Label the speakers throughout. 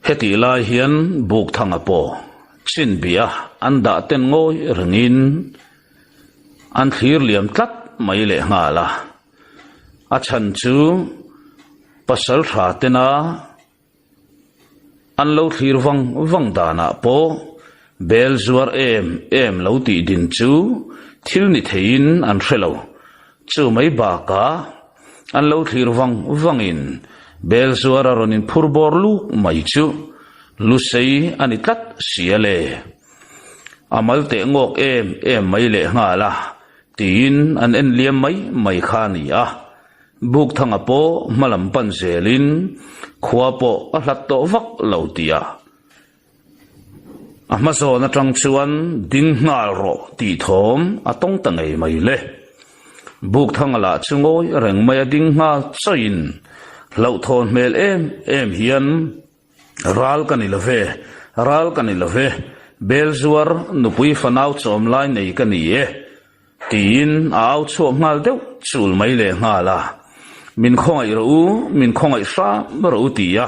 Speaker 1: Hetih lai hian Bukthanga pawh chinbia an dah ten ngawi rengin an thlir liam tlat mai lehnghal a. A chhan chu pasal tha tena an lo thlir vang vang danah pawh bel zuar em em lo tih din chu thil ni theiin an hre lo. Chu mai bakah an lo thlir vang vangin bel zuar a rawn inphur bawr luk mai chu lusei a ni tlat si a le. A mal teh ngawk em em mai lehnghal a. Tiin an en liam mai mai kha a ni a, Bukthanga pawh hmalam pan zelin khua pawh a hlat tawh vak lo tih a, a hmazawn atang chuan ding nghal rawh tih thawm a tawng ta ngei mai le. Bukthanga lah chu ngawi reng mai a ding nghal chawiin hlauhthawn hmel em em hian Ral ka ni lo ve, ral ka ni lo ve, bel zuar nupui fanau chawm lai nei ka ni e, tiin a au chhuak nghal deuh chul mai leh nghal a. Min khawngaih rawh u, min khawngaih hram rawh u ti a,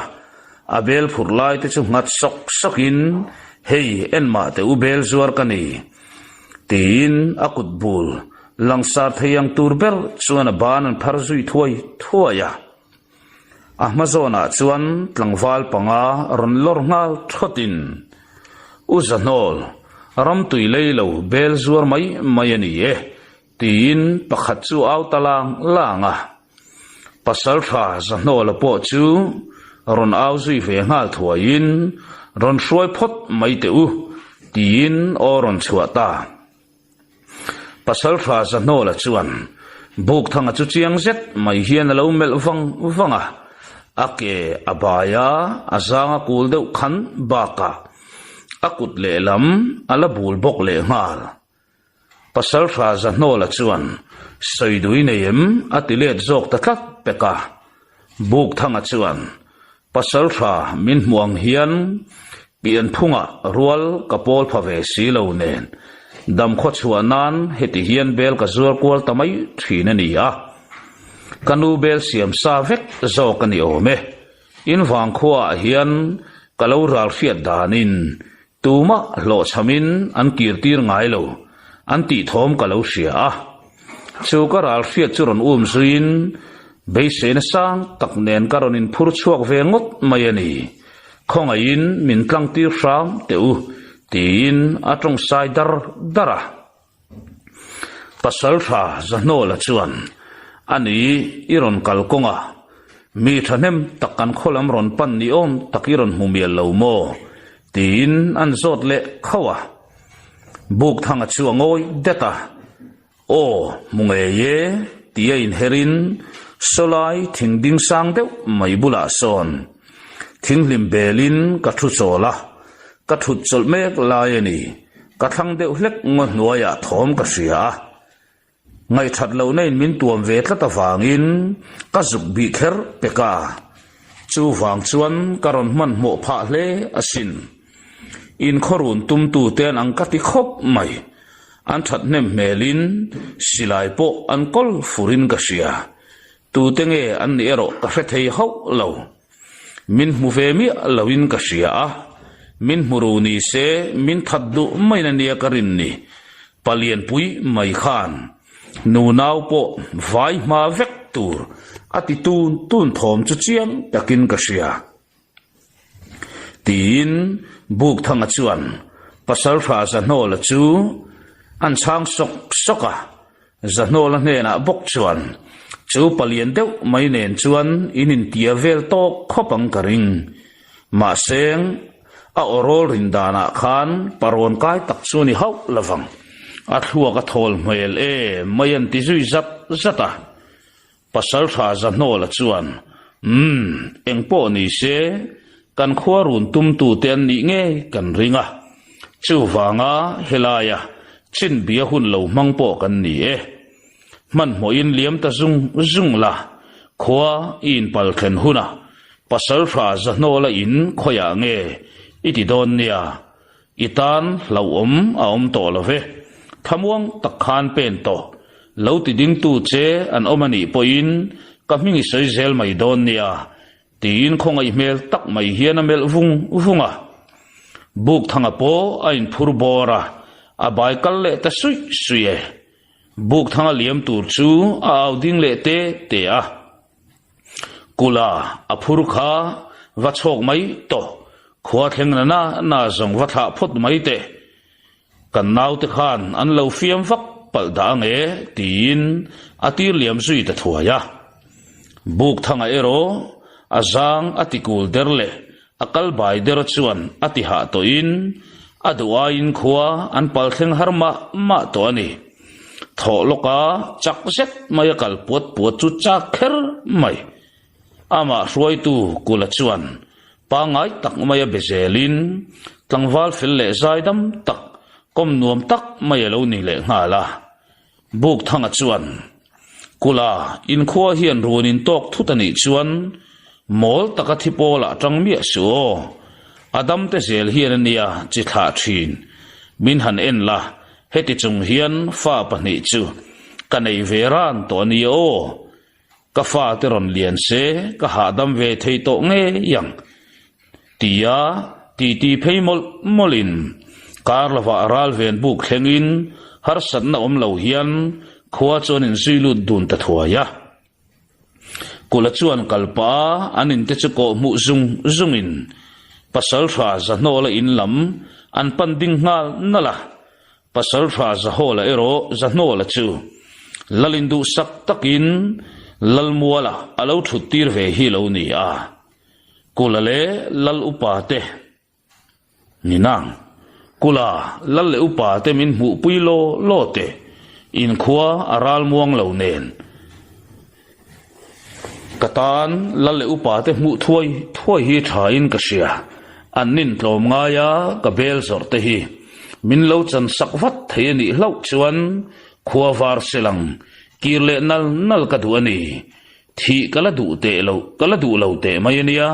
Speaker 1: a bel phurh lai te chu nghat sawk sawkin, Hei, enmah teh u bel zuar ka ni, tiin a kut bul langsar thei ang tur ber chuan a ban an phar zui thuai thuai a. A hma zawnah chuan tlangval panga rawn lawr nghal thawtin, U Zahnawl, ramtui lei lo bel zuar mai mai a ni e, tiin pakhat chu au ta lang lang a. Pasaltha Zahnawla pawh chu rawn au zui ve nghal thuaiin, Rawn hruai phawt mai teh u, tiin aw rawn chhuah ta. Pasalṭha Zahnawla chuan Bukthanga chu chiang zet mai hian a lo melh vang vang a, a ke a bai a, a zang a kul deuh khan bakah a kut lehlam a la bul bawk lehnghal. Pasalṭha Zahnawla chuan Sawidui nei em a ti let zawk ta tlat pek a, Bukthanga chuan Pasalṭha min hmuh ang hian pianphungah rual ka pawl pha ve si lo nen damkhaw chhuah nan heti hian bel ka zuar kual ta mai thin a ni a. Ka nu bel siam sa vek zawk a ni awm e. In vangkhuaah hian ka lo ral hriat danin tumah hlawhchhamin an kirtir ngai lo an tih thawm ka lo hria a. Chu ka ral hriat chu rawn um zuiin beiseina sang tak nen ka rawn inphur chhuak ve ngawt mai a ni. Khawngaihin min tlang tir hram teh u tiin a tawngsai dar dar a. Pasaltha Zahnawla chuan a ni i rawn kal kawng a, mi thahnem tak kan khaw lam rawn pan ni awm tak i rawn hmu mial lo maw? tiin an zawt leh khauh a. Bukthanga chu a ngawi det a, Aw, hmu ngei e, tia inherin sawlai thing ding sang deuh mai bulah sawn thinghlim belin ka thu chawl a, ka thut chawlh mek lai a ni, ka thlang deuh hlek ngaw hnuaiah thawm ka hria a, Ngaihthat lohna in min tuam ve tlat avangin ka zuk bih kher pek a, chuvang chuan ka rawn hmanhmawh phah hle asin. Inkhawrun tumtu te an ang ka ti khawp mai. An that hnem hmelin silai pawh an kawl furin ka hria. Tute nge an nih erawh ka hre thei hauh lo. Min hmu ve miah loin ka hria a, min hmu ru ni se min that duh main a nia ka rin ni. Palianpui mai khan nunau pawh vai hma vek tur a ti tun tun thawm chu chiang takin ka hria. Tiin Bukthanga chuan Pasalṭha Zahnawla chu an chhang sawk sawk a, Zahnawla hnenah bawk chuan chu palian deuh mai nen chuan in intia vel tawk khawp ang ka ring. Mahse, a awrawl rin danah khan parawn kai tak chu a ni hauh lovang. A thluak a thawl hmel e mai an ti zui zat zat a. Pasalṭha Zahnawla chuan, Umm, eng pawh ni se, kan khua run tumtute an nih ngei kan ring a. Chuvanga helaia chinbia hun lo hmang pawh kan ni e. Hmanhmawhin liam ta zung zung la, khua i inpal thlen hunah Pasalṭha Zahnawla in khawiah nge i ti dawn nia? I tan hlauhawm a awm tawh lo ve. Thamuang tak khan pen tawh. Lo ti dingtu che an awm a nih pawhin ka hming i sawi zel mai dawn nia. Tiin khawngaih hmel tak mai hian a melh vung vung a. Bukthanga pawh a inphur bawr a, a bai kal leh ta suih suih e. Bukthanga liam tur chu a au ding leh te te a. Kula a phur kha va chhawk mai tawh, khua thleng na na na zawng va thlah phawt mai teh. Kan naute khan an lo fiam vak palh dah ang e, tiin a tir liam zui ta thuai a. Bukthanga erawh a zang a ti kul der leh a kal bai der chuan a ti hah tawhin a duh aiin khua an pal thleng har mah mah tawh a ni. Thawh lawka chak zet mai a kal puat puat chu chak kher mai. Amah hruaitu Kula chuan pangngai tak maia be zelin tlangval fel leh zaidam tak, kawm nuam tak mai a lo ni leh nghal a. Bukthanga chuan, Kula, inkhua hian run in tawk thut a nih chuan mawl taka thi pawlah tang miah suh aw. A damte zel hian a nia chi thlah thin. Min han en la, heti chung hian fa pahnih chu ka nei ve ran tawh a nia aw. Ka fate rawn lian se ka hahdam ve thei tawh ngei ang tia titi phei mawlh mawlhin kar lovah ral ven buk thlengin harsatna awm lo hian khua chuan inzui lut dun ta thuai a. Kula chuan kal pah a an inte chu kawh hmuh zung zungin Pasalṭha Zahnawla in lam an pan ding nghal nalh a. Pasalṭha Zahawla erawh Zahnawla chu Lalin duhsak takin Lalmuala a lo ṭhut tir ve hi lo ni a, Kula leh Lal upa te ni nang. Kula, Lal leh upa te min hmuhpui law law teh, inkhua a ral muang lo nen. Ka tan Lal leh upa te hmuh thuai thuai hi tha in ka hria, an nin tlawm ngai a ka bel zawrh te hi min lo chan sak vat thei a nih hlauh chuan khua var selang kir leh nal nal ka duh a ni, thih ka la duh teh lo ka la duh lo teh mai a nia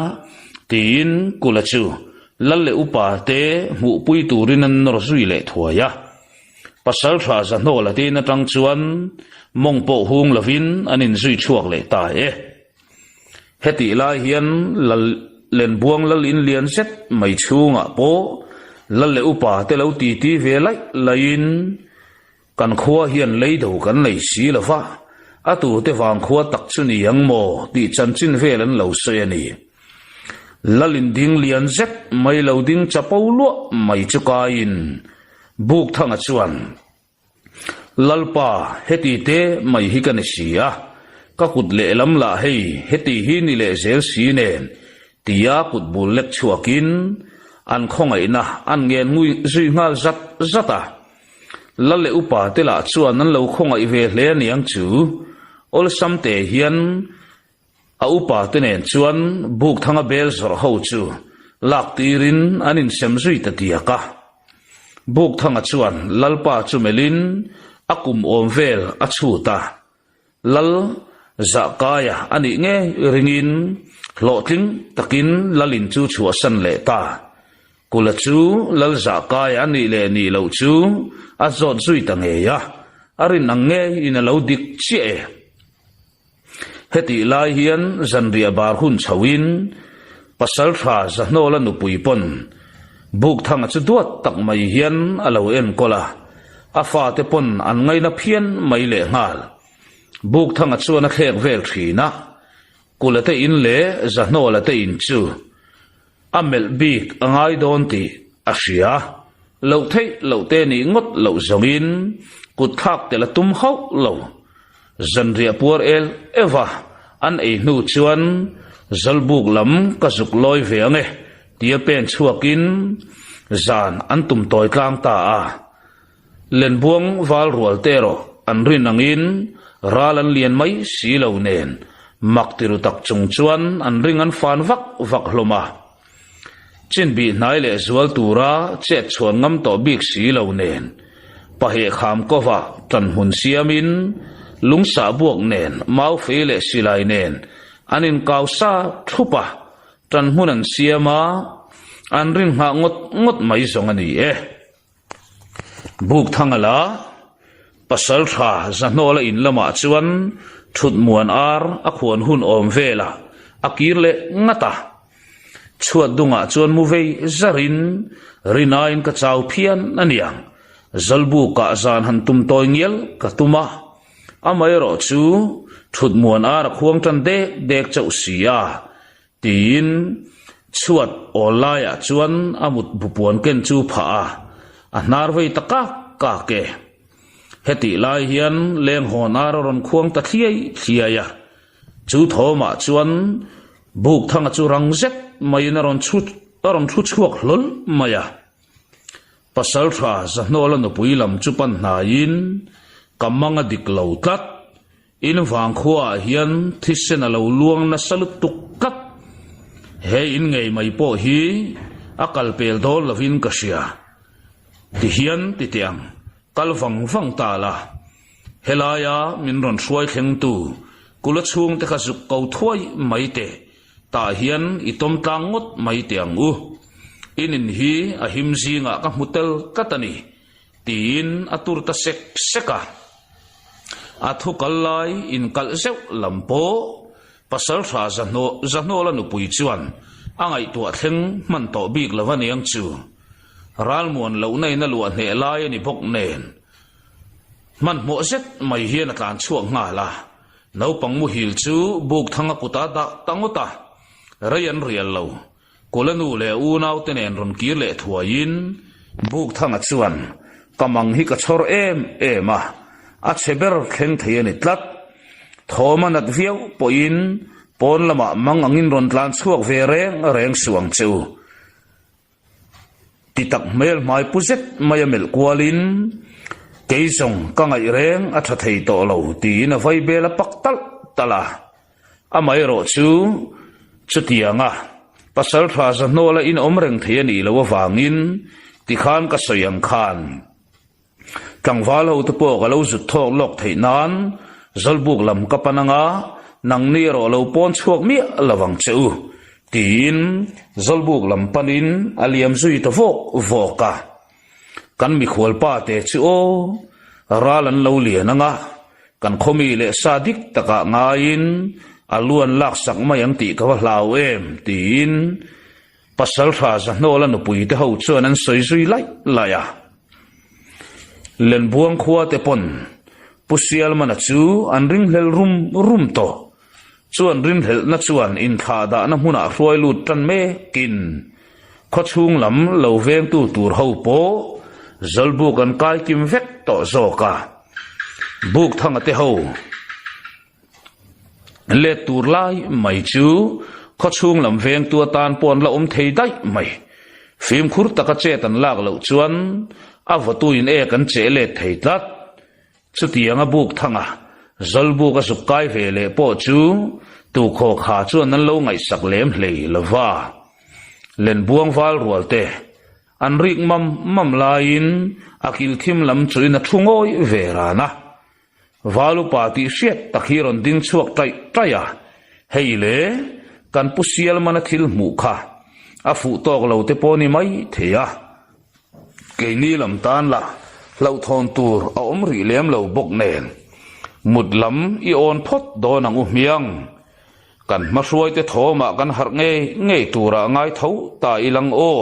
Speaker 1: tiin Kula chu Lal leh upa te hmuhpui turin an nawr zui leh thuai a. Pasal tha Zahnawla tin atang chuan mawng pawh hung lovin an inzui chhuak leh ta e. Hetih lai hian Lal Lenbuang Lal in lian zet mai chhungah pawh Lal leh upa te lo titi ve laih laihin kan khua hian leido kan nei si lo va, a tute vang khua tak chu ni ang maw tih chanchin vel an lo sawi a ni. Lal in ding lian zet mai lo ding chapo luah mai chu kaiin Bukthanga chuan, Lalpa, heti te mai hi ka ni si a, ka kut lehlam lah hei heti hi ni leh zel si nen, tia kut bul lek chhuakin an khawngaihna an ngen ngui zui nghal zat zat a. Lal leh upa te lah chuan an lo khawngaih ve hle aniang chu, awlsam te hian A upa te nen chuan Bukthanga bel zawrh ho chu lak tirin an insem zui ta diak a. Bukthanga chuan Lalpa chu melhin a kum awm vel a chhut a, Lal Zahkaia a nih ngei ringin hlawhtling takin Lalin chu chhuahsan leh ta. Kula chu Lal Zahkaia a nih leh nih loh chu a zawt zui ta ngei a, a rin ang ngeiin a lo dik chiah e. Hetih lai hian zanriah bar hun chhoin Pasalṭha Zahnawla nupui pawn Bukthanga chu duat tak mai hian a lo enkawl a, a fate pawn an ngaina phian mai lehnghal. Bukthanga chuan a thlek vel ṭhin a, Kula te in leh Zahnawla te in chu a melh bik a ngai dawn tih a hria. Loh theih loh te nih ngawt loh zawngin kut thlak tel a tum hauh lo. Zanriah puar el eva an ei hnu chuan Zawlbuk lam ka zuk lawi ve ang e tia pen chhuakin zan an tum tawi tlang ta a. Lenbuang val rual te erawh an rin angin ral an lian mai si lo nen mak tiru tak chung chuan an ring an fan vak vak hlawm a. Chinbih hnai leh zual tura chet chhuan ngam tawh bik si lo nen paheh kham kova tan hmun siamin lungsah buak nen maufei leh silai nen an inkau sa thup a, tan hmun an siam a, an rin nghah ngawt ngawt mai zawng a ni e. Bukthanga la pasal tha Zahnawla in lamah chuan thut muan ar a khuan hun awm velah a kir leh ngat a. Chhuat dungah chuan mu vei zarin rinaiin ka chau phian a niang. Zawlbukah zan han tum tawi ngial ka tum a. Amaherawh chu thut muan ar a khuang tan dek dek chauh si a, tiin chhuat awl laiah chuan a mut bupuan ken chu phah a, a hnar vei ta kak kak e. Hetih lai hian lenghawn ar a rawn khuang ta thliai thliai a, chu thawmah chuan Bukthanga chu rang zet maiin a rawn chhu a rawn thu chhuak hlawl mai a. Pasaltha Zahnawla nupui lam chu pan hnaiin ka mang a dik lo tlat. In vangkhuaah hian thisen a lo luang nasa lutuk tlat. He in ngei mai pawh hi a kal pel dawn lovin ka hria. Tihian ti teh ang, kal vang vang ta la. Helaia min rawn hruai thlengtu kula chhungte kha zuk ko thuai mai teh. Tah hian i tawm tlang ngawt mai teh ang u. In in hi a him zingah ka hmu tel tlat a ni, tiin a tur ta sek sek a. A thu kal lai inkalh zeuh lam pawh Pasaltha Zahnawla nupui chuan a ngaihtuah thleng hman tawh bik lo a niang chu. Ralmuan lohna in a luah hneh lai a ni bawk nen hmanhmawh zet mai hian a tlan chhuak nghal a. Naupang muhil chu buk thanga kuta dah ta ngawt a, rei an rial lo. Kula nu leh unaute nen rawn kir leh thuaiin buk thanga chuan ka mang hi ka chhawr em em a, a chhe ber thleng thei a ni tlat. Thawm a nat viau pawhin pawn lamah mang angin rawn tlan chhuak ve reng reng suh ang che u. Ti tak hmel hmai pu zet mai a melh kualin, Kei zawng ka ngaih reng a tha thei tawh lo tiin a vai bel a pak talh talh a. Amaherawh chu chutianga pasal tha zahnawla in awm reng thei a nih loh avangin tikhan ka sawi ang khan Tlangval ho te pawh ka lo zut thawk lawk theih nan Zawlbuk lam ka pan anga nangni erawh lo pawn chhuak miah lo ang che u, tiin Zawlbuk lam panin a liam zui ta vawk vawk a. Kan mikhual pa te chu aw, ral an lo lian anga kan khawmi leh sa dik takah ngaiin a lu an laksak mai ang tih ka va hlau em, tiin Pasaltha Zahnawla nupui te ho chuan an sawi zui laih laih a. Lenbuang khua te pawn Pu Sialmana chu an ringhlel rum rum tawh. Chuan rinhlelhna chuan inthlah dahna hmunah hruai lut tan mekin khawchhung lam lo vengtu tur ho pawh Zawlbuk an kai kim vek tawh zawk a. Bukthanga te ho. Let tur lai mai chu khawchhung lam vengtu atan pawh an la awm thei daih mai. Fimkhur taka chet an lak loh chuan a vawtuin ek an cheh let thei tlat. Chutianga buk thanga Zawlbuk a zuk kai ve leh pawh chu tukhaw kha chuan an lo ngaihsak lem hlei lo va. Lenbuang val rual te an rik mam mam laiin a kil thim lam chuin a thu ngawi ve ran a. Val upa tih hriat tak hi rawn ding chhuak taih taih a, hei le, kan pu Sialmana thil hmuh kha a fuh tawk lo te pawh ni mai thei a, keini lam tan lah hlauhthawn tur a awm rih lem lo bawk nen, mut lam i awn phawt dawn ang u hmiang. Kan hmahruaite thawmah kan harh ngei ngei turah ngai tho ta ilang aw.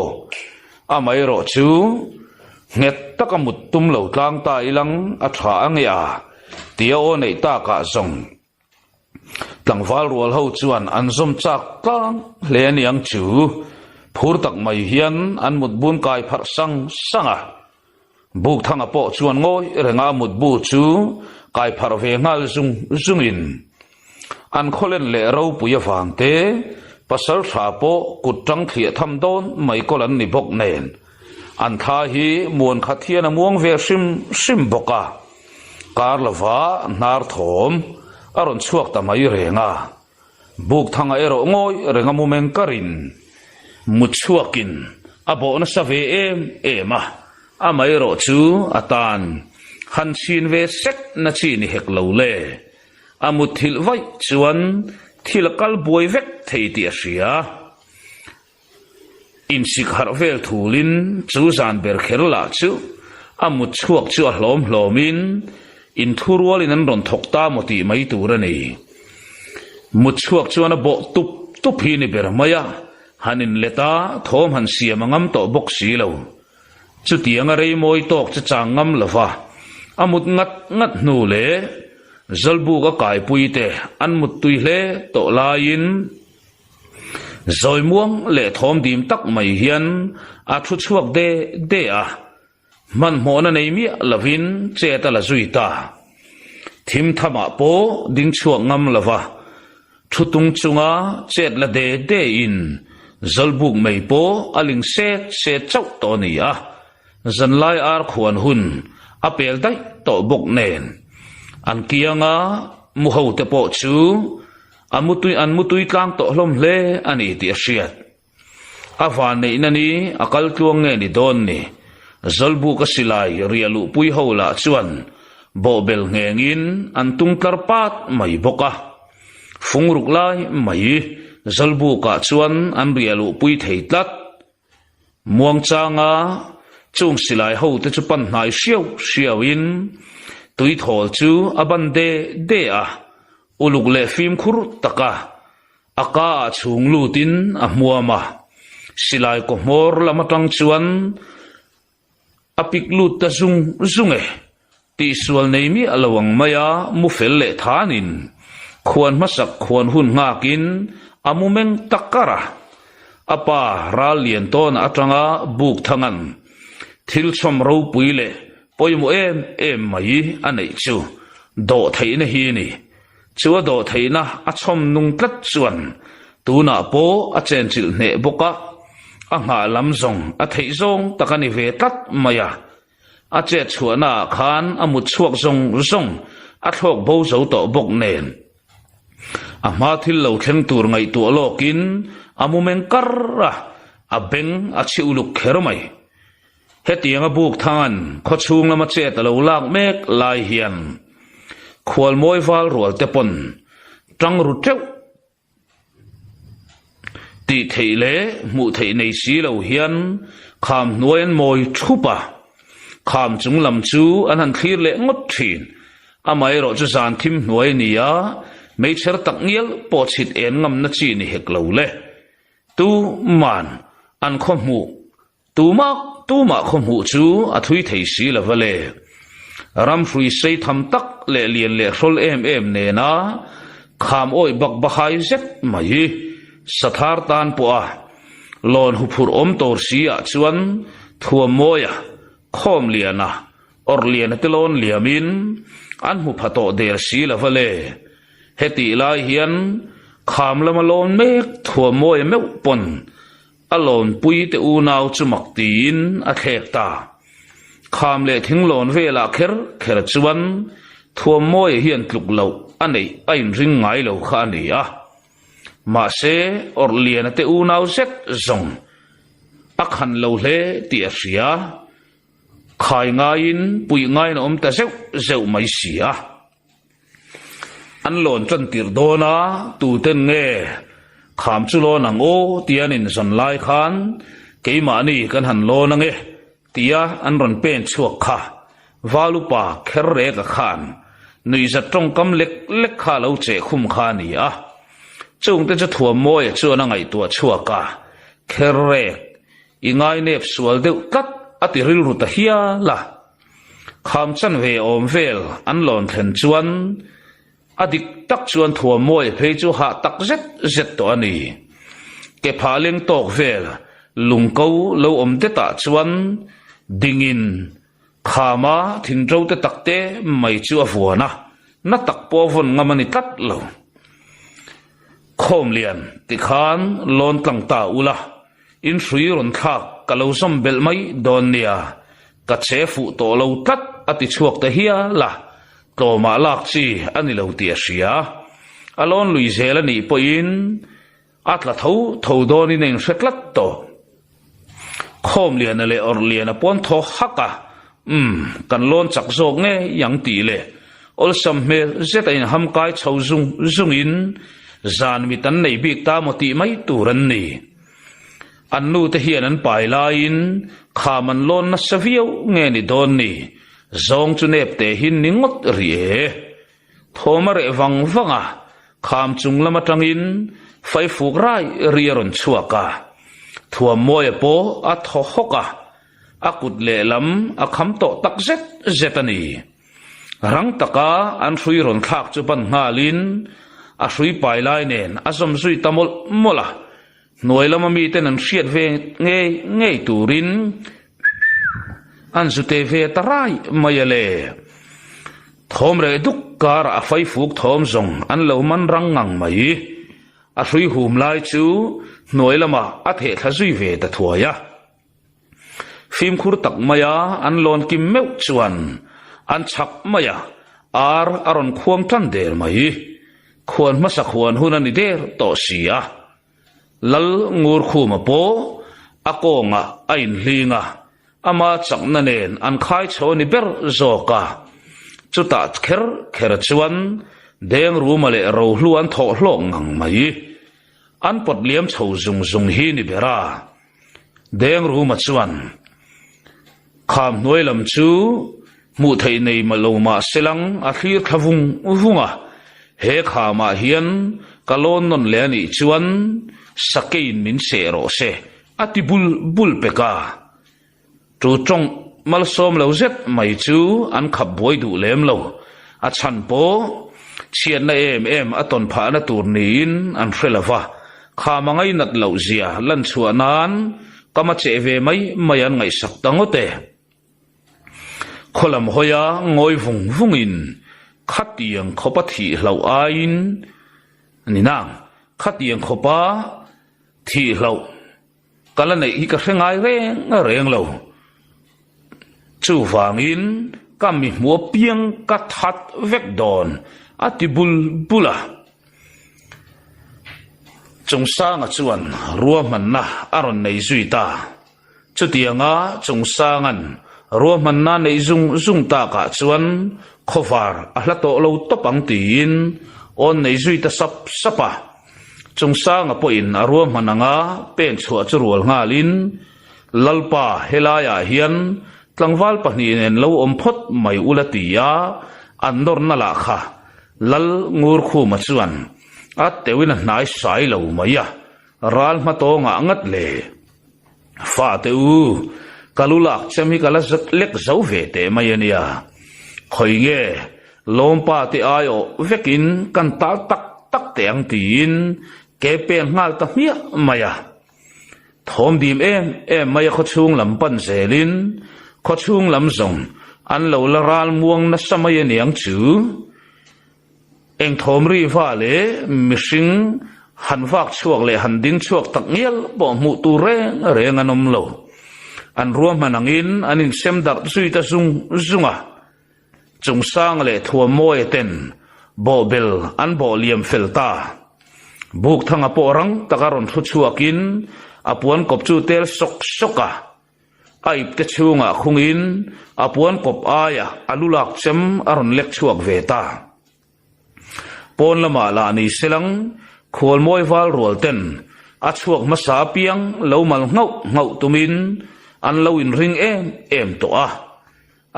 Speaker 1: Amaherawh chu nghet taka mut tum lo tlang ta ilang a tha a nge a, tia aw neih takah zawng tlangval rual ho chuan an zawm chak tlang hle a niang chu phur tak mai hian an mut bun kai pharh sang sang a. Bukthanga pawh chuan ngawi renga mutbu chu kai pharh ve nghal zung zungin an khawlen leh ropui avang te pasal tha pawh kut tang thliah tham dawn mai kawl an ni bawk nen an thla hi muan khat hian a muang ve hrim hrim bawk a, kar lova hnar thawm a rawn chhuak ta mai reng a. Bukthanga erawh ngawi reng a mu meng karin mut chhuakin a bawh nasa ve em em a, amaherawh chu a tan han chhin ve sek na chi ni hek lo le. A mutthilh vaih chuan thil a kal buai vek thei tih a hria. Insik harh vel thulin chu zan ber kher lah chu a mut chhuak chu a hlawm hlawmin inthurualin an rawn thawk ta maw tih mai tur a ni. Mut chhuak chuan a bawh tup tup hi ni ber mai a, han inlet a, thawm han siam a ngam tawh bawk si lo. Chutianga rei mawi tawk che chang ngam lova a mut ngat ngat hnu leh Zawlbuk a kaipui te an muttui hle tawh laiin zawi muang leh thawm dim tak mai hian a thu chhuak de de a. Hmanhmawhna nei miah lovin chet a la zui ta. Thim thamah pawh ding chhuak ngam lova thu tung chunga chet la de de in Zawlbuk mei pawh a ling set set chauh tawh a ni a, zanlai ar khuan hun a pel daih tawh bawk nen an kianga mu ho te pawh chu a mutui an mutui tlang tawh hlawm hle a ni tih a hriat. A vanneihna ni a kal tluang nge ni dawn ni? Zawlbuka silai riah luhpui ho lah chuan bawhbel nghengin an tung tlar pat mai bawk a. Fung ruk lai mai Zawlbukah chuan an riah luhpui thei tlat. Muangchanga chung silai ho te chu pan hnai hriau hriauin tuithawl chu a ban de de a, uluk leh fimkhur taka A ka ah chhung lutin a hmuam a, silai kaw hmawr lam atang chuan a pik lut ta zung zung e. Tihsual nei miah lo ang mai a mu fel leh thanin khuan hmasak khuan hun nghakin a mu meng ta kar a. A pa ral lian tawn atanga buk thangan thil chhawm ropui leh pawimawh em em mai a neih chu dawhtheihna hi a ni. Chu a dawh theihna a chhawm nung tlat chuan tunah pawh a chenchilh hneh bawk a, a nghah lam zawng a theih zawng tak a ni ve tlat mai a. A chet chhuahnaah khan a mut chhuak zawng zawng a thlawk bo zo tawh bawk nen. A hma thil lo thleng tur ngaihtuah lawkin a mu meng kar a, a beng a chhi uluk kher mai. Hetianga buk thangan khawchhung lama chet a lo lak mek lai hian khualmawi val rual te pawn tang ru teuh tih theih leh hmuh theih nei si lo hian kham hnuai an mawi thup a, kham chung lam chu an han thlir leh ngawt thin. Amaherawh chu zan thim hnuai a ni a, meichher tak ngial pawh chhit en ngamna chi ni hek lo le. Tu man an khaw hmuh Tumah tumah khaw hmuh chu a thui thei si lo va le. Ramhrui sei tham tak leh lian leh hrawl em em nena kham awih bak bahai zet mai sathar tan pawh a lawn huphurh awm tawr si ah chuan Thuammawia, Khawmliana, Awrhliana te lawn liamin an hmu pha tawh der si lo va le. Hetih lai hian kham lama lawn mek Thuammawia meuh pawn A lawnpui te unau chu mak tiin a thlek ta. Kham leh thinglawn velah kher kher chuan Thuammawia hian tluk loh a neih a inring ngai lo kha a ni a. Mahse, Awrhliana te unau zet zawng a khan lo hle tih a hria. Khai ngaiin puih ngaiin a awm ta zeuh zeuh mai si a. An lawn tan tirh dawn a, tuten nge kham chu lawn ang aw tia an inzawn lai khan keimahni kan han lawn ang e tia an rawn pen chhuak kha Valupa kher reka khan nuihzat tawngkam lek lek kha a lo cheh khum kha a ni a. Chungte chu Thuammawia chuan a ngaihtuah chhuak a, kher rek i ngainep sual deuh tlat a ti rilru ta hial a. Kham chanve awm vel an lawn thlen chuan a dik tak chuan Thuammawi phei chu hah tak zet zet tawh a ni. Ke phah leng tawk vel lungko lo awm detah chuan dingin khama thingṭo te tak te mai chu a vuan a, na tak pawh a vawn ngam a ni tlat lo. Khawmlian tikhan lawn tlang ta ula. In hrui rawn thlak ka lo zawm belh mai dawn nia, ka che fuh tawh lo tlat a ti chhuak ta hial a, tlawmah lak chi a ni lo tih a hria. A lawn lui zel a nih pawhin a tla tho tho dawnin a inhre tlat tawh. Khawmliana leh Awrhliana pawn thaw hak a, Umm, kan lawn chak zawk ngei ang tih leh awlsam hmel zet a inham kai chho zung zungin zan mit an nei bik ta maw tih mai tur an ni. An nu te hian an pai laiin kham an lawn nasa viau nge ni dawn ni, zawng chu nep teh hi ni ngawt rih e. Thawm a reh vang vang a, kham chung lam atangin. Faifuk rai ri a rawn chhuak a, Thuammawia pawh a thaw hawk a, a kut lehlam a kham tawh tak zet zet a ni. Rang taka an hrui rawn thlak chu pan nghalin a hrui pai lai nen a zawm zui ta mawlh mawlh a, hnuai lama miten an hriat ve ngei ngei turin an zute ve ta rai mai a le. Thawm reh duk karah a faifuk thawm zawng an lo man rang ngang mai. A hrui hum lai chu hnuai lamah a theh thla zui ve ta thuai a. Fimkhur tak maia an lawn kim meuh chuan an chhak maia ar a rawn khuang tan der mai. Khuan hmasa khuan hun a ni der tawh si a. Lal Ngurkhuma pawh a kawngah a inhling a, ama chakna nen an khai chho a ni ber zawk a. Chutah kher kher chuan Dengruma leh Rohlu an thawh hlawk ngang mai. An pawt liam chho zung zung hi ni ber a. Dengruma chuan kham hnuai lam chu hmuh theih nei lo mah se lang a thlir thla vung vung a, he khamah hian ka lawn nawn leh a nih chuan sakeiin min seh rawh se a ti bul bul pek a. Chu tawng malsawm lo zet mai chu an khap buai duh lem lo, a chhan pawh chhiatna em em a tawn phahna tur niin an hre lo va, kham a ngainat loh zia lan chhuah nan kam a cheh ve mai mai an ngaihsak ta ngawt e. Khaw lam hawia ngawi vung vungin khatiang khawpa thih hlauh aiin a ni nang, khatiang khawpa thih hlauh Ka la neih hi ka hre ngai reng reng lo. Chuvangin ka mi hmu apiang ka that vek dawn a ti bul bul a. Chungsanga chuan ruahmanna a rawn nei zui ta. Chutianga Chungsanga'n ruahmanna neih zung zung takah chuan khawvar a hla tawh lo tawp ang tiin awn nei zui ta sap sap a. Chungsanga pawhin a ruahman anga pen chhuah chu rual nghalin, Lalpa, helaiah hian tlangval pahnihin en lo awm phawt mai ula ti a, an nawrna lah kha Lal Ngurkhuma chuan a teuhin a hnai sai lo mai a, ral hma tawngah ngat le. Fate u, ka lu lak chem hi ka la lek zo ve teh mai a nia. Khawi nge, lawmpa te aiawh vekin kan tal tak tak teh ang tiin ke pen nghal ta hmiah mai a. Thawm dim em em mai a khawchhung lam pan zelin khawchhung lam zawng an lo la ral muang nasa mai a niang chu. Eng thawm ri va leh mihring han vak chhuak leh han ding chhuak tak ngial pawh hmuh tur reng reng an awm lo. An ruahman angin an insem darh zui ta zung zung a. Chungsanga leh Thuammawia ten bawhbel an bawh liam fel ta. Bukthanga pawh rang taka rawn thu chhuakin a puan kawp chu tel sawk sawk a. A ipte chhungah khungin a puan kawp aia a lu lak chem a rawn lek chhuak ve ta. Pawn lamah lah ni selang khualmawi val rual ten a chhuak hmasa apiang lo mal nghauh nghauh tumin an lo inring em em tawh a.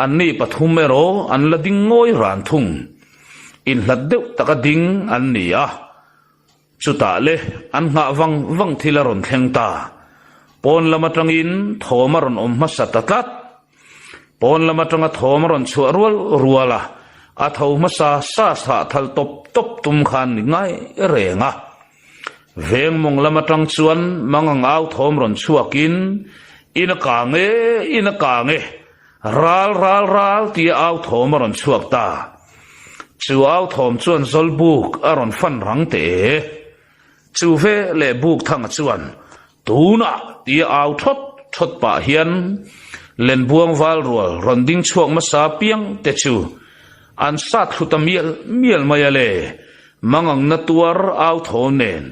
Speaker 1: Anni pathum erawh an la ding ngawi ran thung. Inhlat deuh taka ding an ni a. Chutah le an nghah vang vang thil a rawn thleng ta. Pawn lam atangin thawm a rawn awm hmasa ta tlat. Pawn lam atanga thawm a rawn chhuah rual rual a, a tho hmasa sa sah thal tawp tawp tum khan ni ngai reng a. Veng mawng lam atang chuan mangang au thawm rawn chhuakin, In a kang e, in a kang e, Ral ral ral tia au thawm a rawn chhuak ta. Chu au thawm chuan Zawlbuk a rawn fan rang teh e. Chu ve leh buk thanga chuan tunah tia au thawt thawt pah hian Lenbuang val rual rawn ding chhuak hmasa piang te chu an sat thlu ta mial mial mai a le. Mangang na tuar au thawm nen,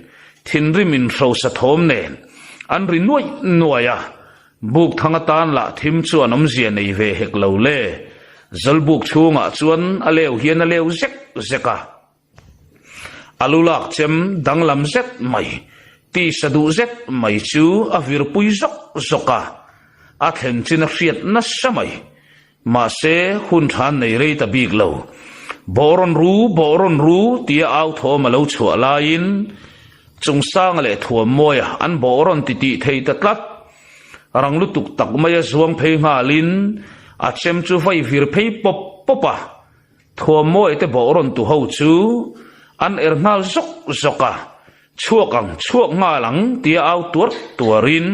Speaker 1: thinrim in hrosa thawm nen an ri nuaih nuaih a. Buk thang atan lah thim chuan awmzia nei ve hek lo le. Zawlbuk chhungah chuan a leu hian a leu zek zek a. A lu lak chem danglam zet mai, tisa duh zet mai chu a virpui zawk zawk a. A thlen chin a hriat nasa mai. Mahse, hun tha an nei rei ta bik lo. Bawh rawn ru, bawh rawn ru tia au thawm a lo chhuah laiin. Chungsanga leh Thuammawia an bawh rawn ti tih thei ta tlat. Rang lutuk tak maia zuang phei nghalin a chem chu vai vir phei pawp pawp a. Thuammawia te bawh rawn tu ho chu an er nghal zawk zawk a, Chhuak ang, chhuak nghal ang tia au tuar tuarin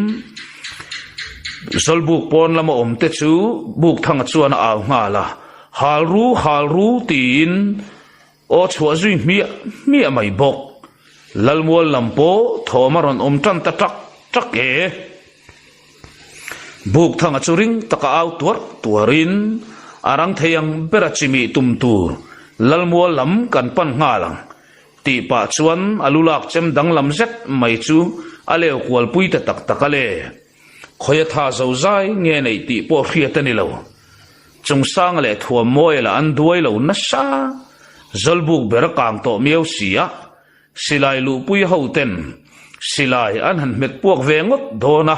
Speaker 1: Zawlbuk pawn lama awm te chu Bukthanga chuan a au nghal a, Hal ru, hal ru tiin aw chhuah zui hmiah hmiah mai bawk. Lalmual lam pawh thawm a rawn awm tan ta tak tak e. Bukthanga chu ring taka au tuar tuarin a rang thei ang bera chimih tum tur Lalmual lam kan pan nghal ang Tih pah chuan a lu lak chem danglam zet mai chu a leu kual pui ta tak tak a le. Khawi a tha zo zai nge neih tih pawh hriat a ni lo. Chungsanga leh Thuammawia lah an duai lo nasa. Zawlbuk ber a kang tawh miau si a, silai luhpui ho ten silai an han hmet puak ve ngawt dawn a,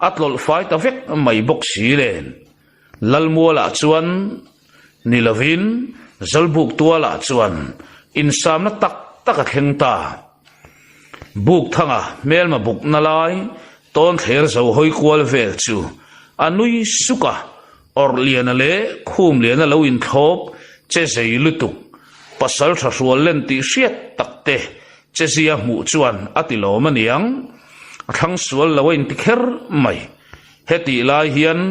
Speaker 1: a tlawlh fai ta vek mai bawk si len. Lalmualah chuan ni lovin Zawlbuk tualah chuan insamna tak tak a thleng ta. Bukthanga hmelma bukna lai tawn thler zo hawi kual vel chu a nui suk a, awrh liana leh khum liana lo inthlawp che zei lutuk, pasal tha hrual len tih hriat tak te che zia hmuh chuan a ti lawm aniang, a thlang sual lo a inti kher mai. Hetih lai hian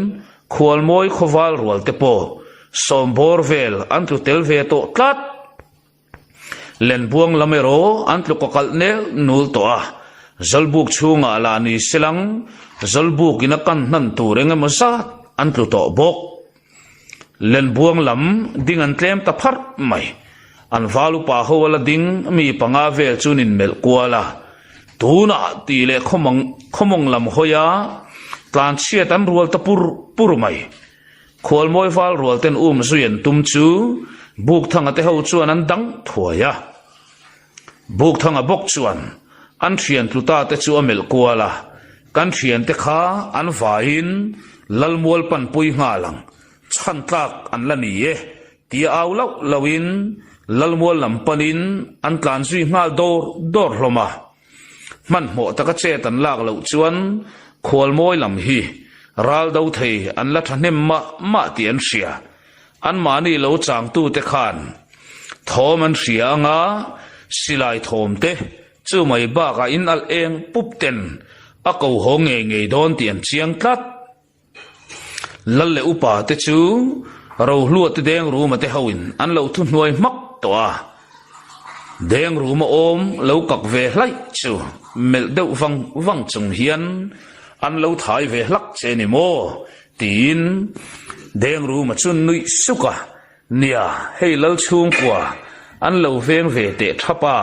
Speaker 1: Khualmawi khawval rual te pawh sawmbawr vel an tlu tel ve tawh tlat. Lenbuang lam erawh an tlu kawkalh nel nul tawh a, Zawlbuk chhungah lah ni selang Zawlbuk in a kan hnan tur eng emaw zat an tlu tawh bawk. Lenbuang lam ding an tlem ta pharh mai. An val upa ho a la ding mi panga vel chu nin melh kual a. Tunah tih leh khawmang khawmawng lam hawi a tlanchhiat an rual ta pur pur mai. Khualmawi val rual ten um zui an tum chu Bukthanga te ho chuan an dang thuai a. Bukthanga bawk chuan an thian tluta te chu a melh kual a, Kan thiante kha an vaiin Lalmual panpui nghal ang, chhan tlak an la ni e, tia au lauh lauhin Lalmual lam panin an tlan zui nghal dawr dawr hlawm a. Hmanhmawh taka chet an lak loh chuan Khualmawi lam hi ral do thei an la thahnem mah mah tih an hria. Anmahni lo changtute khan thawm an hria anga silai thawm te chu mai bakah in alh eng pup ten a ko haw ngei ngei dawn tih an chiang tlat. Lal leh upa te chu Rohlua te Dengruma te hoin an lo thuhnuai hmak tawh a, Dengruma awm lo kak ve hlaih chu melh deuh vang vang chung hian an lo thai ve hlak che ni maw tiin Dengruma chu nuih suk a, nia hei lal chhungkua an lo veng ve teh thap a,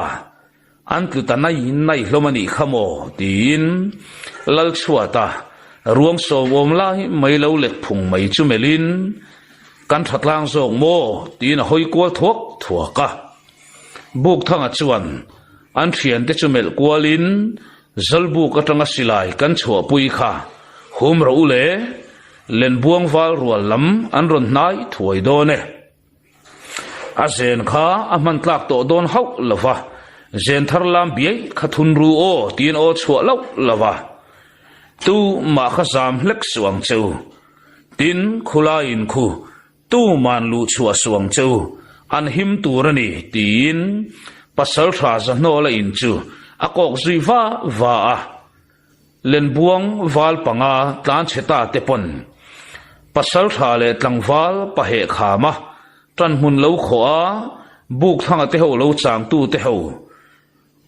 Speaker 1: An tlu ta nai nai hlawm a nih kha maw? tiin Lalchhuata ruang sawmawm lai mai lo let phung mai chu melhin, Kan tha tlang zawk maw? tiin a hawi kual thuak thuak a. Bukthanga chuan an thiante chu melh kualin, Zawlbuk atanga silai kan chhuahpui kha hum rawh u le, Lenbuang val rual lam an rawn hnai thuai dawn e. A zen kha a hman tlak tawh dawn hauh lo va, zen thar lam biai kha thun ru aw tiin aw chhuah loh lo va, Tu mah kha zam hlek suh ang che u. Tin, khulaiin khu tu man luh chhuah suh ang che u, an him tur a ni tiin pasal tha Zahnawla in chu a kawk zui va va a. Lenbuang val panga tlan chhe ta te pawn pasal tha leh tlangval paheh kham a, tan hmun lo khawh a, buk thlanga te ho lo changtu te ho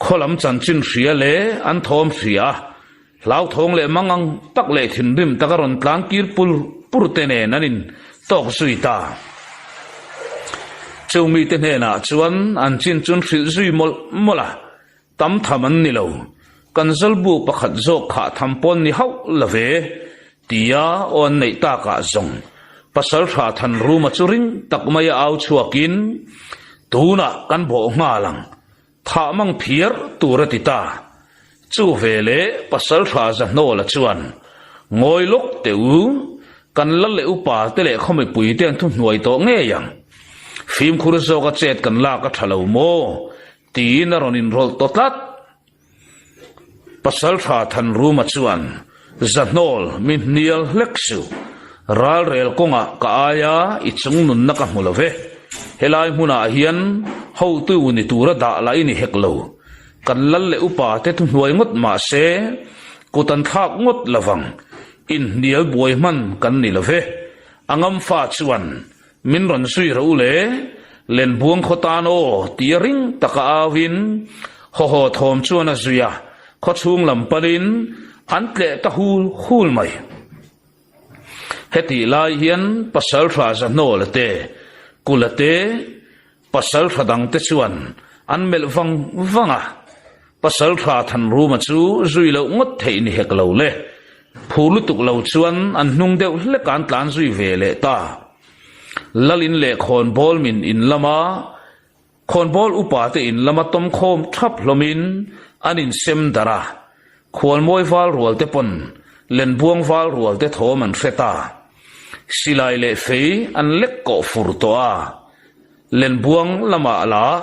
Speaker 1: khaw lam chanchin hria leh an thawm hria a, hlauthawng leh mangang tak leh thinrim taka rawn tlan kir pur pur te nen an in tawk zui ta. Chumi te hnenah chuan an chin chun hrilh zui mawlh mawlh a. Tam tham an ni lo, kan Zawlbu pakhat zawk khah tham pawn ni hauh lo ve, tia aw an neih takah zawng Pasal Tha Thanruma chu ring tak maia au chhuakin, Tunah kan bawh nghal ang, thah mang phiar tur a ti ta. Chu veleh Pasal Tha Zahnawla chuan, Ngawi lawk teh u, kan lal leh upa te leh khaw mipui te an thuhnuai tawh ngei ang. Fimkhur zawka chet kan lak a tha lo maw? Tiin a rawn inrawlh tawh tlat. Pasalṭha Thanruma chuan, Zahnawl, mi hnial hlek suh. Ralrel kawngah ka aia i chung nunna ka hmu lo ve. Helai hmunah hian hotu ni tura dah lah i ni hek lo. Kan lal leh upa te thuhnuai ngawt mah se, kut an thlak ngawt lovang. Inhnial buai hman kan ni lo ve. A ngamfa chuan min rawn zui rawh u le, Lenbuang khaw tan aw tia ring taka auin hawhaw thawm chuan a zui a, khawchhung lam panin an tleh ta hul hul mai. Hetih lai hian Pasalṭha Zahnawla te, Kula te, Pasalṭha dangte chuan an melh vang vang a, Pasalṭha Thanruma chu zui loh ngawt theih ni hek lo le. Phur lutuk lo chuan an hnung deuh hlek an tlan zui ve leh ta. Lalin leh khawnbawl min in lama khawnbawl upa te in lama tawm khawm thap hlawmin an insem darh a, Khualmawi val rual te pawn Lenbuang val rual te thawm an hre ta. Silai leh fei an lek kawh fur tawh a, Lenbuang lamah lah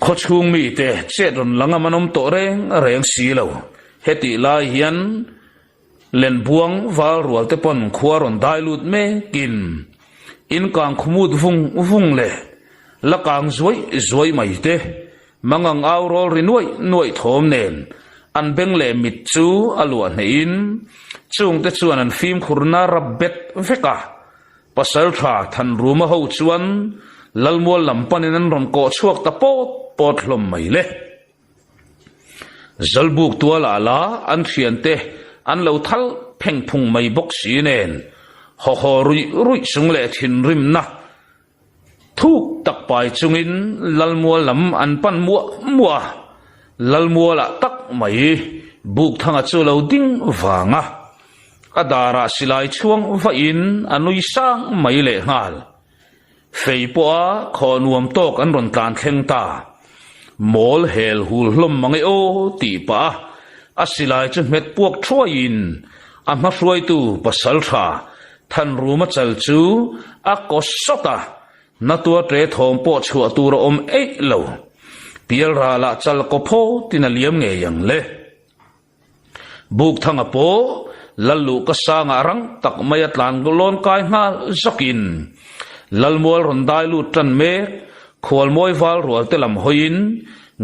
Speaker 1: khawchhung mite chet rawn la ngam an awm tawh reng reng si lo. Hetih lai hian Lenbuang val rual te pawn khua rawn dai lut mekin in kang khumut vung vung leh la kang zuai zuai mai te Mangang au rawl ri nuaih nuaih thawm nen an beng leh mit chu a luah hnehin chungte chuan an fimkhurna rap bet vek a. Pasaltha Thanruma ho chuan Lalmual lam panin an rawn kawh chhuak ta pawt pawt hlawm mai le. Zalbuk tualah la an thiante an lo thal pheng phung mai bawk si nen hawhaw ruih ruih chung leh thinrimna Thuk tak pai chungin Lalmual lam an pan muah muah a, Lalmualah tak mai Bukthanga chu lo ding vang a, a darah silai chhuang vahin a nui sang mai lehnghal. Fei pawha khaw nuam tawk an rawn tlan thleng ta. Mawl hel hul hlawm mang e aw tih pah a, a silai chu hmet puak thuaiin a hmahruaitu pasaltha Thanruma chal chu a kaw sawt a, natua ṭe thawm pawh chhuah tur a awm eih lo. Pialralah chal kaw phawtin a liam ngei ang le. Bukthanga pawh Lalluh ka sangah rang tak mai a tlan lawn kai nghal zawkin Lalmual rawn dai lut ṭan mek Khualmawi val rual te lam hawiin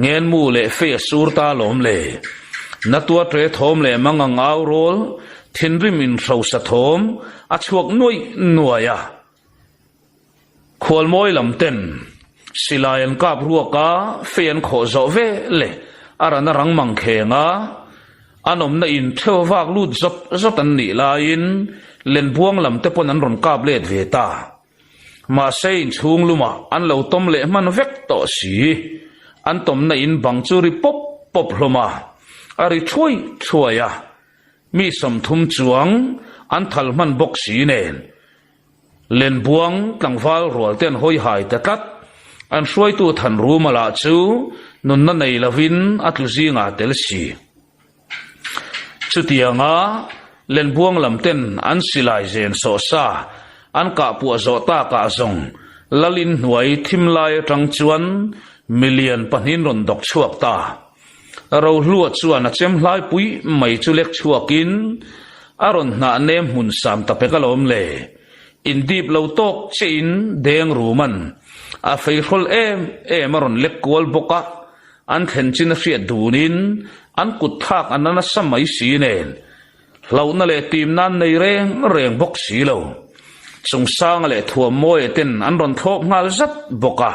Speaker 1: Ngenmu leh fei a sur ta lawm le. Natua ṭe thawm leh mangang au rawl thinrim inhrosa thawm a chhuak nuaih nuaih a. Khualmawi lam ten silai an kap ruak a, fei an khawh zawh ve le a ran a rang mang kheng a, an awmna in theu vak lut zawt zawt an nih laiin Lenbuang lam te pawn an rawn kap let ve ta. Mahse inchhung lumah an lo tawm leh hman vek tawh si. An tawmna in bang chu ri pawp pawp hlawm a, a ri thuai thuai a, mi 30 chuang an thal hman bawk si nen. Lenbuang tlangval rual te an hawi hai ta tlat. An hruaitu Thanruma lah chu nunna nei lovin a tlu zingah tel si. Chutianga Lenbuang lam ten an silai zen sawh sa an kah puah zawh takah zawng Lalin hnuai thim lai atang chuan milian pahnihin rawn dawk chhuak ta. Rohlua chuan a chem hlai pui mai chu lek chhuakin a rawn hnah nem hmun sam ta pek alawm le. Indip lo tawk chiahin deng ruman a feihrawl em em a rawn lek kual bawk a, an thlen chin a hriat dunin an kut thlak a na nasa mai si nen hlauhna leh timna an nei reng reng bawk si lo. Chungsanga leh Thuammawia ten an rawn thlawp nghal zat bawk a.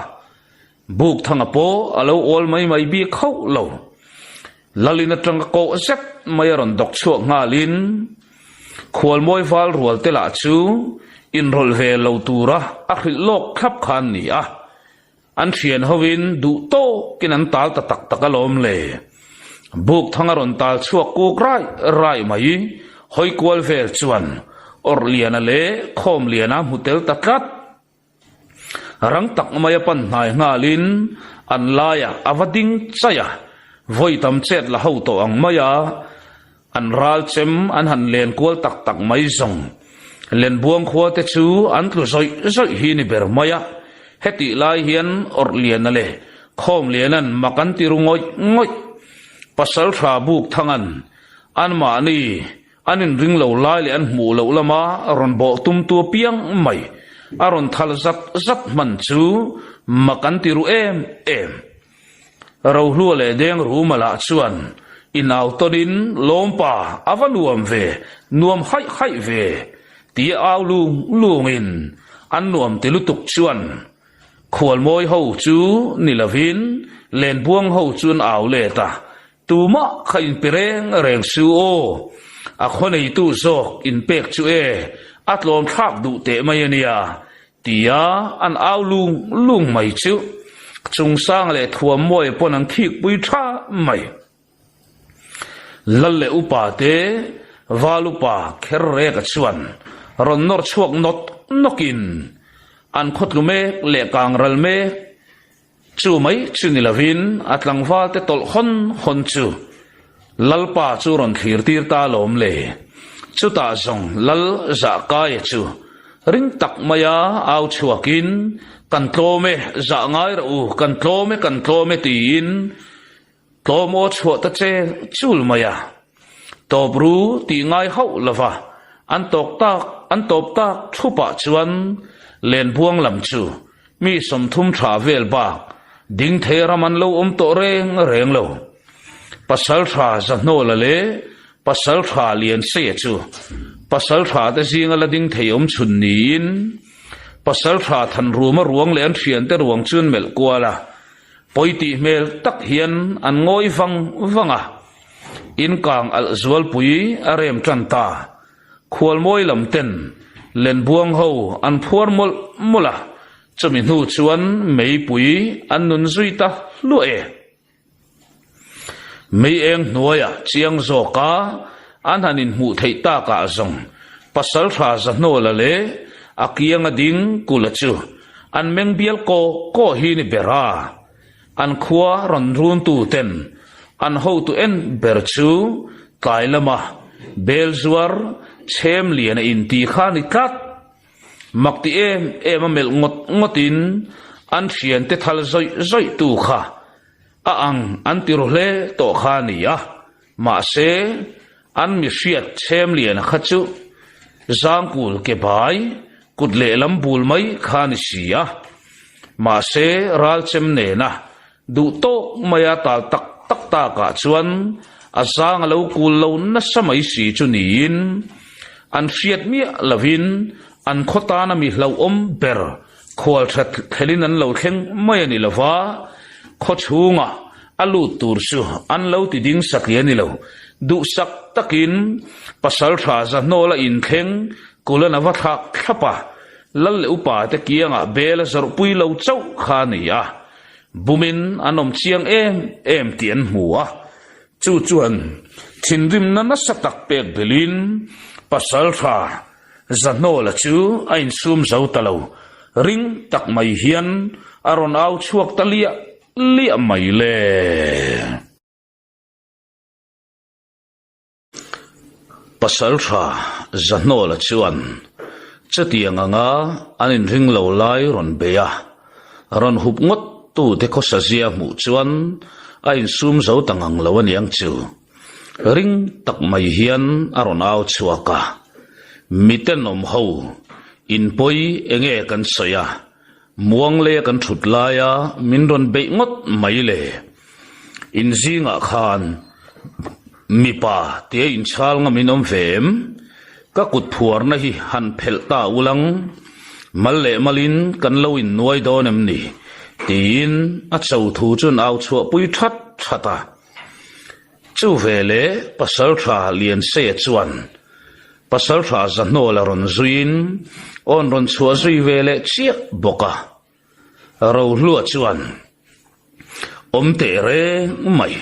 Speaker 1: Bukthanga pawh a lo awl mai mai bik hauh lo. Lalin atanga kawh zet mai a rawn dawk chhuak nghalin Khualmawi val rual te lah chu inrawlh ve lo tura a hrilh lawk thlap kha an ni a. An thian hovin duh tawkin an tal ta tak tak alawm le. Bukthanga rawn tal chhuak kuk raih raih mai hawi kual vel chuan Awrhliana leh Khawmliana hmu tel ta tlat. Rang tak maia pan hnai nghalin an laiah a va ding chaih a, vawi tam chet la ho tawh ang maia an ral chem an han len kual tak tak mai zawng. Lenbuang khua te chu an tlu zawih zawih hi ni ber mai a, hetih lai hian Awrhliana leh. Khawmliana'n mak an ti ru ngawih ngawih. Pasalṭha Bukthanga'n anmahni an inring lo lai leh an hmuh loh lama rawn bawh tumtu apiang mai a rawn thal zat zat hman chu mak an ti ru em em. Rohlua leh Dengruma lah chuan inau tawnin Lawmpa a va nuam ve, nuam haih haih ve tia au lung lungin an nuam ti lutuk chuan Khualmawi ho chu ni lovin Lenbuang ho chu an au let a, tumah kha inpe reng reng su aw, a khaw neitu zawk inpek chu e, a tlawm thlak duh teh mai a nia, tia an au lung lung mai chu Chungsang leh Thuammawi pawn an khikpui tha mai. Lal leh upa te val upa kher reka chuan rawn nawr chhuak nawt nawkin an khawtlu mek leh kang ral mek chu mai chu ni lovin a tlangval te tawlh hawn hawn chu Lalpa chu rawn thlir tir ta lawm le. Chutah zawng Lal Zahkaia chu ring tak maia au chhuakin kan tlawm e, zah ngai rawh u, kan tlawm e, kan tlawm e tiin Tlawm aw chhuah ta che chul mai a, tawp ru tih ngai hauh lova an tawk tak an tawp tak thupah chuan Lenbuang lam chu mi 30 tha vel bak ding thei ram an lo awm tawh reng reng lo. Pasaltha Zahnawla leh Pasaltha Lianseia chu Pasaltha te zinga la ding thei awm chhun niin Pasaltha Thanruma ruang leh an thiante ruang chu an melh kual a, Pawi tih hmel tak hian an ngawi vang vang a, in kang alh zualpui a rem tan ta. Khualmawi lam ten Lenbuang ho an phuar mawlh mawlh a, chumi hnu chuan meipui an nun zui ta hluah e. Mei eng hnuaiah chiang zawka an han inhmuh theih takah zawng Pasaltha Zahnawla leh a kianga ding Kula chu An meng bial kaw kaw hi ni ber a, an khua rawn runtu ten an hotu en ber chu tlai lama bel zuar chhem lian a inti kha ni tlat. Mak ti em em a melh ngawt ngawt in an thiante thal zawih zawih tu kha a ang an ti ru hle tawh kha a ni a, mahse An mi hriat chhem liana kha chu zangkul ke bai kut lehlam bul mai kha a ni si a, mahse ralchem nena duh tawk maia tal tak tak takah chuan a zang a lo kul lo nasa mai si chu niin an hriat miah lovin an khaw tana mi hlauhawm ber khual tha thelin an lo thleng mai a ni lova, khaw chhungah a lut tur chu an lo ti ding satliah a ni lo. Duhsak takin Pasaltha Zahnawla inthleng Kulan a va thlak thlap a, Lal leh upa te kiangah bel a zawrhpui lo chauh kha a ni a, bumin an awm chiang em em tih an hmu a, chu chuan thinrimna nasa tak pek belhin Pasaltha Zahnawla chu a insum zo ta lo, ring tak mai hian a rawn au chhuak ta liah liah mai le. Pasaltha Zahnawla chuan chutiang anga an inring lo lai rawn bei a, rawn hup ngawt tute khawsa zia hmuh chuan a insum zo ta ngang lo aniang chu. Ring tak mai hian a rawn au chhuak a, Mi tenawm ho, in pawi enge kan sawi a, muang leh kan thut laia min rawn beih ngawt mai le. In zingah khan mipa tia inchhal ngam in awm ve em? Ka kut phuarna hi han phelh ta ulang, mal leh malin kan lo innuai dawn em ni? tiin a cho thu chuan au chhuahpui that that a. Chu veleh Pasaltha Lianseia chuan Pasaltha Zahnawla rawn zuiin awn rawn chhuah zui ve leh chiah bawk a. Rohlua chuan, Awm teh reng mai,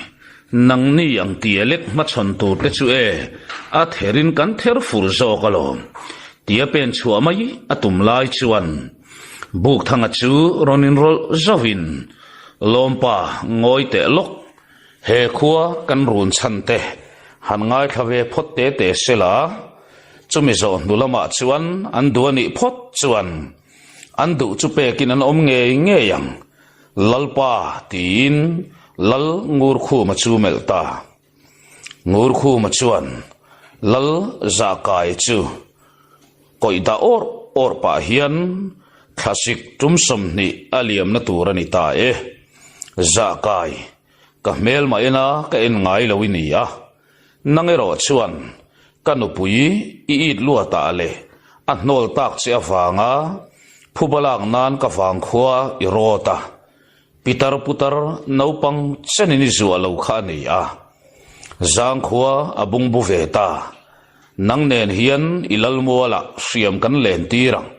Speaker 1: nangni ang tia lek hmachhawn tur te chu e, a therin kan ther fur zawk alawm, tia pen chhuah mai a tum lai chuan Bukthanga chu rawn inrawlh zauhin, Lawmpa ngawi teh lawk, he khua kan run chhan te han ngaithla ve phawt te te se la, chumi zawh hnu lamah chuan an duh a nih phawt chuan an duh chu pekin an awm ngei ngei ang. Lalpa tiin Lal Ngurkhuma chu melh ta. Ngurkhuma chuan Lal Zahkai chu kawih dah awrh awrh pah hian thlasik tum 20 a liamna tur a ni ta e. Zahkai, ka hmelmah ena ka en ngai lo i ni a. Nang erawh chuan ka nupui i it luatah leh a hnawl tak che avanga phuba lak nan ka vangkhua i rawt a, pitar putar naupang chenin i zuah lo kha a ni a. Zangkhua a bungbu ve ta. Nang nen hian i lalmualah hriam kan len tir ang.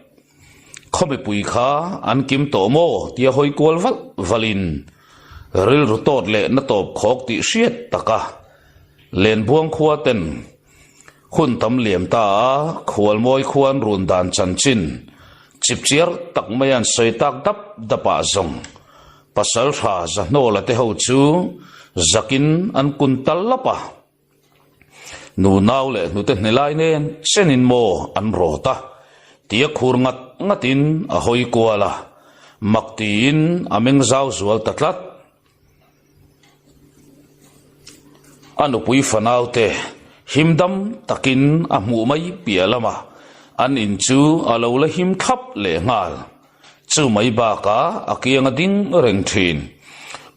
Speaker 1: Khaw mipui kha an kim tawh maw tia hawi kual valh valhin rilru tawt leh na tawp khawk tih hriat taka Lenbuang khua ten hun tam liam ta a Khualmawi khuan run dan chanchin chipchiar tak mai an sawi tak dap dap ah zawng Pasaltha Zahnawla te ho chu zakin an kun tal lap a. Nu nau leh hnute hne lai nen chenin maw an rawt a, tia khur ngat ngatin a hawi kual a, mak tiin a meng zau zual ta tlat. A nupui fanau te him dam takin a hmuh mai piah lamah an in chu a lo la him thlap leh nghal. Chu mai bakah a kiang a ding reng thin.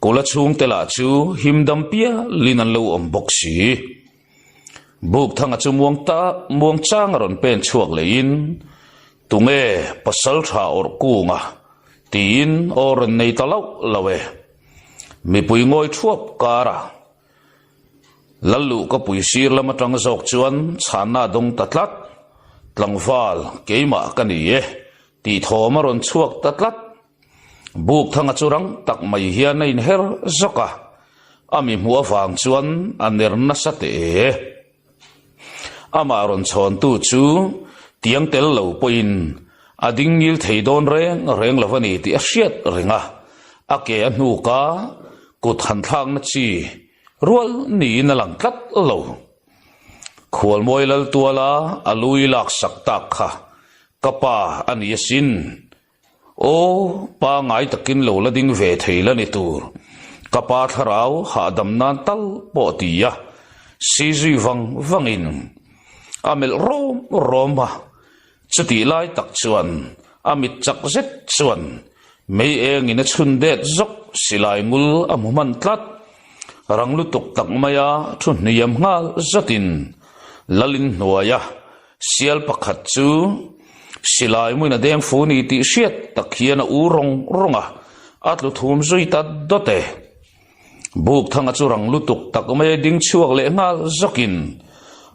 Speaker 1: Kula chhungte lah chu him dam pialin an lo awm bawk si. Bukthanga chu muang ta muang chang a rawn pen chhuak leiin, Tunge pasal tha awrh kunga? tiin aw rawn nei ta loh lo e. Mipui ngawi thuap karah Lalluh ka pui sir lam atang zawk chuan chhanna a dawng ta tlat. Tlangval, keimah ka ni e, tih thawm a rawn chhuak ta tlat. Bukthanga chu rang tak mai hian a inher zawk a, a mi hmuh avang chuan a ner nasa teh e. Amah rawn chhawntu chu tiang tel lo pawhin a ding ngil thei dawn reng reng lo a ni tih a hriat reng a, a ke a hnuk a, kut han thlakna chi rual niin a lang tlat lo. Khualmawi Laltuala a lui laksak tak kha ka pa a ni asin. Aw, pangai takin lo la ding ve thei la ni tur. Ka pa thlarau hahdam nan tal pawh ti a, si zui vang vangin a melh rawm rawm a. Chutih lai tak chuan a mit chak zet chuan mei engin a chhun det zawk silai ngul a hmu hman tlat. Rang lutuk tak maia thu hniam nghal zatin Lalin hnuaia Sial pakhat chu silai muin a deng fu ni tih hriat tak hian a u rawng rawng a, a tlu thum zui ta dawt e. Bukthanga chu rang lutuk tak mai a ding chhuak leh nghal zawkin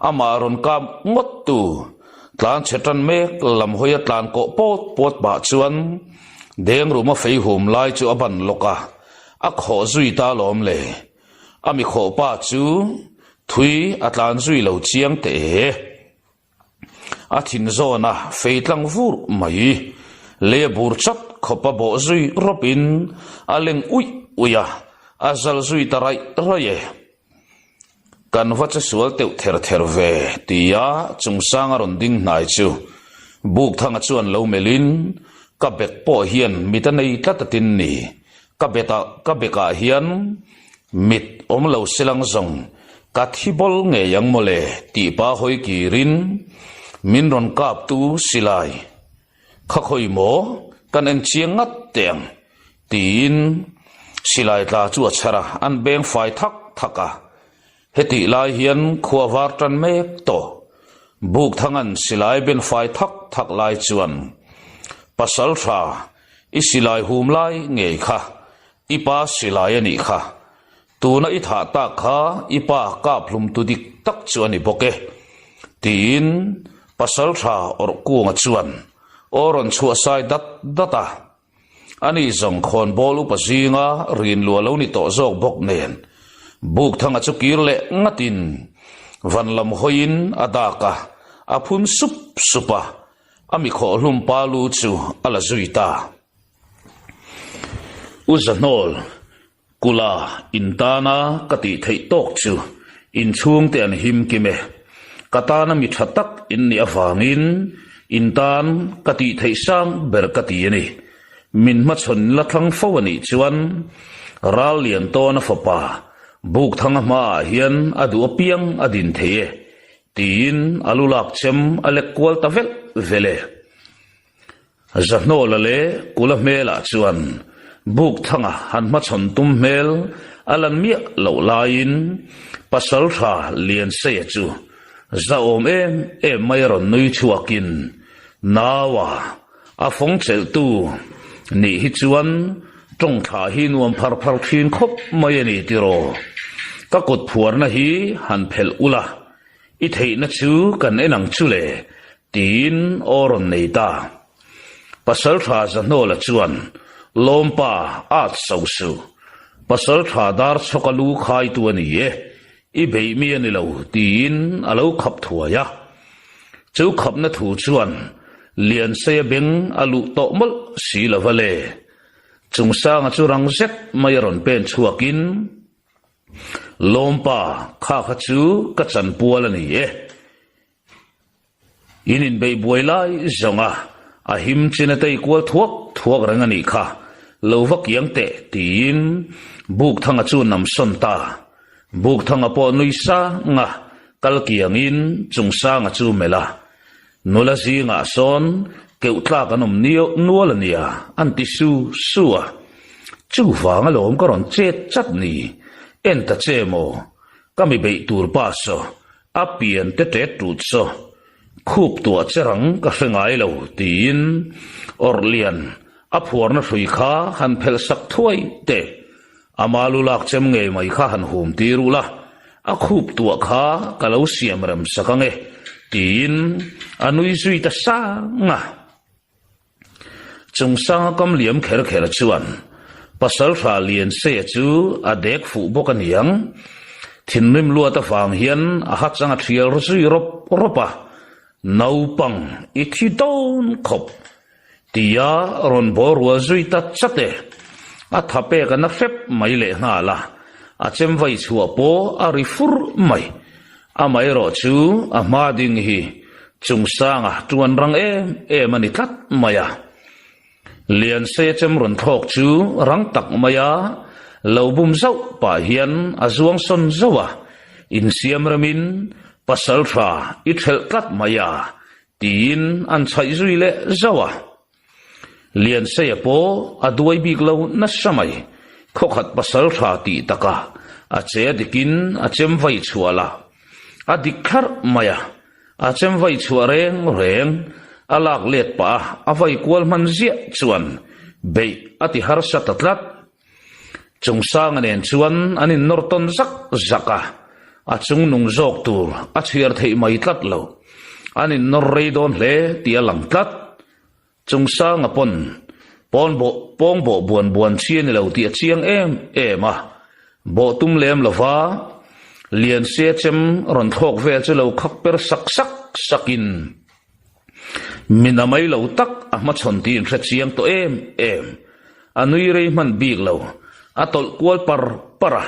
Speaker 1: amah rawn kap ngawt tu tlan chhe tan mek lam hawi a tlan kawh pawt pawt pah chuan deng ruma fei hum lai chu a ban lawk a, a khawh zui ta lawm le. A mi khawh pa chu thui a tlan zui lo chiang teh e. A thin zawn a fei tlang vur mai. Lei a bur chat khawp a bawh zui rawp in a leng uih uih a, a zal zui ta raih raih e. Kan va che sual teuh ther ther ve tia chungsang a rawn ding hnai chu Bukthanga chuan lo melh in ka bek pawh hian mit a nei tlat a tin ni. Ka betah ka bekah hian mit awm lo silang zawng ka thi bawl ngei ang mawle tih pa hawi kirin min rawn kap tu silai kha khawi maw kan en chiang ngat teh ang tiin silai tla chu a chhar a, an beng fai thak thak a. Hetih lai hian khua var tan mek tawh. Bukthangan silai ben fai thak thak lai chuan pasal tha i silai hum lai ngei kha i pa silai a nih kha. Tuna i thah tak kha i pa kap hlum tu dik tak chu a ni bawk e tiin pasal tha awrh kunga chuan aw rawn chhuah sai dat dat a. Ani zawng khawnbawl upa zinga rinlua lo ni tawh zawk bawk nen Bukthanga chu kir leh ngatin van lam hawiin a dak a, a phun sup sup a, a mi khawhhlum pa lu chu a la zui ta. U Zahnawl, Kula in tana ka tih theih tawk chu inchhungte an him kim e. Ka tana mi tha tak in nih avangin in tan ka tih theih sang ber ka ti a ni. Min hmachhawn la thlang fo a nih chuan Ralliantawna fapa Bukthanga hmaah hian a duh apiang a din thei e, tiin a lu lak chem a lek kual ta velh velh e. Zahnawla leh Kula hmelah chuan Bukthanga han hmachhawn tum hmel a lan miah loh laiin Pasaltha Lianseia chu zahawm em em mai a rawn nui chhuakin Naua A fawng chelhtu nih hi chuan tawng thlah hi nuam phar phar thin khawp mai a ni tiraw? Ka kut phuarna hi han phelh ula, i theihna chu kan en ang chu le, tiin aw rawn nei ta. Pasaltha Zahnawla chuan, Lawmpa, at so suh. Pasaltha dar chhawka lu khaitu a ni e, i beih mi a ni lo, tiin a lo khap thuai a. Chu khapna thu chuan Lianseia beng a luh tawh mawlh si lo va le. Chungsanga chu rang zet mai a rawn pen chhuakin, Lawmpa, kha kha chu ka chanpual a ni e. In inbeih buai lai zawnga a him chin a tei kual thuak thuak reng a nih kha, lo va kiang teh, tiin Bukthanga chu namsawn ta. Bukthanga pawh nui sang a, kal kiangin Chungsanga chu melh a, Nula zingah sawn keuh tlak an awm nual a nia, an ti su su a. Chuvang alawm ka rawn chet chat ni, en ta che maw, ka mi beih tur pa saw, a pian te tet tut saw, khup tuah che rang ka hre ngai lo, tiin Awrhlian a phuarna hrui kha han phelh sak thuai teh. Ama lu lak chem ngei mai kha han hum tir ula, a khup tuah kha ka lo siam rem sak ang e, tiin a nui zui ta sang a. Chungsanga kam liam kher kher chuan Pasaltha Lianseia chu a dek fuh bawk a niang. Thinrim luat avang hian a ha chang a thial zui rawp rawp a, Naupang i thi dawn khawp. Tia rawn bawl rual zui ta chat e. A tha pek a na hrep mai lehnghal a, a chem vai chhuah pawh a ri fur mai. Amaherawh chu a hma ding hi Chungsanga tuan rang em em a ni tlat mai a. Lianseia chem rawn thlawk chu rang tak maia lo bum zauh pah hian a zuang sawn zauh a, insiam remin pasal tha i thelh tlat mai a Tiin an chhaih zui leh zauh a. Lianseia pawh a duai bik lo nasa mai, khawkhat pasal tha tih taka a che a dikin a chem vai chhuah lah a dik thlarh mai a, a chem vai chhuah reng reng a lak let pah a a vai kual hman ziah chuan beih a ti harsa ta tlat. Chungsanga nen chuan an innawr tawn zak zak a, a chungnung zawk tur a chhiar theih mai tlat lo. An innawr rei dawn hle tih a lang tlat. Chungsanga pawn pawn bawh pawng bawh buan buan chi a ni lo tih a chiang em em a, bawh tum lem lova Lianse chem rawn thlawk vel chu lo khak per sak sak sakin Min a mai lo tak a hmachhawn tih in hre chiang tawh em em. A nui rei hman bik lo. A tawlh kual par par a,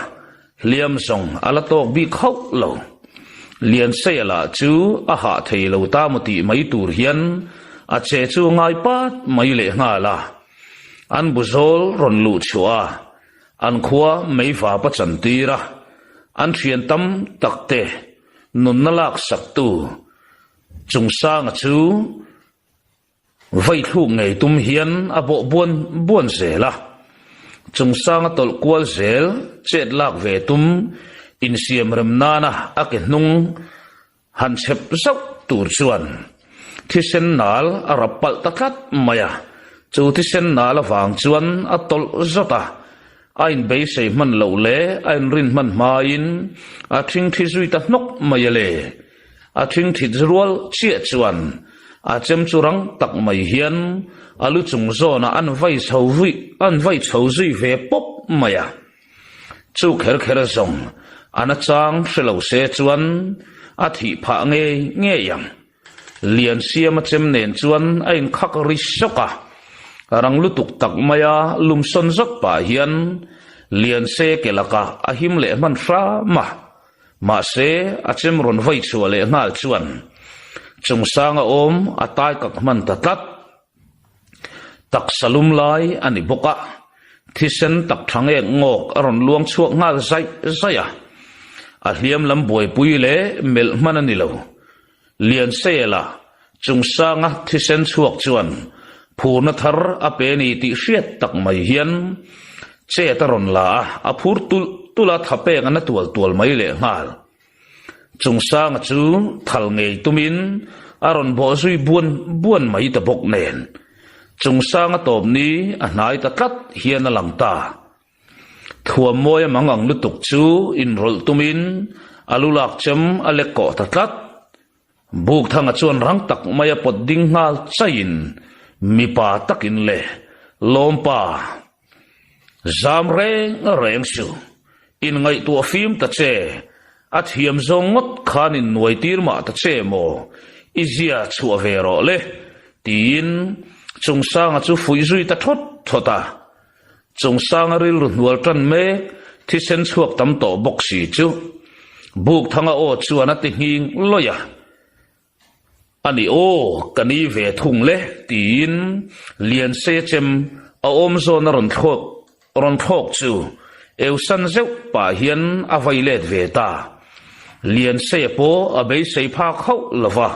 Speaker 1: hliam zawng a la tawk bik hauh lo. Lianseia lah chu a hah thei lo ta maw tih mai tur hian a che chu a ngai pat mai lehnghal a. An bu zawl rawn luh chhuah a, an khua meivap a chantir a, an thian tam tak te nunna lak saktu Chungsanga chu vaithluk ngei tum hian a bawh buan buan zel a, Chungsanga tawlh kual zel chet lak ve tum insiam rem nana a ke hnung han chhep zauh tur chuan thisen nal a rap palh ta tlat mai a, chu thisen nal avang chuan a tawlh zawt a, a inbeisei hman loh leh a inrin hman hmain a thingthi zui ta hnawk mai a le. A thingthit rual chiah chuan a chem chu rang tak mai hian a lu chung zawnah an vai chho vui an vai chho zui ve pawp mai a. Chu kher kher zawng a na chang hre lo se chuan a thih phah ngei ngei ang. Liansiama chem nen chuan a inkhak ri sawk a. Rang lutuk tak maia lumsawn zawt pah hian Lianse ke lakah a him leh hman hram a. Mahse, a chem rawn vai chhuah leh nghal chuan Chungsanga awm a tai kak hman ta tlat. Taksa lum lai a ni bawk a, thisen tak tha ngek ngawk a rawn luang chhuak nghal zaih zaih a. A hliam lam buaipui leh melh hman a ni lo. Liansela chungsanga thisen chhuak chuan phurna thar a pe ni tih hriat tak mai hian chet a rawn la a, a phur tulh tulh a, thapek a na tual tual mai lehnghal. Chungsanga chu thal ngei tumin a rawn bawh zui buan buan mai ta bawk nen, Chungsanga tawp ni a hnai ta tlat hian a lang ta. Thuammawi a mang ang lutuk chu inrawlh tumin a lu lak chem a lek kawh ta tlat. Bukthanga chuan rang tak mai a pawt ding nghal chaiin mipa takin le lawmpa zam reng reng suh inngaihtuah fim ta che, a thiam zawng ngawt khan innuai tir mah ta che maw i zia chhuah ve rawh le tiin Chungsanga chu fuih zui ta thawt thawt a. Chungsanga rilru hnual tan mek, thisen chhuak tam tawh bawk si chu Bukthanga aw chuan a ti nghing lawih a. A ni aw, ka ni ve thung le, tiin Lianse chem a awm zawn a rawn thlawk rawn thlawk chu eusan zeuh pah hian a vai let ve ta. Lianse pawh a beisei phak hauh lo va,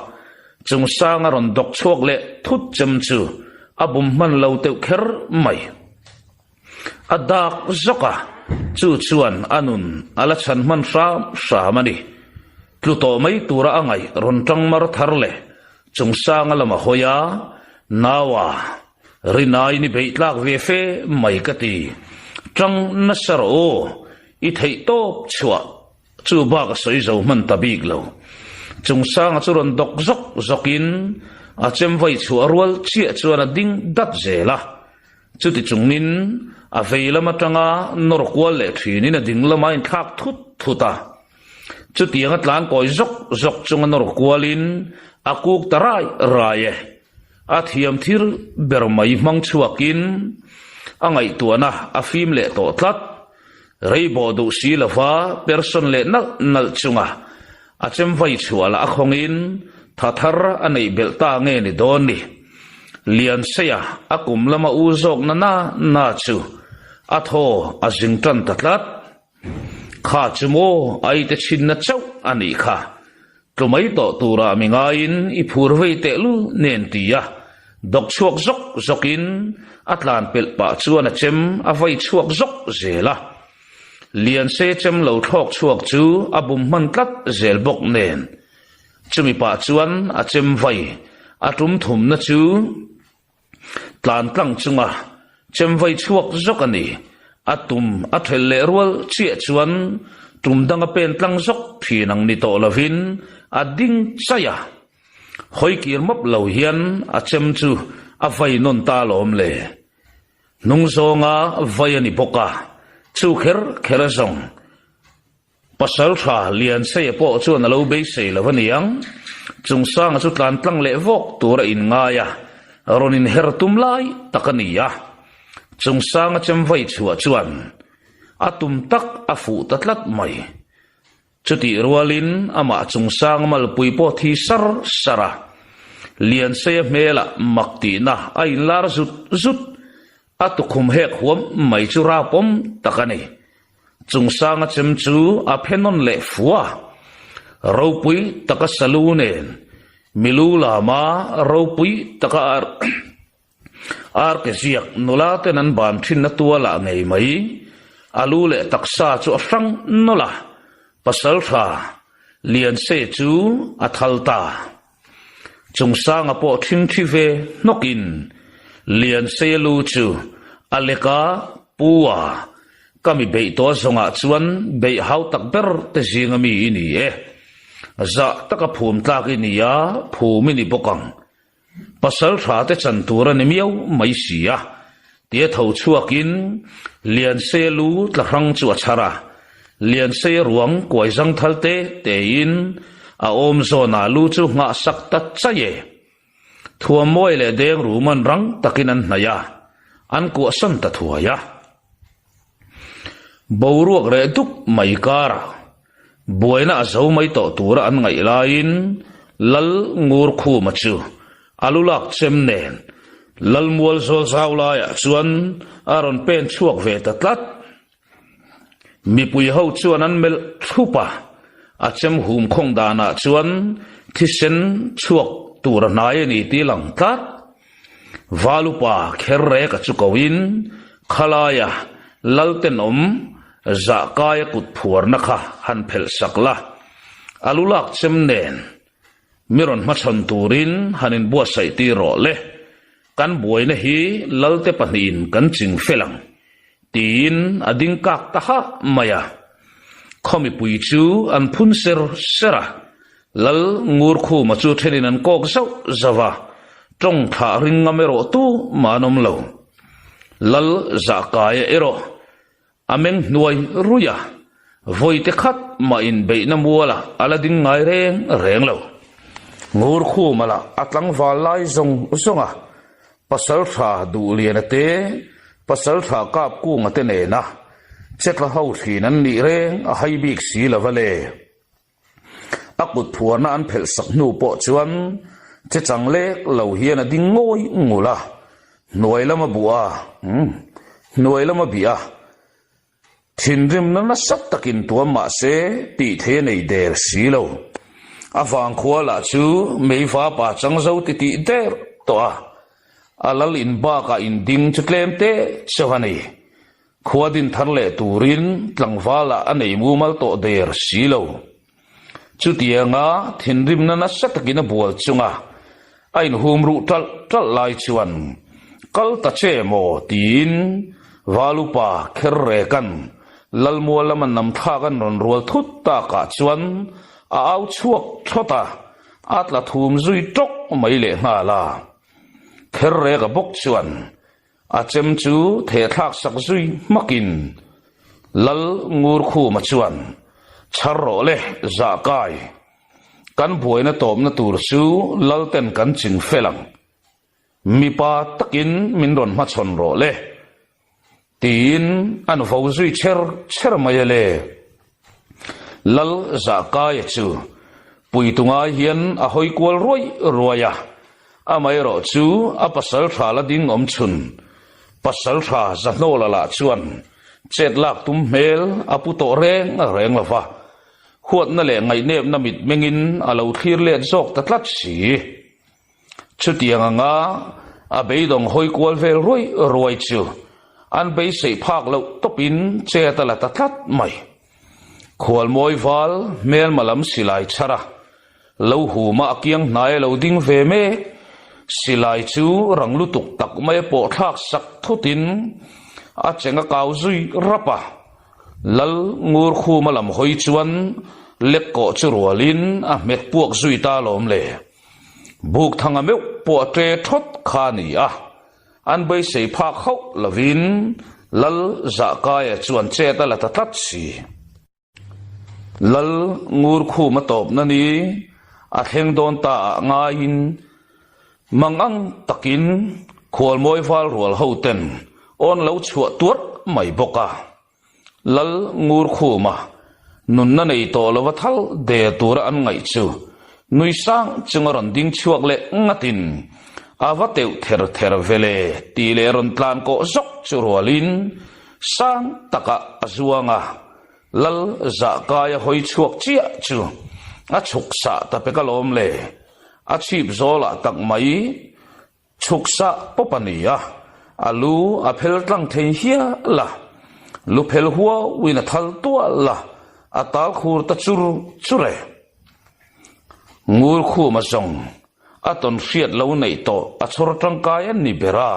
Speaker 1: Chungsanga rawn dawk chhuak leh thut chem chu a bum hman lo teuh kher mai. A dak zawk a, chu chuan a nun a la chhan hman hram hram a ni. Tlu tawh mai tura a ngaih rawn tang mar thar leh Chungsanga lam a hawi a, Naua, rinaiin i beih tlak ve fe mai ka ti. Tang nasa rawh aw, i theih tawp chhuah Chu bak a sawi zo hman ta bik lo. Chungsanga chu rawn dawk zawk zawkin a chem vai chhuah rual chiah chuan a ding dat zel a. Chuti chungin a vei lam atanga nawr kual leh thinin a ding lama inthlak thut thut a. Chutianga tlan kawi zawk zawk chunga nawr kualin a kuk ta rai rai e. A thiam thil ber mai hmang chhuakin a ngaihtuahna a fim leh tawh tlat. Rei bawh duh si lova person leh nalh nalh chunga a chem vai chhuah lah a khawngin tha thar a neih belh ta nge ni dawn ni. Lianseia a kum lama u zawkna na na chu a thaw a zing tan ta tlat. Kha chu maw aite chhinna chauh a nih kha. Tlu mai tawh turah mi ngaiin i phur vei tehlul nen ti a, dawk chhuak zawk zawkin a tlan pelh pah chuan a chem a vai chhuak zawk zel a. Lianse chem lo thlawk chhuak chu a bum hman tlat zel bawk nen. Chumi pah chuan a chem vai a tum thumna chu Tlan tlang chunga chem vai chhuak zawk a ni. A tum a thelh leh rual chiah chuan tum danga pen tlang zawk thin ang ni tawh lovin a ding chaih a. Hawi kir mawp lo hian a chem chu a vai nawn ta alawm le. Hnung zawnga vai a ni bawk a, chu kher kher a zawng. Pasal tha Lianseia pawh chuan a lo beisei lo a niang. Chungsanga chu tlan tlang leh vawk tur a inngai a, rawn inher tum lai tak a ni a. Chungsanga chem vai chhuah chuan a tum tak a fuh ta tlat mai. Chutih rualin amah Chungsanga malpui pawh thi sar sar a. Lianseia hmelah mak tihna a inlar zut zut. A tukhum hek huam mai chu rapawm tak a ni. Chungsanga chem chu a phe nawn leh fua. Ropui taka salu nen milu lama ropui taka arke ziak nula ten an ban thinna tualah ngei mai a lu leh taksa chu a hrang nawlh a, pasaltha Lianse chu a thal ta. Chungsanga pawh thingthi ve hnawkin Lianseia lu chu a lek a, Pu a, ka mi beih tawh zawngah chuan beih hau tak ber te zinga mi i ni e. Zah taka phum tlak i ni a, phum i ni bawk ang. Pasal tha te chan tur a ni miau mai si a, tia tho chhuakin Lianseia lu tla hrang chu a chhar a, Lianseia ruang kuai zangthal te tein a awm zawnah lu chu nghah sak ta chaih e. Thuammawi leh Dengru man rang takin an hnaih a, an kuahsan ta thuai a. Boruak reh dup mai karah buaina a zo mai tawh tura an ngaih laiin Lal Ngurkhuma chu a lu lak chem nen. Lalmual zawl zau laiah chuan a rawn pen chhuak ve ta tlat. Mipui ho chuan an melh thup a, a chem hum khawng danah chuan thisen chhuak tur a hnai a ni tih lang tlat. Valupa kher rek a chu koin khalaia Laltenawm zahkaia kut phuarna kha han phelh sak la, a lu lak chem nen Mi rawn hmachhawn turin han inbuatsaih tir rawh le, kan buaina hi Lalte pahnihin kan ching fel ang, tiin a ding kak ta hah mai a. Khaw mipui chu an phun ser ser a, Lal Ngurkhuma chu thenin an kawk zauh zauh a, tawng thlah ring ngam erawh tu mah an awm lo. Lal Zahkaia erawh A meng hnuai ruih a, vawi te khat mah inbeihna mualah a la ding ngai reng reng lo. Ngur khuma lah a tlangval lai zawng zawng a, Pasaltha Duhliana te, Pasaltha Kapkunga te nena chetla ho thin an nih reng a hai bik si lo va le. A kut phuarna an phelh sak hnu pawh chuan che chang lek lo hian a ding ngawi ngul a, hnuai lama buh a, hnuai lama bih a, thinrimna nasa takin tuam mah se tih thei a nei der si lo. A vangkhua lah chu meiva pa chang zo ti tih der tawh a, a lal in bakah in ding chu tlem te chauh a ni. Khua din thar leh turin tlangvalah a nei mumal tawh der si lo. Chutianga thinrimna nasa takin a bual chunga a inhum ruh ṭalh ṭalh lai chuan kal ta che maw tiin Valupa kher rekan Lalmual lama nam thlak an rawn rual thut takah chuan a au chhuak thawt a, a tla thum zui ṭawk mai lehnghal a. Kher reka bawk chuan A chem chu thehthlak sak zui hmakin Lal Ngurkhuma chuan, Chhar rawh le, zah kai. Kan buaina tawpna tur chu Lalten kan ching fel ang. Mipa takin min rawn hmachhawn rawh le. Tiin an vo zui cher cher mai a le. Lal Zahkaia chu puitungai hian a hawi kual ruai ruai a, amaherawh chu a pasal tha la ding awm chhun pasal tha Zahnawla lah chuan chet lak tum hmel a pu tawh reng reng lo va, huatna leh ngaihnepna mitmengin a lo thlir let zawk ta tlat si. Chutiang anga a beidawng hawi kual vel ruai ruai chu an beiseih phak loh tawpin chet a la ta tlat mai. Khualmawi val hmelma lam silai chhar a, lo huma a kiang hnai a lo ding ve mek. Silai chu rang lutuk tak mai a pawh thlak sak thutin a cheng a kau zui rap a. Lal ngur khuma lam hawi chuan lek kawh chu rualin a hmet puak zui ta lawm le. Buk thanga meuh pawh a ṭe ṭhawt kha a ni a, an beisei phak hauh lovin Lal Zahkaia chuan chet a la ta tlat si. Lal Ngurkhuma tawpna ni a thleng dawn ta ah ngaiin mangang takin khualmawi val rual hoten awn lo chhuah tuarh mai bawk a. Lal Ngurkhuma nunna nei tawh lova thal der tura an ngaih chu nui sang chunga rawn ding chhuak leh ngatin a va teuh ther ther ve le tih leh rawn tlan kawh zawk chu rualin sang takah a zuang a, Lal Zahkaia hawi chhuak chiah chu a chhuk sah ta pek alawm le, a chhip zawlah tak mai Chhuk sah pawp a ni a, a lu a phel tlang thei hial a, lu phel huauin a thal tual a, a tal khur ta chur chur e. Ngur khuma zawng a tawn hriat lo neih tawh a chhawr tangkai an ni ber a,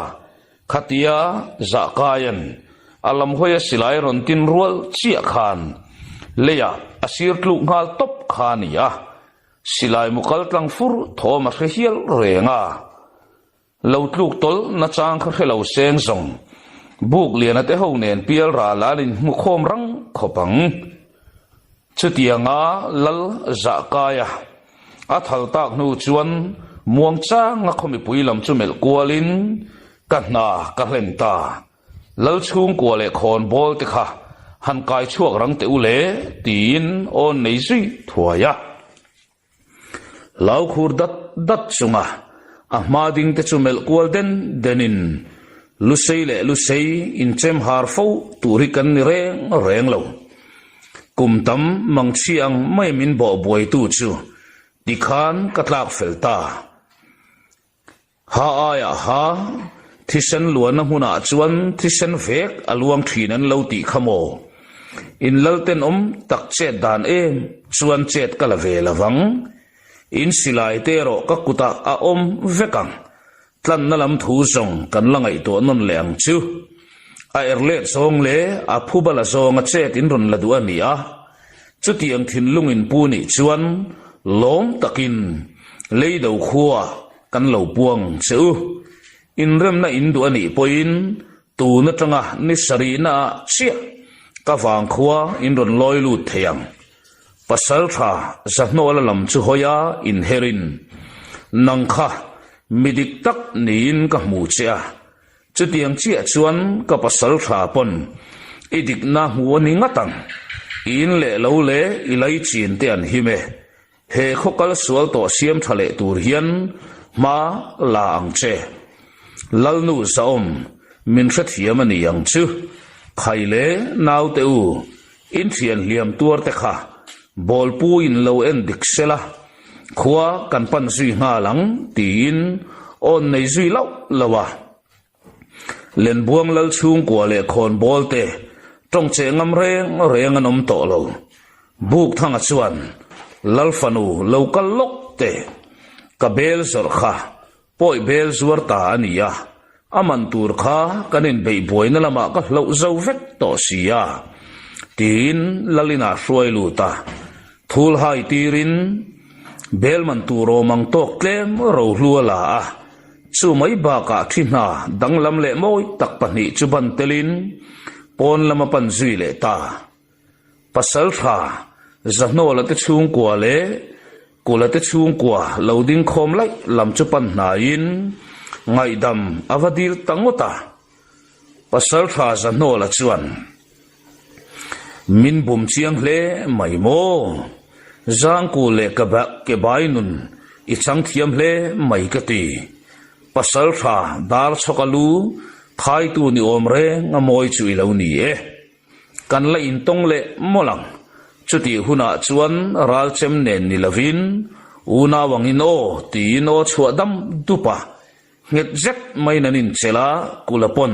Speaker 1: khatia zah kaian a lam hawi a silai rawn tin rual chiah khan leiah a sir tluk nghal tawp kha a ni a. Silai mu kal tlang fur thawm a hre hial reng a, lo tluk tawlh nachang kha hre lo seng zawng buk liana te ho nen pial ral an inhmu khawm rang khawp ang. Chutianga Lal Zahkaia a thal tak hnu chuan muangchanga khaw mipui lam chu melh kualin ka hna ka hlen ta. Lal chhungkua leh khawn bawl te kha han kai chhuak rang teh u le tiin awn nei zui thuai a. Lau khur dat dat chunga A hma ding te chu melh kual den den in Lusei leh Lusei inchem har fo tur hi kan ni reng reng lo. Kum tam mangchhi ang mai min bawh buaitu chu tikhan ka tlak fel ta. Ha aiah ha, thisen luanna hmunah chuan thisen vek a luang thin an lo tih kha maw? In lal tenawm tak chet dan em chuan chet ka la ve lovang. In silai te erawh ka kutah a awm vek ang. Tlanna lam thu zawng kan la ngaihtuah nawn leh ang chu. A er let zawng leh a phubala zawnga chet in rawn la duh a ni a. Chutiang thinlung in pu nih chuan lawm takin leido khua kan lo puang che u. Inremna in duh a nih pawhin tun atanga ni sarihna ah chiah ka vangkhua in rawn lawi lut thei ang. Pasaltha Zahnawla lam chu hawi a inherin, Nang kha mi dik tak niin ka hmu che a, Chutiang chiah chuan ka pasal tha pawn i dikna hmu a ni ngat ang. I in leh lo leh i lei chin te an him e. He khaw kal sual tawh siam tha leh tur hian hma la ang che. Lalnu Zahawm min hrethiam a ni ang chu. Khai leh naute u, in thian hliam tuar te kha bawlpu in lo en dik sela, Khua kan pan zui nghal ang tiin awn nei zui loh loh a. Lenbuang lal chhungkua leh khawnbawl te tawng cheh ngam reng reng an awm tawh lo. Bukthanga chuan Lal fanu lo kal lawk teh ka bel zawrh kha pawi bel zuar ta a ni a, a man tur kha kan inbeih buaina lamah ka hloh zo vek tawh si a, tiin Lalina hruai lut a, thul hai tirin bel man tur awm ang tawk tlem rohlu a la a, chu mai bakah thi hna danglam leh mawi tak pahnih chu ban telin pawn lama pan zui leh ta. Pasaltha Zahnawla te chhungkua leh Kula te chhungkua lo ding khawm laih lam chu pan hnaiin ngaihdam a va dil ta ngawt a. Pasaltha Zahnawla chuan, Min bum chiang hle mai maw? Zangkul leh ke bai nun i chang thiam hle mai ka ti. Pasaltha Darchhawka lu thaitu ni awm reng a mawi chu i lo ni e. Kan la intawng leh mawlh ang. Chutih hunah chuan ralchem nen ni lovin unau angin aw tiin aw chhuah dam dup a, nghet zet maiin an inchelh a, kula pawn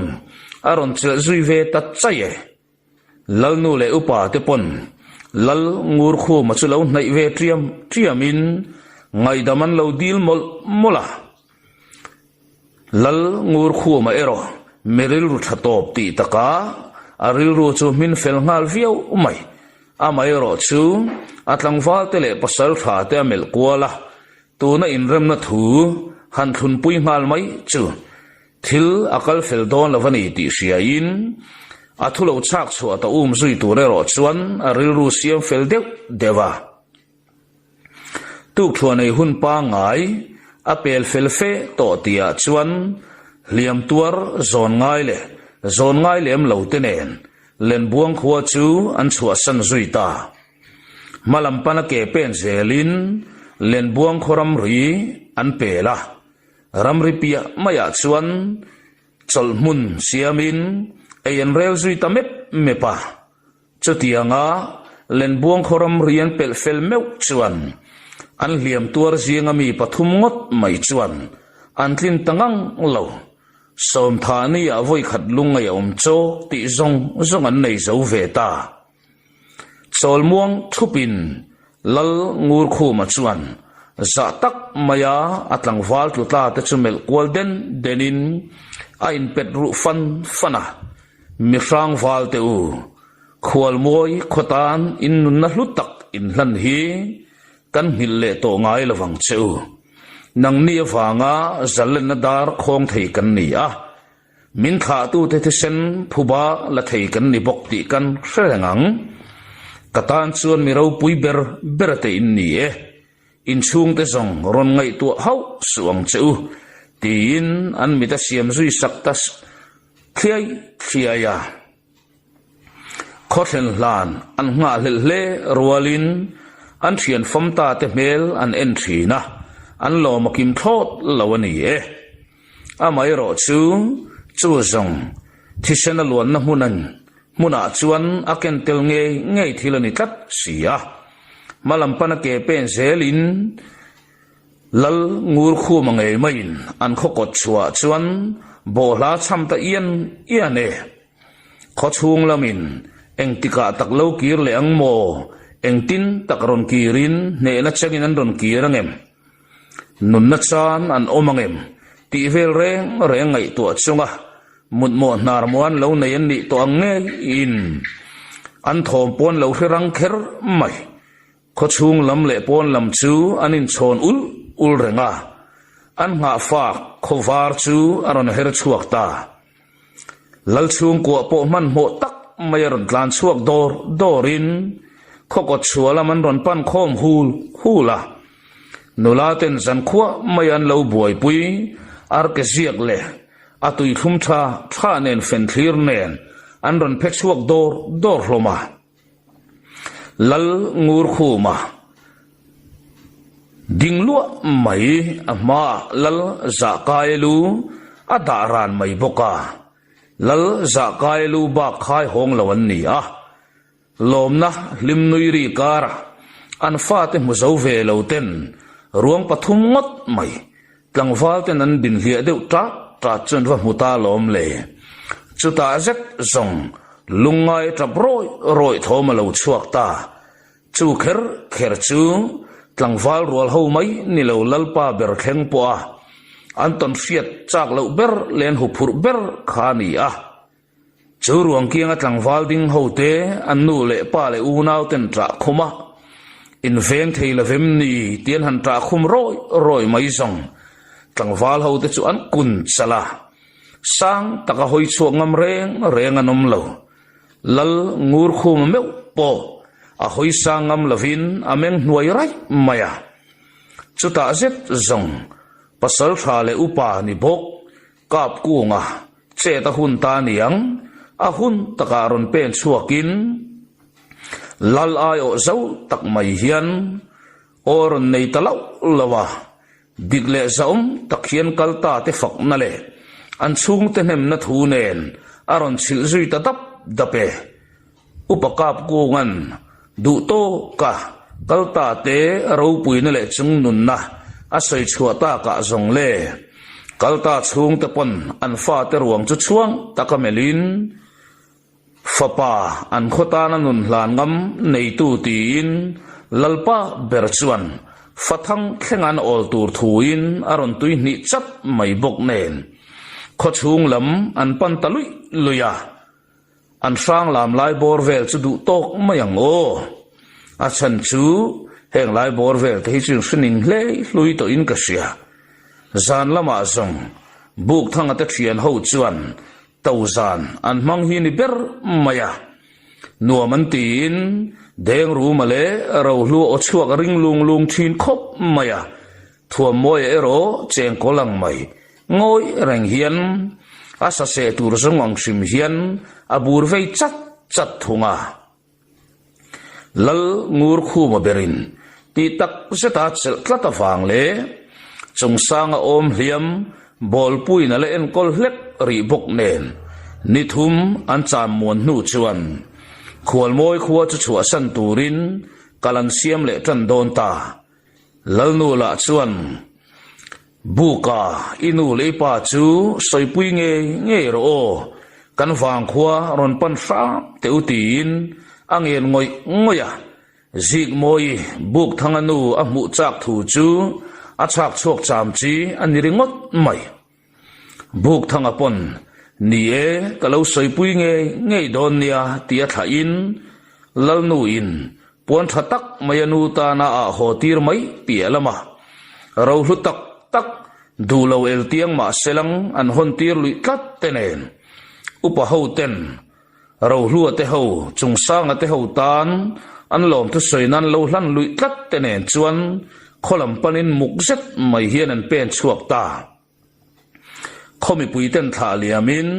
Speaker 1: a rawn chelh zui ve ta chaih e. Lalnu leh upa te pawn Lal Ngurkhuma chu lo hnaih ve ṭiam ṭiamin ngaihdam an lo dil mawlh mawlh a. Lal Ngurkhuma erawh mi rilru tha tawp tih takah a rilru chu hmin fel nghal viau mai. Amaherawh chu a tlangval te leh pasal tha te a melh kual a, tuna inremna thu han thlunpui nghal mai chu thil a kal fel dawn lo a ni tih hriain a thu lo chhak chhuah ta um zui tur erawh chuan a rilru siam fel deuh deuh a. Tukthuah nei hun pangngai a pel fel fe tawh tihah chuan hliam tuar zawn ngai leh zawn ngai lem lo te nen Lenbuang khua chu an chhuahsan zui ta. Hmalam pana ke pen zelin Lenbuang khaw ramri an pel a, ramri piah maiah chuan chawlh hmun siamin ei an rel zui ta mep mep a. Chutianga Lenbuang khaw ramri an pelh fel meuh chuan an hliam tuar zinga mi pathum ngawt mai chuan an tlin ta ngang lo. Sawmthani ah vawikhat lungngaih a awm chawk tih zawng zawng an nei zo ve ta. Chawlmuang thupin Lal Ngurkhuma chuan zah tak maia a tlangval tlutla te chu melh kual den denin a inpet ruh fan fan a. Mi hrang val teh u, khualmawi khaw tan in nunna hlu tak in hlan hi kan nghilh leh tawh ngai lo vang che u. Nangni avanga zalenna dar khawng thei kan ni a, min thlahtute thisen phuba la thei kan ni bawk tih kan hre reng ang. Ka tan chuan mi ropui ber ber te in ni e. Inchhungte zawng rawn ngaihtuah hauh suh ang che u, tiin an mit a siam zui sak ta Thliai thliai a, khawthlen hlan an nghahhlelh hle rualin an thian famta te hmel an en thin a. An lawm a kim thlawt lo a ni e. Amaherawh chu, chu zawng thisen a luanna hmunan hmunah chuan a ken tel ngei ngei thil a ni tlat si a. Hmalam pana ke pen zelin Lal ngur khuma ngei maiin an khaw kawt chhuah chuan bawhhla chham ta ian ian e. Khaw chhung lamin engtikah tak lo kir leh ang maw? Engtin tak rawn kirin hnehna chengin an rawn kir ang em? Nunna chan an awm ang em? Tih vel reng reng ngaihtuah chunga mutmawh hnar muan lo nei an nih tawh ang ngeiin an thawm pawn lo hre rang kher mai. Khaw chhung lam leh pawn lam chu an inchhawn ul ul reng a, an nghahfak khaw var chu a rawn her chhuak ta. Lal chhungkuah pawh hmanhmawh tak mai a rawn tlan chhuak dawr dawrin khaw kawt chhuah lam an rawn pan khawm hul hul a. Nula ten zankhuah mai an lo buaipui arke ziak leh a tuithlum tha tha nen fenthlir nen an rawn phe chhuak dawr dawr hlawm a. Lal ngur khuma ding luah mai a hmaah Lal Zahkaia lu a dah ran mai bawk a, Lal Zahkaia lu bak khai hawng lo an ni a, lawmna hlim nui ri karah an fate hmu zo ve lo ten ruang pathum ngawt mai Tlangval ten an din hliah deuh ṭat ṭat chu an va hmu ta alawm le. Chutah zet zawng lungngai ṭap rawih rawih thawm a lo chhuak ta. Chu kher kher chu tlangval rual ho mai ni lo Lalpa ber thleng pawh a an tawn hriat chak loh ber leh an huphurh ber kha a ni a. Chu ruang kianga tlangval ding ho te an nu leh pa leh unau ten ṭah khum a, in veng thei lo vem ni tih an han ṭah khum rawih rawih mai zawng. Tlangval ho te chu an kun chalh a, sang taka hawi chhuak ngam reng reng an awm lo. Lal ngur khuma meuh pawh a hawi sang ngam lovin a meng hnuai raih mai a. Chutah zet zawng pasal tha leh upa ni bawk Kap kunga chet a hun ta niang, a hun takah rawn pen chhuakin Lal aiawh zo tak mai hian aw rawn nei ta loh lo a, dik leh zahawm tak hian kal ta te fakna leh an chhungte hnemna thu nen a rawn chhilh zui ta dap dap e. Upa Kap Kunga'n duh tawka kal ta te ropuina leh chungnunna a sawi chhuah takah zawng le, kal ta chhungte pawn an fate ruang chu chhuang taka melhin fapa an khaw tana nun hlan ngam neitu tiin Lalpa ber chuan fathang thleng an awl tur thuin a rawn tui hnih chat mai bawk nen khaw chhung lam an pan ta luih luih a. An hrang lam lai bawr vel chu duh tawk mai ang aw. A chhan chu heng lai bawr vel te hi chu in hrening hlei hlui tawhin ka hria. Zan lamah zawng Bukthanga te thian ho chuan to zan an hmang hi ni ber mai a. Nuam an tiin deng ruma leh rohlu aw chhuak a ring lung lung thin khawp mai a. Thuammawi erawh chengkawl ang mai Ngawi reng hian a saseh tur zawng ang hrim hian a bur vei chat chat thung a. Lal ngur khuma berin tih tak zeta chelh tlat avang leh Chungsanga awm hliam bawlpuiin a la enkawl hlek rih bawk nen ni thum an cham muan hnu chuan Khualmawi khua chu chhuahsan turin kal an siam leh tan dawn ta. Lalnu lah chuan Buka, i nu leh i pa chu sawipui ngei ngei rawh aw, kan vangkhua rawn pan hram teh u tiin a ngen ngawih ngawih a. Zikmawi Bukthanga nu a hmuh chak thu chu a chhak chhuak cham chi a ni ringawt mai. Bukthanga pawn, Ni e, ka lo sawipui ngei ngei dawn nia tia thlahin Lalnu in Puan tha tak mai a nu tana ah haw tir mai piah lama rohlu tak tak duh lo el tiang mah selang an hawn tir luih tlat te nen upa ho ten rohlua te ho chungsanga te ho tan an lawm thusawi nan lo hlan luih tlat te nen chuan khaw lam panin muk zet mai hian an pen chhuak ta. Khaw mipui ten thlah liamin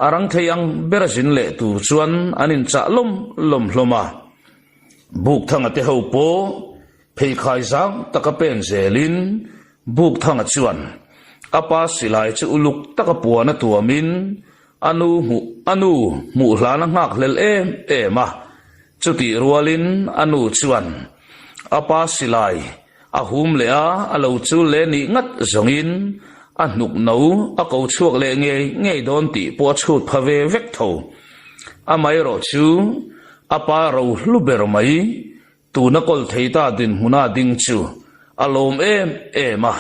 Speaker 1: a rang thei ang ber zin leh tur chuan an inchah lawm lawm hlawm a. Bukthanga te ho pawh pheikhai zang taka pen zelin Bukthanga chuan a pa silai chu uluk taka puan a tuamin a nu hmuh a nu hmuh hlan a nghak hlel em em a. Chutih rualin a nu chuan a pa silai a hum leh a, a lo chul leh nih ngat zawngin a hnuk no a ko chhuak leh ngei ngei dawn tih pawh a chhut pha ve vek tho. Amaherawh chu a pa ro hlu ber mai Tuna kawl thei ta dinhmuna ding chu a lawm em em a,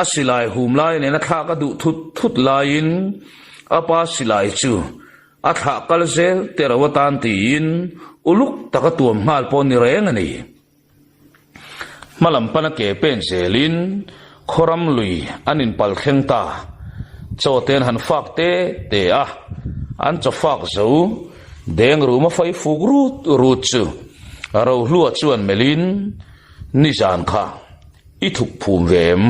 Speaker 1: a silai hum lai nena thlak a duh thut thut laiin a pa silai chu a thlah kal zel te ro atan tiin uluk taka tuam nghal pawh ni reng a ni. Hmalam pana ke pen zelin khawram lui an inpal thleng ta. Chaw te an han fak te te a, an chaw fak zo deng rum a fai fuk rut rut chu Rohlua chuan melhin, Nizan kha i thuk phum ve em?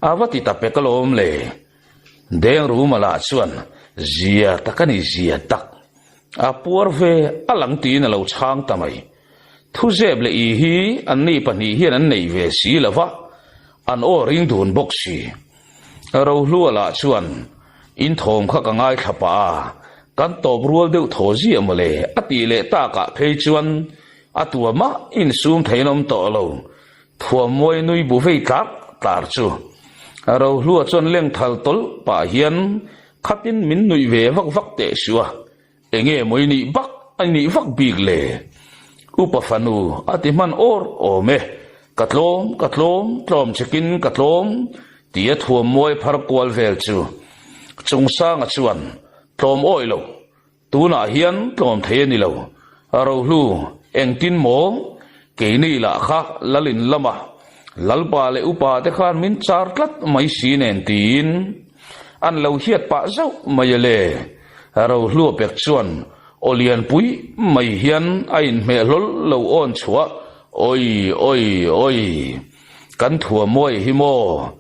Speaker 1: A va ti ta pek alawm le. Deng ruma lah chuan zia tak a ni zia tak. A puar ve a lang tiin a lo chhang ta mai. Thuzep leh i hi anni pahnih hian an nei ve si lo va, an aw ring dun bawk si. Rohlua lah chuan, In thawm kha ka ngaithla pah a, kan tawp rual deuh thaw ziah mawle a tih leh takah phei chuan a tua mah insum theiin awm tawh lo. Thuammawi nui bu vei tlar tlar chu Rohlua chuan lengthal tawlh pah hian khatin min nuih ve vak vak teh suh a. Enge maw i nih bak a nih vak bik le? Upa fanu a ti hman awr awm e. Ka tlawm, ka tlawm, tlawm chekin ka tlawm tia thuam mawi phar kual vel chu Chungsanga chuan tlawm awih lo. Tunah hian tlawm thei a ni lo. Rohlu, engtin maw? Keini lah kha Lalin lama Lalpa leh upa te khan min char tlat mai si nen tiin an lo hiat pah zauh mai a le. Rohlua pek chuan aw lianpui mai hian a inhmeh hlawl lo awn chhuah, Oi, oi, oi, kan thuamawi hi maw?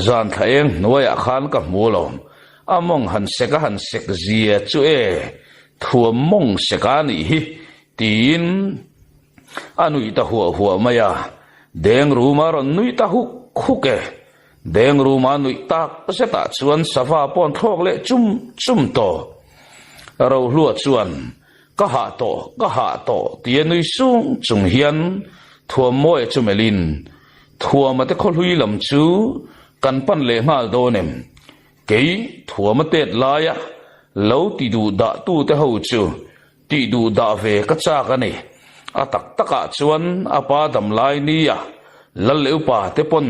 Speaker 1: Zan thla eng hnuaiah khan ka hmu alawm, a mawng han sek a han sek zia chu e, thuam mawng sek a nih hi, tiin a nuih ta huah huah mai a, deng ruma rawn nuih ta huk huk e. Deng ruma nuih tak zetah chuan sava paw'n thlawk leh chum chum tawh. Rohlua chuan, Ka hah tawh, ka hah tawh, tia nui sung chung hian Thuammawia chu melhin, Thuama te khawhlui lam chu kan pan leh nghal dawn em? Kei Thuama tet laia lo ti duh dah tute ho chu Tih duh dah ve ka chak a ni. A tak takah chuan a pa dam lai nia Lal leh upa te pawn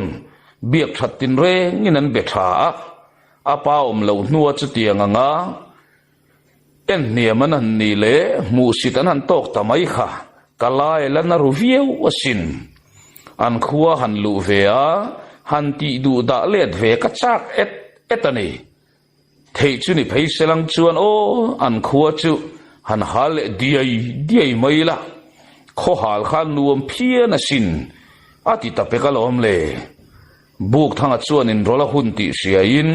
Speaker 1: biak that tin rengin an be tha a, a pa awm loh hnua chutiang anga en hniam an han nih leh hmuhsit an han tawk ta mai kha ka lai la na ru viau asin. An khua han luh ve a, han tih duh dah let ve ka chak et et a ni. Theih chu ni phei se lang chuan aw an khua chu han hal leh diai diai mai la, khaw hal kha nuam phian asin a ti ta pek alawm le. Bukthanga chuan inrawlh a hun tih hriain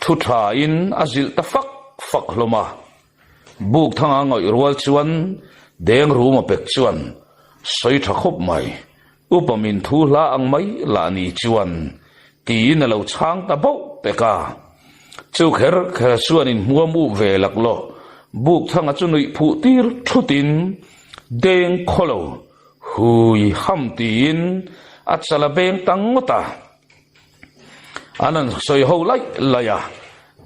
Speaker 1: thu thain a zilh ta fak fak hlawm a. Bukthanga ngawih rual chuan deng rum a pek chuan sawi tha khawp mai. Upa min thu hla ang mai lah ni chuan tiin a lo chhang ta bauh pek a. Chu kher kher chuan in hmuam up ve laklawh Bukthanga chu nuih phuh tir thutin deng khaw lo hui ham tiin a chal a beng ta ngawt a. An han sawi ho laih laih a,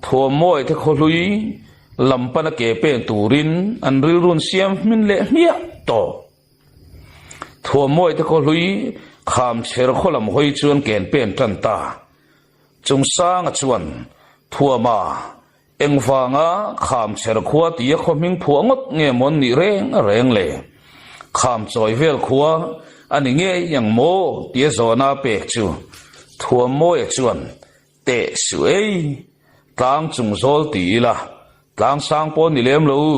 Speaker 1: Thuammawi te khawhlui lam pana ke pen turin an rilrun siam hmin leh hmiah tawh. Thuammawi te khawhlui kham chher khaw lam hawi chuan ken pen tan ta. Chungsanga chuan Thuama engvanga kham chher khua tia khaw hming phuah ngawt nge mawn nih reng reng le? Kham chawi vel khua a ni ngei ang maw tia zawhna pek chu Thuammawia chuan Teh suh ei, tlang chung zawl ti ila, tlang sang pawh ni lem lo u.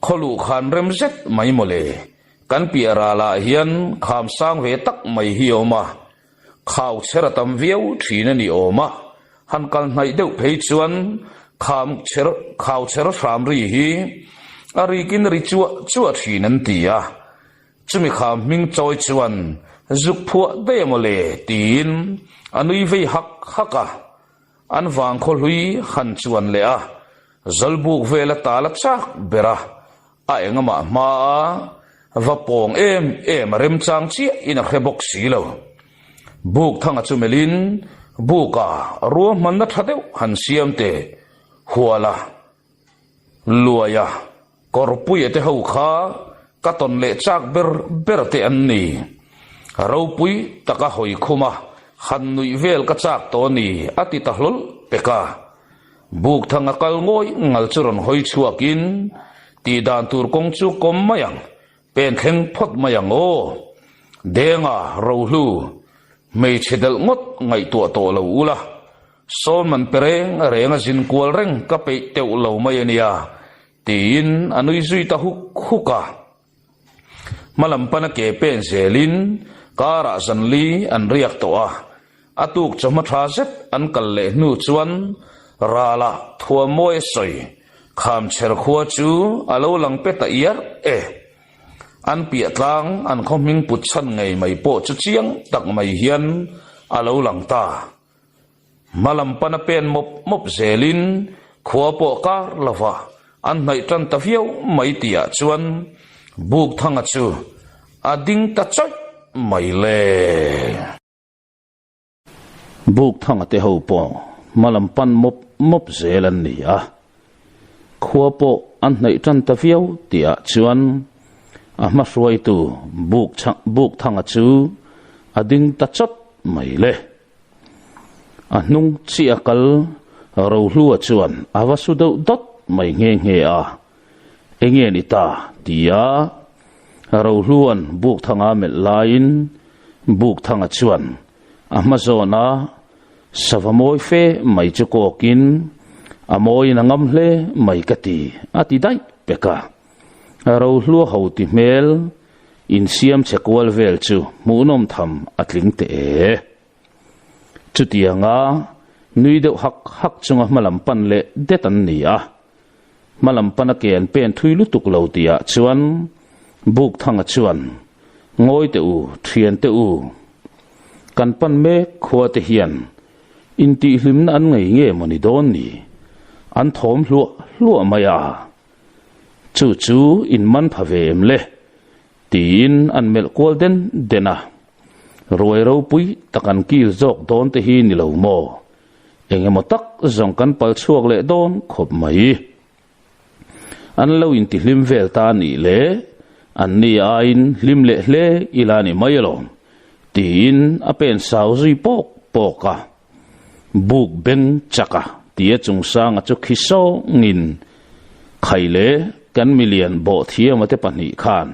Speaker 1: Khaw luh khan rem zet mai maw le, kan piah ralah hian kham sang ve tak mai hi a awm a, khau chher a tam viau thin a ni awm a, han kal hnaih deuh phei chuan kham chher khau chher hram ri hi a rikin ri chuah chuah thin an ti a, chumi kham hming chawi chuan. Zuk phuah daih a maw le tiin a nui vei hak hak a. An vangkhaw hlui han chuan leh a, Zawlbuk vel a tal a chak ber a, a engamah hma a va pawng em em a remchang chiah in a hre bawk si lo. Buk thanga chu melhin buka ruahmanna tha deuh han siam teh huala luaia Kawrpuia te ho kha ka tawn leh chak ber ber te an ni. Ropui taka hawi khum a, han nuih vel ka chak tawh a ni, a ti ta hlawl pek a. Bukthang a kal ngawi ngal chu rawn hawi chhuakin, Tih dan tur kawng chu kawm mai ang, pen thleng phawt mai ang aw. Denga, Rohlu, hmeichhe delh ngawt ngaihtuah tawh lo ula, Sawn man pe reng reng a zin kual reng ka peih teuh lo mai a nia, tiin a nui zui ta huk huk a. Hmalam pana ke pen zelin karah zanli an riak tawh a, a tuk chawhma tha zet an kal leh hnu chuan ralah thuammawi a sawi kham chher khua chu a lo lang pe ta iar e. An piah tlang an khaw hming put chhan ngei mai pawh chu chiang tak mai hian a lo lang ta. Hmalam pana pen mawp mawp zelin khua pawh kar lova an hnaih tan ta viau mai tihah chuan Bukthanga chu a ding ta chawih mai le. Bukthanga te ho pawh hmalam pan mawp mawp zel an ni a, khua pawh an hnaih tan ta viau tihah chuan a hmahruaitu Bukthanga chu a ding ta chawt mai le. A hnung chiah a kal Rohlua chuan a va su deuh dawt mai nghe nghe a, Enge ni ta? tia Rohlua'n Bukthanga melh laiin Bukthanga chuan a hma zawna sava mawi fe mai chu kawkin a mawiin a ngam hle mai ka ti a ti daih pek a. Rohlua ho ti hmel insiam che kual vel chu hmuhnawm tham a tling teh e. Chutianga nui deuh hak hak chunga hmalam pan leh det an ni a. Hmalam pana ke an pen thui lutuk lo tihah chuan Bukthanga chuan, Ngawi teh u, thian teh u. Kan pan mek khua te hian intihhlimna an ngei nge maw ni dawn ni? An thawm hluah hluah mai a. Chu chu in man pha ve em le? tiin an melh kual den den a. Ruai ropui tak an kil zawk dawn te hi ni lo maw? Eng emaw tak zawng kan pal chhuak leh dawn khawp mai. An lo intihlim vel ta a nih le, an ni aiin hlim leh hle ila ni mai alawm, tiin a pen sau zui pawk pawk a. Buk beng chak a tia chungsanga chu khi sawngin Khai le kan milian bawh thiama te pahnih khan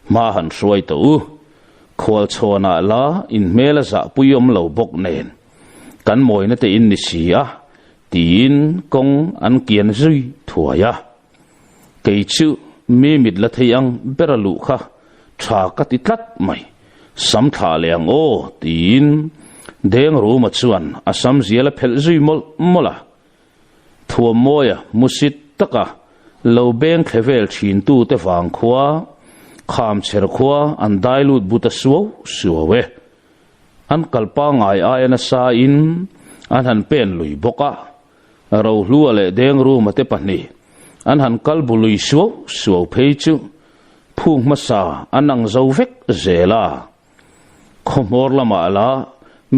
Speaker 1: hma han hruai tawh u, khualchhawnah la inhmel a zahpui awm lo bawk nen kan mawina te in ni si a tiin kawng an kian zui thuai a. Kei chu mi mit la thei ang ber a luh kha tha ka ti tlat mai, sam thlah leh ang aw tiin Deng Ruma chuan a sam zial a phelh zui mawlh mawlh a. Thuammawia musit taka lo beng thle vel thin tute vang khua kham chher khua an dai lut bu ta suau suau e. An kal pangngai aia nasa in an han pen lui bawk a. Rohlua leh Dengruma te pahnih an han kal bu lui suau suau phei chu phung hmasa an ang zo vek zel a. Khawhmawr lamah la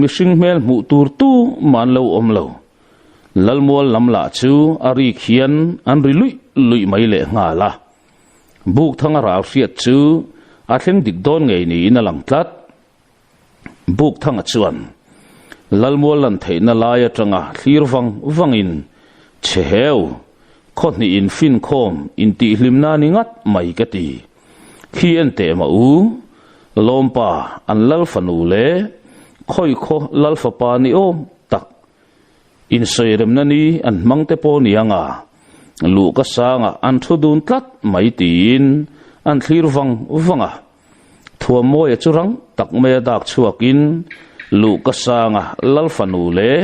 Speaker 1: mihring hmel hmuh tur tu mah an lo awm lo. Lalmual lam lah chu a rik hian an ri luih luih mai leh nghal a. Bukthanga ral hriat chu a thleng dik dawn ngei niin a lang tlat. Bukthanga chuan Lalmual lan theihna lai atanga thlir vang vangin che heu, khaw hnih in finkhawm intihhlimna ni ngat mai ka ti. Khi en teh mah u, Lawmpa an lal fanu leh khawi khaw lal fapa ni awm tak insawiremna ni an hmang te pawh ni anga luhka sangah an thu dun tlat mai tiin an thlir vang vang a. Thuammawia chu rang tak maia dak chhuakin luhka sanga lal fanu leh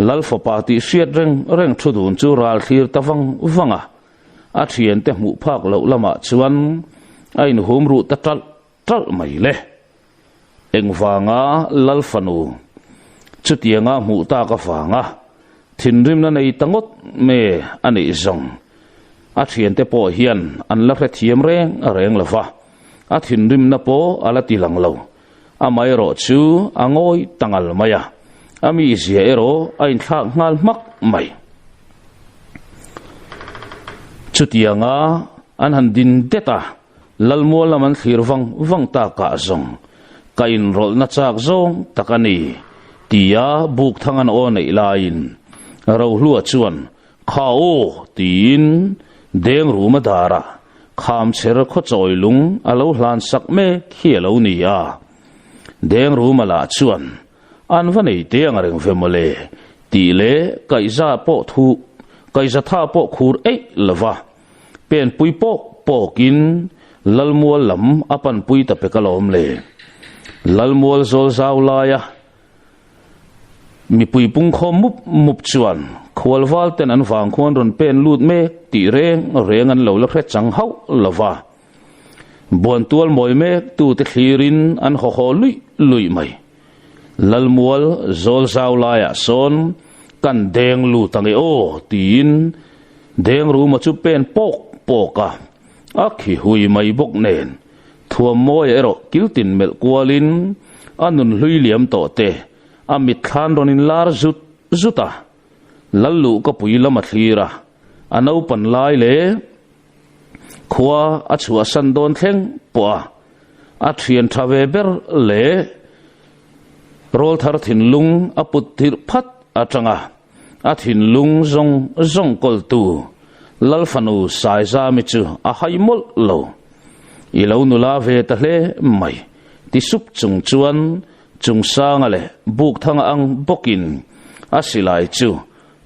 Speaker 1: lal fapa tih hriat reng reng thu dun chu ral thlir ta vang vang a, a thiante hmuh phak loh lamah chuan a inhum ruh ta ṭalh ṭalh mai le. Engvanga Lal fanu chutianga hmuh tak avanga thinrimna nei ta ngawt me a neih zawng a thiante pawh hian an la hrethiam reng reng lo va, a thinrimna pawh a la ti lang lo. Amaherawh chu a ngawi ta ngal mai a, a mizia erawh a inthlak nghal hmak mai. Chutianga an han din det a, Lalmual lam an thlir vang vang takah zawng ka inrawlhna chak zawng tak a ni, tia Bukthang an aw neih laiin Rohlua chuan Kha aw tiin Dengruma darah Khamchher khawchawi lung a lo hlan sak mek hi a lo ni a. Dengruma lah chuan An va nei te ang reng ve mawle tih leh kaihza pawh thu kaihza tha pawh khur eih lova Penpui pawk pawkin Lalmual lam a panpui ta pek alawm le. Lalmual zawl zau laia mipui pungkhawm mup mup chuan khualval ten an vang khuan rawn pen lut mek tih reng reng an lo la hre chang hauh lo va. Buantual mawi mek tute thlirin an haw haw luih luih mai. Lalmual zawl zau laiah sawn kan deng lut ang e aw tiin deng ruma chu pen pawk pawk a, a khi hui mai bawk nen Thuammawi erawh kiltin melh kualin a nun hlui liam tawh te a mitthlan rawn inlar zut zut a, Lalluh ka pui lam a thlir a, a naupan lai leh Khua a chhuahsan dawn thleng pawh a, a thian tha ve ber leh rawlthar thinlung a put tirh phat atanga a thinlung zawng zawng kawltu Lalfanu Saizami chu a hai mawlh lo. I lo nula ve ta hle mai ti sup chung chuan Chungsanga leh Bukthanga ang bawkin a silai chu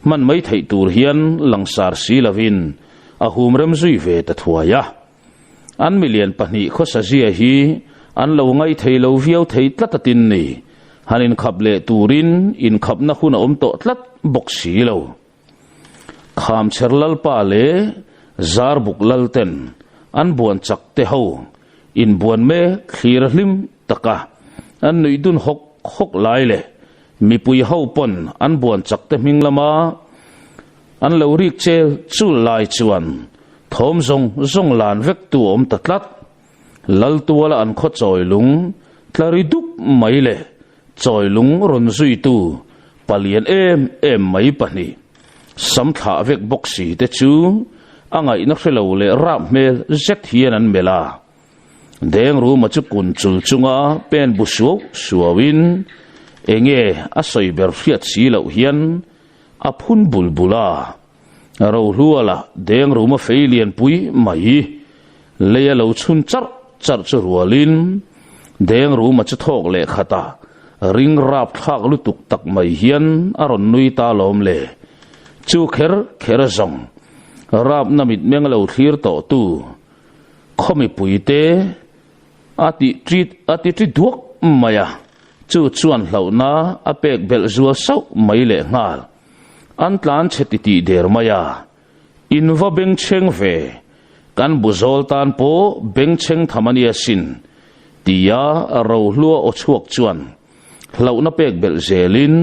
Speaker 1: Hman mai theih tur hian langsar si lovin a hum rem zui ve ta thuai a. An milian pahnih khawsa zia hi an lo ngai thei lo viau thei tlat a tin ni. Han inkhap leh turin inkhapna hun a awm tawh tlat bawk si lo. Khamchher Lalpa leh Zarbuk Lalten an buan chak te ho inbuan mek thlir a hlim tak a, an nuih dun hawk hawk lai leh Mipui ho pawn an buan chak te hming lama an lo rik chel chul lai chuan thawm zawng zawng lan vek tu a awm ta tlat. Laltuala an khaw chawi lung tla ri dup mai leh chawi lung rawn zuitu palian em em mai pahnih sam thlah vek bawk si te chu a ngaihna hre lo leh rap hmel zet hian an melh a. Dengruma chu kun chul chunga pen bu suau suauin enge a sawi ber hriat si loh hian a phun bul bul a. Rohluala Dengruma fei lianpui mai lei a lo chhun charh charh chu rualin Dengruma chu thawk leh khatah ring rap thlak lutuk tak mai hian a rawn nui ta lawm le. Chu kher kher zawng rapna mitmeng lo thlir tawhtu Khaw mipuite a ti ṭi a ti ṭi duak mai a, chu chuan hlauhna a pek belh zual sauh mai leh nghal. An tlan chhe ti tih der mai a, in va bengchheng ve, kan bu zawl tan pawh bengchheng tham a nia sin, tia Rohlua aw chhuak chuan hlauhna pek belh zelin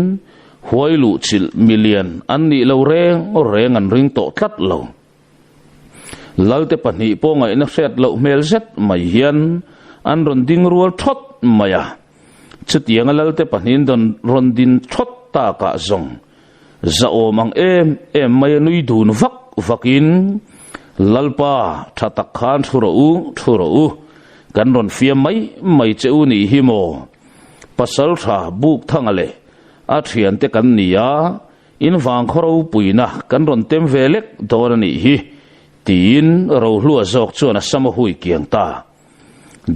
Speaker 1: huai luh chilh milian an nih lo reng reng an ring tawh tlat lo. Lalte pahnih pawh ngaihna hriat loh hmel zet mai hian an rawn ding rual thawt mai a. Chutianga Lalte pahnihin dawn rawn din thawt takah zawng zahawm ang em em mai a nui dun vak vakin, Lalpa, tha tak khan thu rawh u, thu rawh u, kan rawn fiam mai mai che u nih hi maw? Pasaltha Bukthanga leh a thiante kan ni a, In vang khaw ropuina kan rawn tem ve lek dawn a nih hi, tiin Rohlua zawk chuan a sam a hui kiang ta.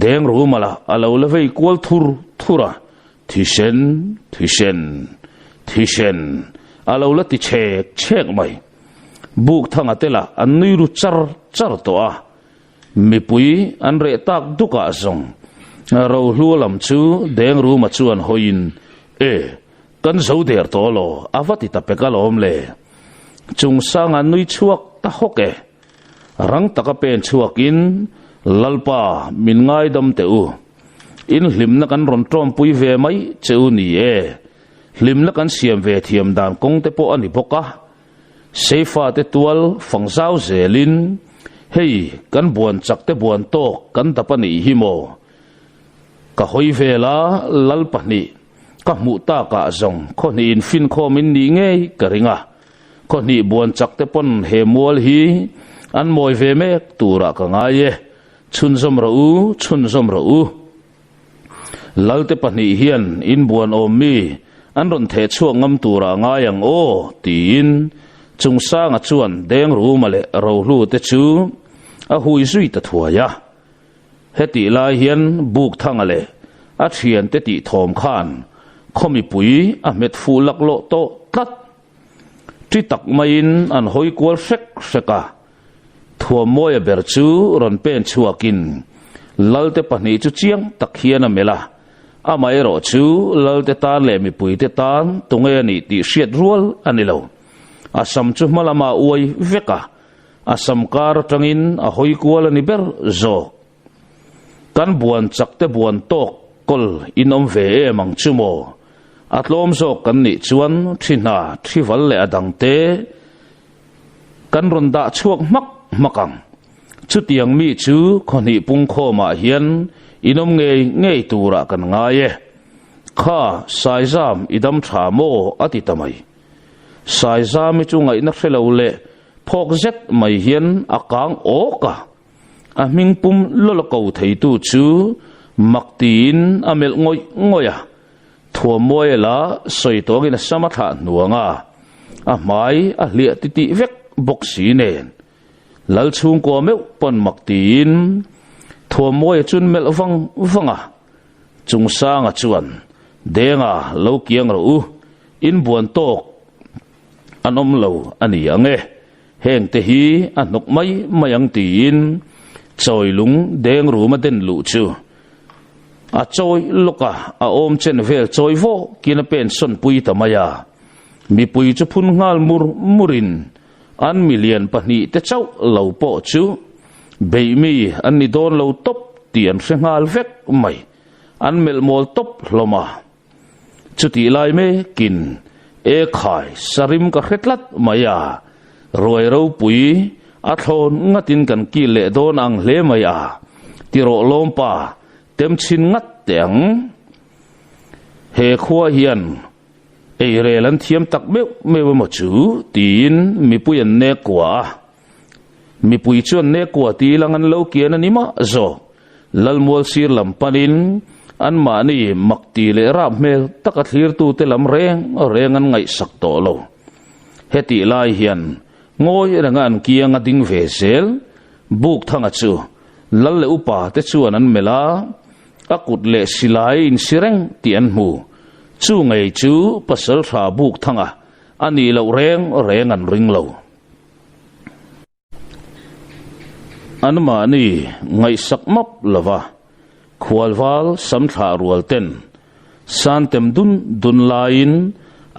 Speaker 1: Deng Rumala a lo la vei kual thur thur a, Thisen, thisen, thisen, a lo la ti chhek chhek mai. Bukthanga te lah an nui ru char char tawh a, mipui an reh tak dukah zawng Rohlua lam chu Deng Ruma chuan hawiin, E, Kan zo der tawh lo, a va ti ta pek alawm le. Chung sanga nui chhuak ta hawk e. Rang taka pen chhuakin, Lalpa, min ngaidam teh u. In hlimna kan rawn tawmpui ve mai che u ni e. Hlimna kan siam ve thiam dan kawng te pawh a ni bawk a. Seifa te tual fang zau zelin hei kan buan chak te buan tawk kan dap a nih hi maw? Ka hawi vel a, lal pahnih ka hmuh takah zawng khaw hnih in finkhawm in nih ngei ka ring a. Khaw hnih buan chak te pawn he mual hi an mawi ve mek turah ka ngai e. Chhunzawm rawh u, chhunzawm rawh u. Lalte pahnih hian inbuan awm mi an rawn theh chhuak ngam turah ngai ang aw, tiin Chungsanga chuan Dengruma leh Rohlu te chu a hui zui ta thuai a. Hetih lai hian Bukthanga leh a thiante tih thawm khan khaw mipui a hmet fuh laklawh tawh tlat. Ṭi tak maiin an hawi kual hrek hrek a. Thuammawia ber chu rawn pen chhuakin Lalte pahnih chu chiang tak hian a melh a, amaherawh chu Lalte tan leh mipuite tan tunge a nih tih hriat rual a ni lo. A sam chu hma lama uai vek a, a sam kar atangin a hawi kual a ni ber zawk. Kan buan chak te buan tawk kawl in awm ve em ang chu maw? A tlawm zawk kan nih chuan thi hna, thi val leh a dang te kan rawn dah chhuak hmak hmak ang. Chutiang mi chu khawhnih pungkhawmah hian in awm ngei ngei turah kan ngai e. Kha, Saizam i dam tha maw? a ti ta mai. Saizami chu ngaihna hre lo leh phawk zet mai hian a kang awk a. A hming pum lawla ko theitu chu mak tiin a melh ngawih ngawih a. Thuammuaia la sawi tawngin a sam a thlah hnuang a, a hmai a hliah titih vek bawk si nen. Lal chhungkua meuh pawn mak tiin Thuammuaia chuan melh vang vang a. Chungsanga chuan, Denga lo kiang rawh u, inbuan tawk an awm lo a ni ang e. Heng te hi a hnawk mai mai ang tiin chawi lung deng rum a den luh chu a chawi lawk a, a awm chen vel chawi vawkin a pen sawn pui ta mai a. Mipui chu phun nghal mur murin an milian pahnih te chauh lo pawh chu beih mi an ni dawn lo tawp tih an hre nghal vek mai. An melh mawl tawp hlawm a. Chutih lai mekin e khai sarim ka hre tlat mai a, ruai ropui a thlawn ngatin kan kil leh dawn ang hle mai a, ti rawh lawmpa tem chhin ngat teh ang. He khua hian eirel an thiam tak meuh meuh emaw chu tiin mipui an nek kua a. Mipui chuan Nekua ti lang an lo kian a ni mah zawk. Lalmual sir lam panin anmahni mak ti leh rap hmel taka thlirtute lam reng reng an ngaihsak tawh lo. Hetih lai hian ngawi renga an kianga ding ve zel Bukthanga chu Lal leh upa te chuan an melh a, a kut leh silai insi reng tih an hmu. Chu ngei chu Pasalṭha Bukthanga a nih loh reng reng an ring lo. Anmahni ngaihsak map lova khualval samthlah rual ten santem dun dun laiin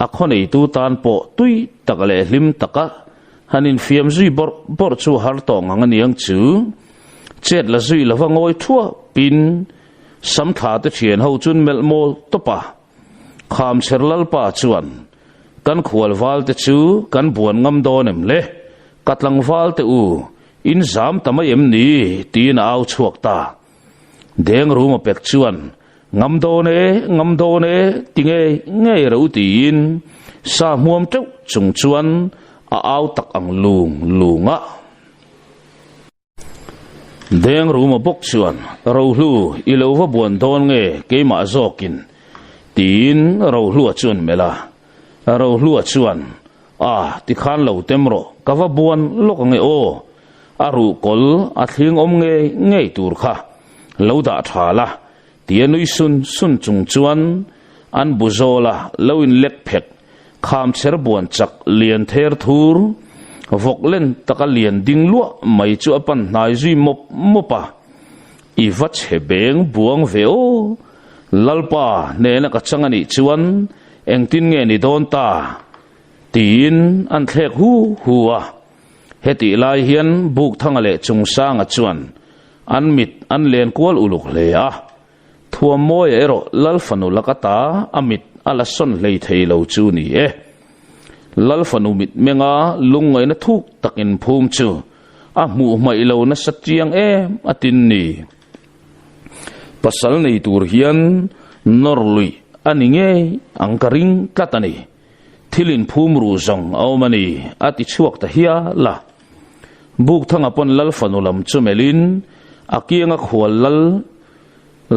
Speaker 1: a khawneitu tan pawh tui tak leh hlim taka han infiam zui bawrh bawrh chu har tawh ngang a niang chu. Chet la zui lova ngawi thuapin samthla te thian ho chun melh mawl tawp a. Khamchher Lalpa chuan, Kan khual valte chu kan buan ngam dawn em le? Ka tlangval te u, in zam ta mai em ni? tiin a au chhuak ta. Deng Ruma pek chuan, Ngam dawn e, ngam dawn e, ti ngei ngei reuh u tiin sa hmuam teuh chung chuan a au tak ang lung lung a. Deng Ruma bawk chuan, Rohlu, i lo va buan dawn nge keimah zawkin? tiin Rohlua chuan melh a. Rohlua chuan, A, tikhan lo tem rawh, ka va buan lawk ange aw. A ruhkawl a thling awm ngei ngei tur kha lo dah tha la, tia nui sun sun chung chuan an bu zawla lo inlek phek kham chher buan chak lian ther thur vawk len taka lian ding luah mai chu a pan hnai zui mawp mawp a, I va chhe beng buang ve aw, Lalpa hnena ka chang a nih chuan engtin nge ni dawn ta? tiin an thlek hu hu a. Hetih lai hian Bukthanga leh Chungsanga chuan an mit an len kual uluk hle a. Thuammawia erawh Lal fanu laka ta a mit a la sawn hlei thei lo chu ni e. Lal fanu mitmenga lungngaihna thuk tak inphum chu a hmuh hmaih lo nasa chiang em a tin ni. Pasal nei tur hian nawr luih a ni ngei ang ka ring tlat a ni. Thil inphum ru zawng a awm a ni, a ti chhuak ta hial a. Bukthanga pawn Lal fanu lam chu melhin a kianga khual lal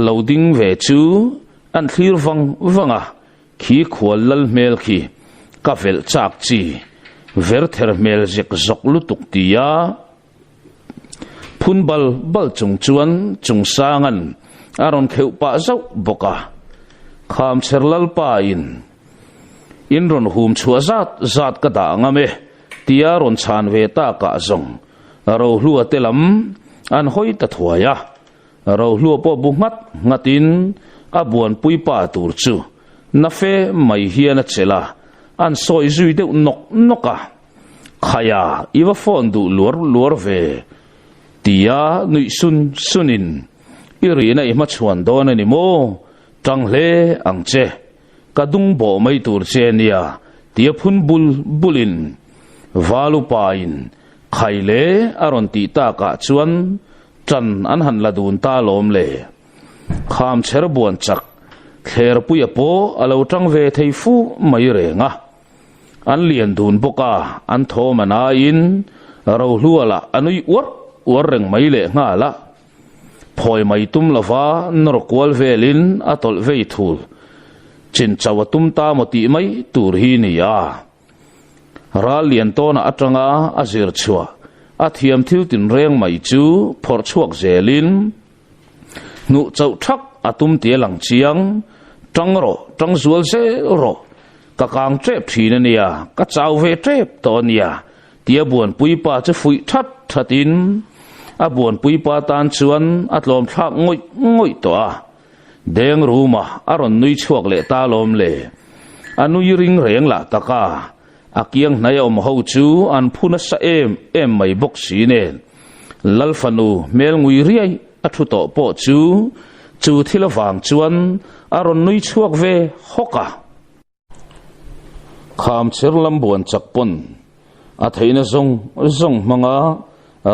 Speaker 1: lo ding ve chu an thlir vang vang a, Khi khual lal hmel khi ka velh chak chi, verther hmel zek zawk lutuk tia phun bal bal chung chuan Chungsanga'n a rawn kheuh pah zauh bawk a. Khamchher lalpa in in rawn hum chhuah zat zat ka dah ngam e tia rawn chhan ve takah zawng Rohlua te lam an hawi ta thuai a. Rohlua pawh bu nghat nghatin a buanpui pa tur chu na fe mai hian a chelh a, an sawi zui deuh nawk nawk a. Khaia, i va phone duh luar luar ve, tia nuih sun sunin, I rihna i hmachhuan dawn a ni maw? Tang hle ang che. Ka dung bawh mai tur che nia, tia phun bul bulin Valupain khai le a rawn tih takah chuan ṭan an han la dun ta lawm le. Kham chher buan chak Thlerpuia pawh a lo ṭang ve thei fu mai reng a. An lian dun bawk a, an thawm a naiin Rohlua lah a nui uar uar reng mai lehnghal a. Phawi mai tum lova nawr kual velin a tawlh vei thul. Chin chauh a tum ta maw tih mai tur hi ni a. Ral lian tawna atanga a zir chhuah a thiam thil tinreng mai chu phawrh chhuak zelin hnuh chauh thak a tum tia lang chiang, Tang rawh, tang zual zel rawh, ka kang tep thin a nia, ka chau ve tep tawh a nia, tia buanpui pa chu fuih that thatin a buanpui pa tan chuan a tlawm thlak ngawih ngawih tawh a. Deng ruma a rawn nui chhuak leh ta lawm le. A nui ring reng lah tak a, a kiang hnai a awm ho chu an phu nasa em em mai bawk si nen. Lal fanu hmel ngui riai a thu tawh pawh chu chu thil avang chuan a rawn nui chhuak ve hawk a. Kham chher lam buan chak pawn a theihna zawng zawng hmanga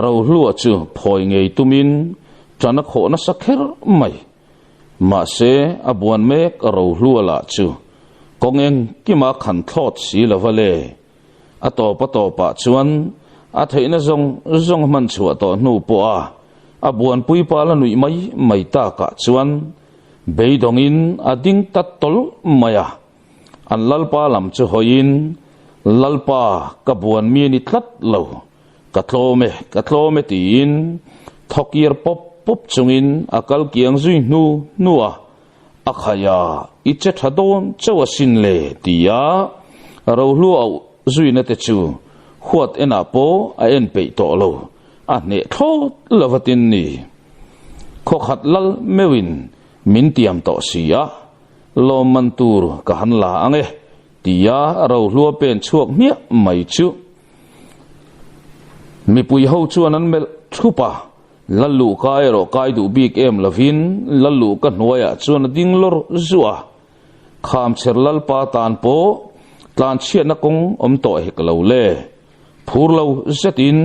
Speaker 1: Rohlua chu phawi ngei tumin ṭan a khawh nasa kher mai. Mahse, a buan mek Rohlua lah chu kawng engkima khan thlawt si lo va le. A tawp a tawpah chuan a theihna zawng zawng hman chhuah tawh hnu pawha a buanpui pa la nuih mai mai takah chuan beidawngin a ding ta tawlh mai a. An lalpa lam chu hawiin, Lalpa, ka buan mi a ni tlat lo, ka tlawm e, ka tlawm e tiin thawkir pawp pawp chungin a kal kiang zui hnu hnu a. A khaia i che tha dawn chauh asin le tia Rohlua auh zuina te chu huat enah pawh a en peih tawh lo, a hneh thlawt lo va tin ni. Khawkhat lal meuhin min tiam tawh si a, lawmman tur ka han la ang e tia Rohlua pen chhuak hmiah mai chu mipui ho chuan an melh thup a. Lalluh ka erawh kai duh bik em lovin Lalluh ka hnuaiah chuan a ding lawr zuah a, Khamchher Lalpa tan pawh tlanchhiatna kawng awm tawh hek lo le. Phur lo zetin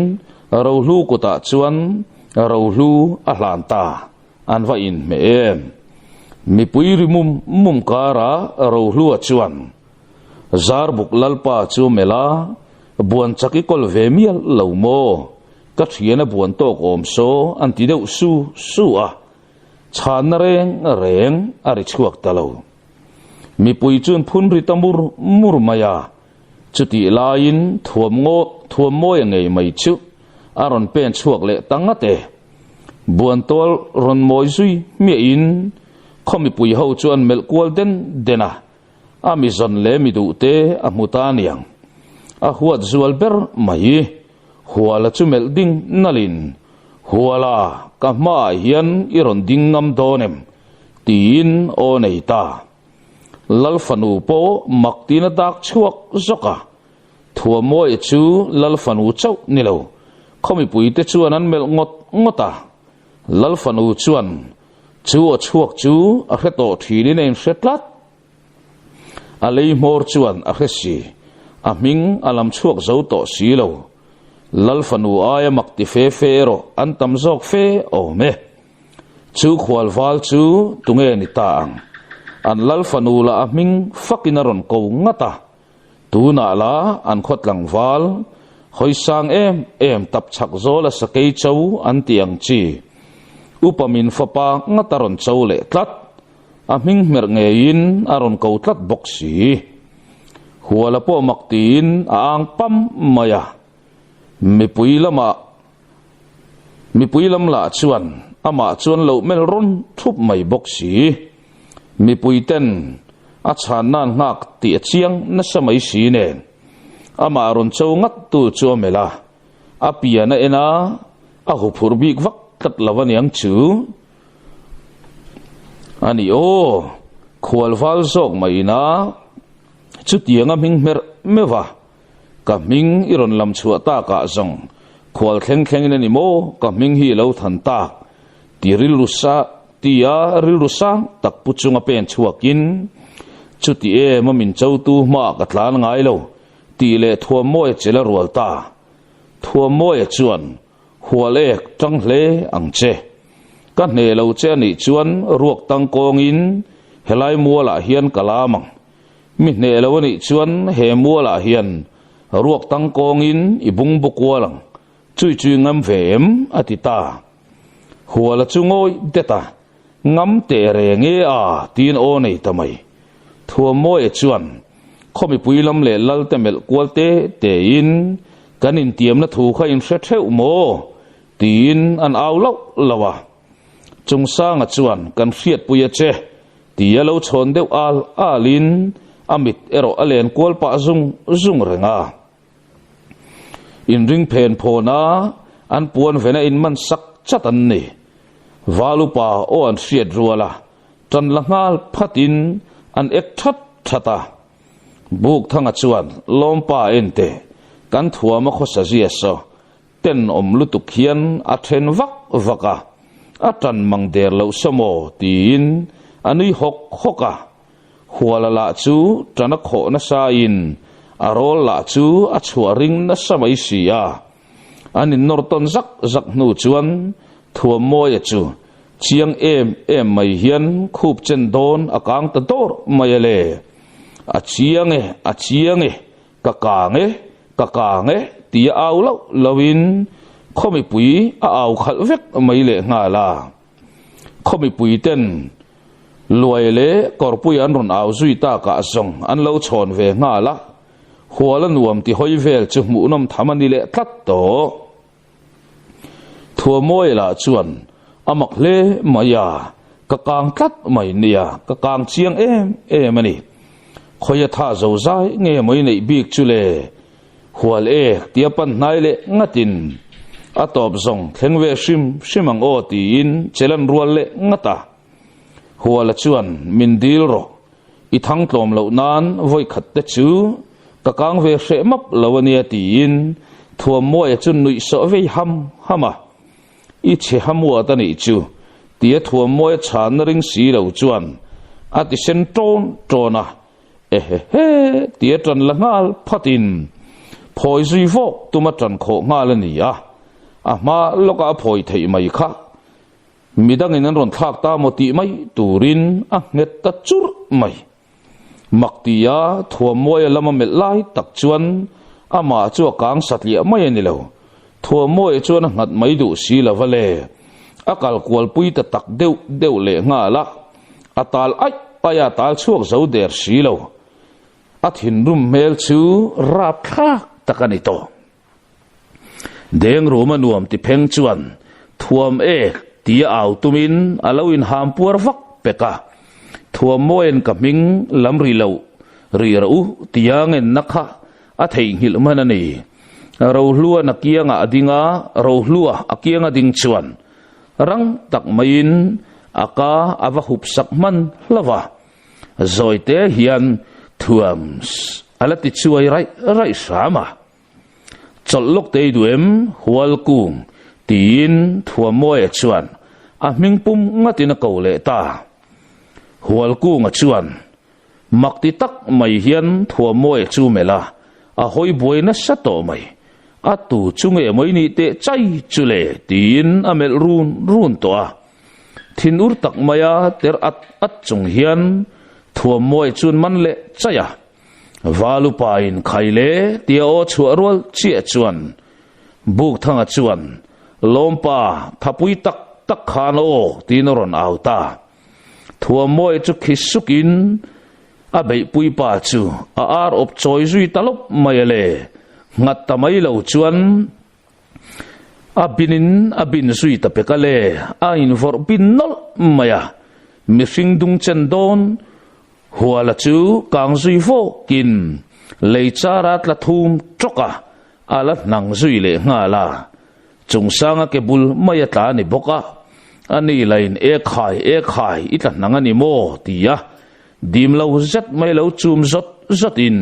Speaker 1: Rohlu kutah chuan Rohlu a hlan ta, an va inhmeh em. Mipui ri mum mum karah Rohlua chuan Zarbuk Lalpa chu melh a, Buan chak i kawl ve mial lo maw? Ka thian a buan tawk awm saw an ti deuh su su a, chhanna reng reng a ri chhuak ta lo. Mipui chuan phun ri ta mur mur mai a, chutih laiin thuam ngaw thuam mawi a ngei mai chu a rawn pen chhuak leh ta ngat e. Buan tual rawn mawi zui hmiahin khaw mipui ho chu an melh kual den den a, A mi zawn leh mi duh te a hmu ta aniang. A huat zual ber mai. Huala chu melh ding nalhin, Huala, ka hmaah hian i rawn ding ngam dawn em? tiin aw nei ta. Lal fanu pawh mak tiin a dak chhuak zawk a. Thuamawia chu Lal fanu chauh ni lo, khaw mipuite chuan an melh ngawt ngawt a. Lal fanu chuan. Chu aw chhuak chu a hre tawh thinin a inhre tlat. A lei hmawr chuan a hre si, a hming a lam chhuak zo tawh si lo. Lal fanu aia mak ti fe fe erawh an tam zawk fe awm e. Chu khual val chu tunge ni ta ang? An lal fanu lah a hming fakin a rawn ko ngat a. Tunah la an khaw tlangval, hawi sang em em tap chhak zawl a sakei cho an tih ang chi. Upa min fapa ngat a rawn cho leh tlat. A hming hmerh ngeiin a rawn ko tlat bawk si. Huala pawh mak tiin a ang pam mai a. Mipui lamah mipui lam lah chuan amah chuan loh mel rawn thup mai bawk si. Mipui ten a chhanna an nghak tih a chiang nasa mai si nen amah rawn cho ngat tu chu a melh a, a pian a en a, a huphurh bik vak tlat lo aniang chu. A ni aw, khual val zawk mai ina chutiang a hming hmerh meuh a, ka hming i rawn lam chhuah takah zawng khual thleng thlengin a ni maw ka hming hi i lo than tak ti rilru sa tia rilru sang tak pu chunga pen chhuakin chuti em a min chotu hmaah ka tlan ngai lo tih leh Thuammawia chela rual ta. Thuammawia chuan Hual ek tang hle ang che. Ka hneh lo che a nih chuan ruak tang kawngin helai mualah hian ka lam ang. Mi hneh lo a nih chuan he mualah hian ruak tang kawngin i bungbu kual ang. Chui chui ngam ve em? a ti ta. Huala chu ngawi det a, Ngam teh reng e a tiin aw nei ta mai. Thuammawia chuan khaw mipui lam leh lal te melh kual te tein kan intiamna thu kha in hre theuh maw? tiin an au lauh lauh a. Chungsanga chuan kan hriatpui a che tia lo chhawn deuh al alin a mit erawh a len kual pah zung zung reng a. Inring phen phawn a, an puan vena in man sak chat an ni. Val upa aw an hriat rual a, tan la nghal phat in an ek that that a. Bukthanga chuan Lawmpa ente kan thuam a khawsa zia saw tenawm lutuk hian a then vak vak a, a tan mang der loh saw maw tiin a nui hawk hawk a. Huala lah chu tan a khawh nasa in a rawl lah chu a chhuah ring nasa mai si a. An innawr tawn zak zak hnu chuan Thuammawia chu chiang em em mai hian khup chen dawn a kang ta dawr mai a le. A chiang e, a chiang e, ka kang e, ka kang e tia au loh lohin khaw mipui a au khalh vek mai leh nghal a. Khaw mipui ten Luai leh kawrpui an rawn au zui takah zawng an lo chhawn ve nghal a, hual a nuam ti hawi vel chu hmuhnawm tham a ni leh tlat tawh. Thuamawi lah chuan a mak hle mai a, ka kang tlat mai nia, ka kang chiang em em a ni. Khawia tha zo zai nge mai neih bik chu le? Hual ek tia pan hnai leh ngatin a tawp zawng thleng ve hrim hrim ang aw tiin chelan rual leh ngat a. Huala chuan min dil rawh, i thang tlawm loh nan vawi khat te chu ka kang ve hreh map lo a nia tiin Thuammuaia chu nuih sawh vei ham ham a. I chhe hamuat a nih chu tia Thuammuaia chhanna ring si lo chuan a ti sen ṭawn ṭawn a. Ehehe tia ṭan la nghal phatin phawi zui vawk tuma ṭan khawh nghal a ni a, a hma lawkah a phawi theih mai kha. Midangin an rawn thlak ta maw tih mai turin a nghet ta churh mai. Mak tia Thuammuaia lama melh lai tak chuan amah chu a kang satliah mai a ni lo. Thuammuaia chuan a nghat mai duh si lo va le. A kal kualpui ta tak deuh deuh leh nghal a, a tal aih aih a tal chhuak zo der si lo. A thinrim hmel chu rapthlak tak a ni tawh. Dengruma nuam ti pheng chuan thuam ek tia au tumin a lo inham puar vak pek a, Thuam mawiin ka hming lam ri loh ri rawh u tia ngenna kha a theihnghilh hman a ni. Rohluan a kiangah a ding a, Rohlua a kianga ding chuan rang tak maiin a ka a va hup sak hman hlauh a. Zawite hian thuams a la ti chuai raih raih hram a. Chawlh lawk tei duh em Hualkung? tiin Thuammuaia chuan A hming pum ngatin a ko leh ta. Hualkunga chuan mak ti tak mai hian Thuamawia chu melh a, a hawi buai nasa tawh mai. A tu chu nge mai nih teh chai chu le tiin a melh run run tawh a. Thinur tak maia ter at at chung hian Thuamawia chuan man leh chaih a. Valupain khai le tia aw chhuah rual chiah chuan Bukthanga chuan Lawmpa thapui tak tak khan aw tiin a rawn au ta. Thuammawi chu khi sukin a beihpui pa chu a ar awp chawi zui ta lawp mai a le. Nghat ta mai lo chuan a binin a bin zui ta pek a le, a invawrh bin nawlh mai a. Mihring dung chen dawn Huala chu kang zui vawkin lei chara tla thum tawk a, a la hnang zui leh nghal a. Chungsanga ke bul mai a tla a ni bawk a, a ni lain e khai e khai i tla hnang a ni maw ti a, dim lo zet mai lo chum zawt zawtin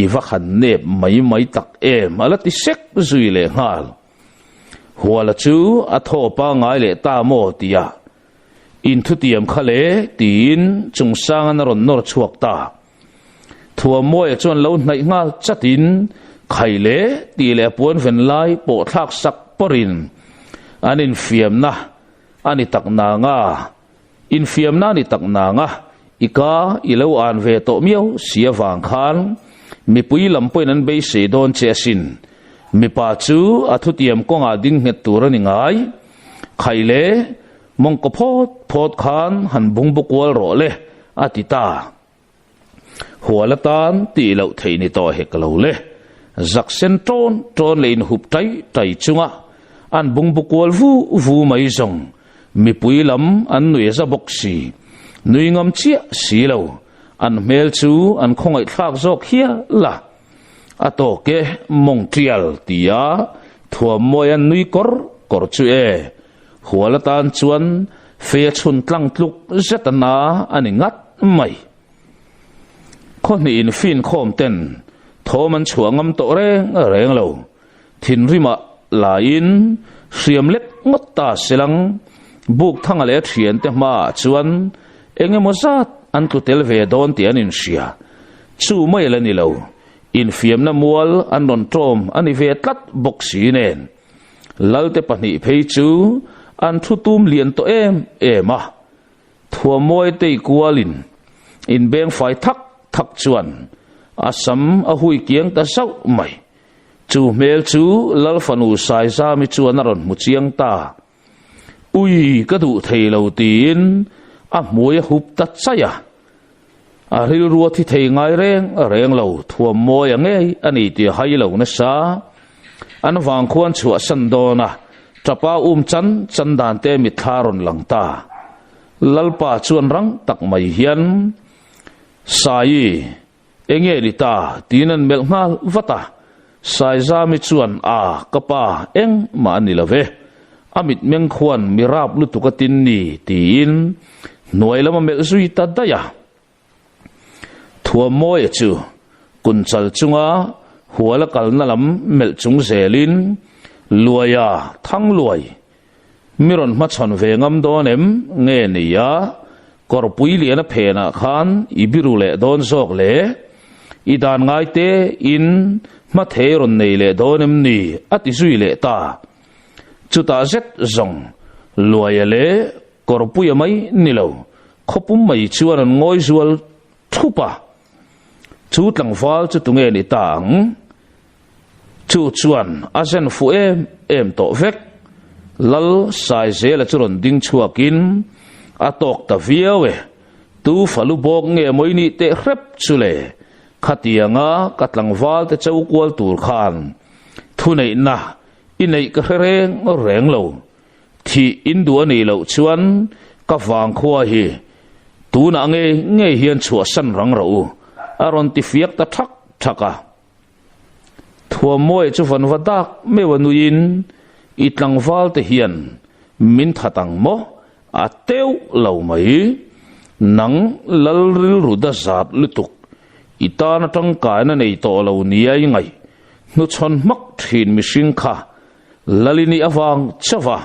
Speaker 1: i va han nep mai mai tak em a la ti sek zui leh nghal. Huala chu a thaw pangngai leh ta maw ti a, In thutiam kha le, tiin Chungsanga'n a rawn nawr chhuak ta. Thuamawia chuan lo hnaih nghal chatin, Khai le, tih leh a puan ven lai pawh thlak sak pawrin, An infiamna a ni tak nanga, infiamna a ni tak nanga, i ka i lo an ve tawh miau si avang khan mipui lam pawhin an beisei dawn che asin. Mipa chu a thutiam kawngah ding nghet tur a ni ngai. Khaih le, mawngkaw phawt phawt khan han bungbu kual rawh le, a ti ta. Hual atan tih loh theih ni tawh hek lo le. Zak sen ṭawn ṭawn leh inhup ṭai ṭai chunga an bungbu kual vu vu mai zawng mipui lam an nui a za bawk si. Nui ngam chiah si lo, an hmel chu an khawngaihthlak zawk hial a. A tawk e, mawng tial tia Thuammawi an nui kawr kawr chu e. Hual atan chuan fei a chhun tlang tluk zet a na a ni ngat mai. Khawhnih in fin khawm ten thawm an chhuah ngam tawh reng reng lo. Thinrimah laiin hriam lek ngawt ta selang Bukthanga leh a thiante hmaah chuan eng emaw zat an tlu tel ve dawn tih an inhria. Chu mai la ni lo, infiamna mual an rawn ṭawm a ni ve tlat bawk si nen. Lalte pahnih phei chu an thu tum lian tawh em em a. Thuammawi tei kualin inbeng fai thak thak chuan a sam a hui kiang ta zauh mai. Chu hmel chu Lal fanu Saizami chuan a rawn hmu chiang ta. Ui, ka duh thei lo tiin a hmui a hup ta chaih a. A rilru a thi thei ngai reng reng lo, thuammawi a ngei a ni tih a hai lo nasa. An vang khuan chhuahsan dawn a, tapa um chan chan dan te mitthla rawn lang ta. Lalpa chuan rang tak mai hian, Saii, Enge ni ta? tiin an melh nghal vat a. Saizami chuan, A, ka pa, engmah a ni lo ve. A mitmeng khuan mi rap lutuk a tin ni, tiin hnuai lam a melh zui ta daih a. Thuammawia chu kunchal chunga hual a kalna lam melh chung zelin, Luaia, Thangluai, Mi rawn hmachhawn ve ngam dawn em? Nge ni a, kawrpui lian a phenah khan i biru leh dawn zawk le? I dan ngai te in hmathei rawn nei leh dawn em ni? A ti zui leh ta. Chutah zet zawng Luaia leh kawrpuia mai ni lo, khawpum mai chuan an ngawi zual thup a. Chu tlangval chu tunge ni ta ang? Chu chuan a zen fuh em em tawh vek. Lal Saizela chu rawn ding chhuakin a tawk ta viau e. Tu falu bawk nge mawi nih teh hrep chu le? Khatianga ka tlangval te cho kual tur khan thuneihna i neih ka hre reng reng lo. Thih in duh a nih loh chuan ka vangkhua hi tunah ngei ngei hian chhuahsan rang rawh u, a rawn ti fiak ta thak thak a. Thuammawi chu van va dak meuh a nuiin, I tlangval te hian min that ang maw? A teuh lo mai. Nang lal rilru da zat lutuk, i tana tangkaina nei tawh lo nia i ngaih hnuchhawn hmak thin mihring kha Lalini avang chauh a.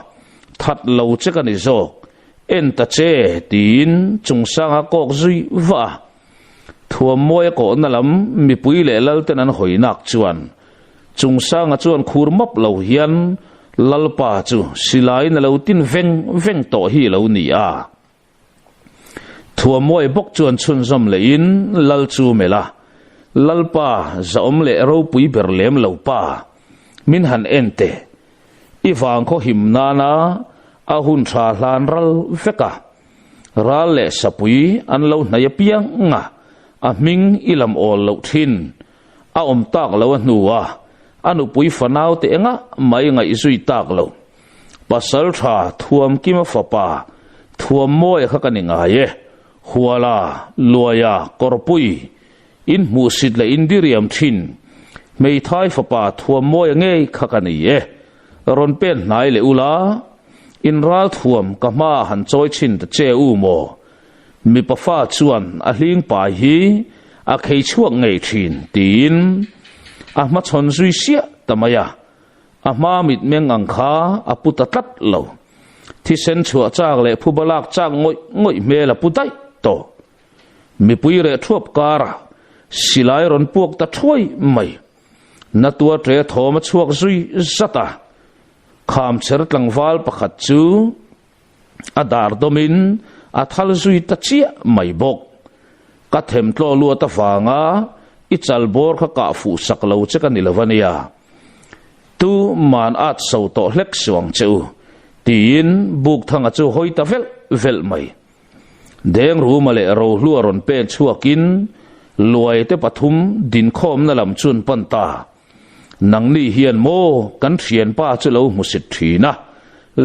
Speaker 1: That lo che ka ni zawk, en ta che tiin Chungsanga kawk zui vah a. Thuammawi a kawhna lam mipui leh Lalten an hawi nak chuan Chungsanga chuan khur map lo hian Lalpa chu silaiin a lo tin veng veng tawh hi a lo ni a. Thuammawi bawk chuan chhunzawm lehin Lal chu melh a, Lalpa zahawm leh ropui ber lem lo pa, min han en teh. I vangkhaw him nana a hun tha hlan ral vek a. Ral leh sapui an lo hnai apiang a, a hming i lam awl loh thin. A awm tak lo a hnu a, a nupui fanau te engah mai ngaihzui tak lo. Pasal tha Thuamkima fapa Thuammawia kha ka ni ngai e, Huala, Luaia, Kawrpui, in hmuhsit leh in diriam thin. Hmeithai fapa Thuammawia ngei kha ka ni e. Rawn pen hnai leh ula, in ral thuam ka hma han chawi chhin ta che u maw? Mipa fa chuan a hling pai hi a khei chhuak ngei thin tiin a hmachhawn zui siah ta mai a, a hma mitmeng ang kha a pu ta tlat lo. Thisen chhuah chak leh phuba lak chak ngawih ngawih hmel a pu daih tawh. Mipui reh thuap karah silai rawn puak ta thuai mai. Na tuar ṭe thawm a chhuak zui zat a, khamchher tlangval pakhat chu a dar dawmin a thal zui ta chiah mai bawk. Ka themtlaw luat avanga i chal bawr kha kah fuh sak lo che ka ni lo a nia. Tu man at so tawh hlek suang che u, tiin Bukthanga chu hawi ta velh velh mai. Dengruma leh Rohlua rawn pen chhuakin Luai te pathum dinkhawmna lam chu an pan ta. Nangni hian maw kan thianpa chu lo hmusit thin a,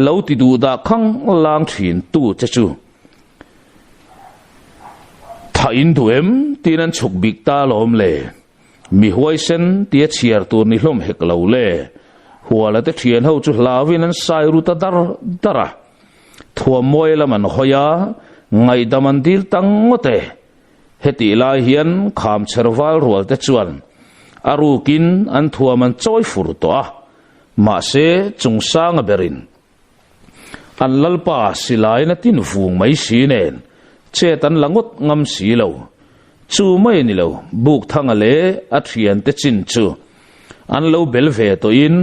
Speaker 1: lo ti duh dah khang lang thin tu che chu. Tha in duh em tiin an chhuk bik ta alawm le. Mi huaisen tia chhiar tur ni hlawm hek lo le. Huala te thian ho chu hlauin an sai ru ta dar dar a. Thuammawi lam an hawi a, ngaihdam an dil ta ngawt e. Hetih lai hian khamchher val rual te chuan a rukin an thuam an chawi fur tawh a, mahse Chungsanga berin an lalpa silain a tin vung mai si nen chet an la ngawt ngam si lo. Chu mai a ni lo, Bukthanga leh a thiante chin chu an lo bel ve tawhin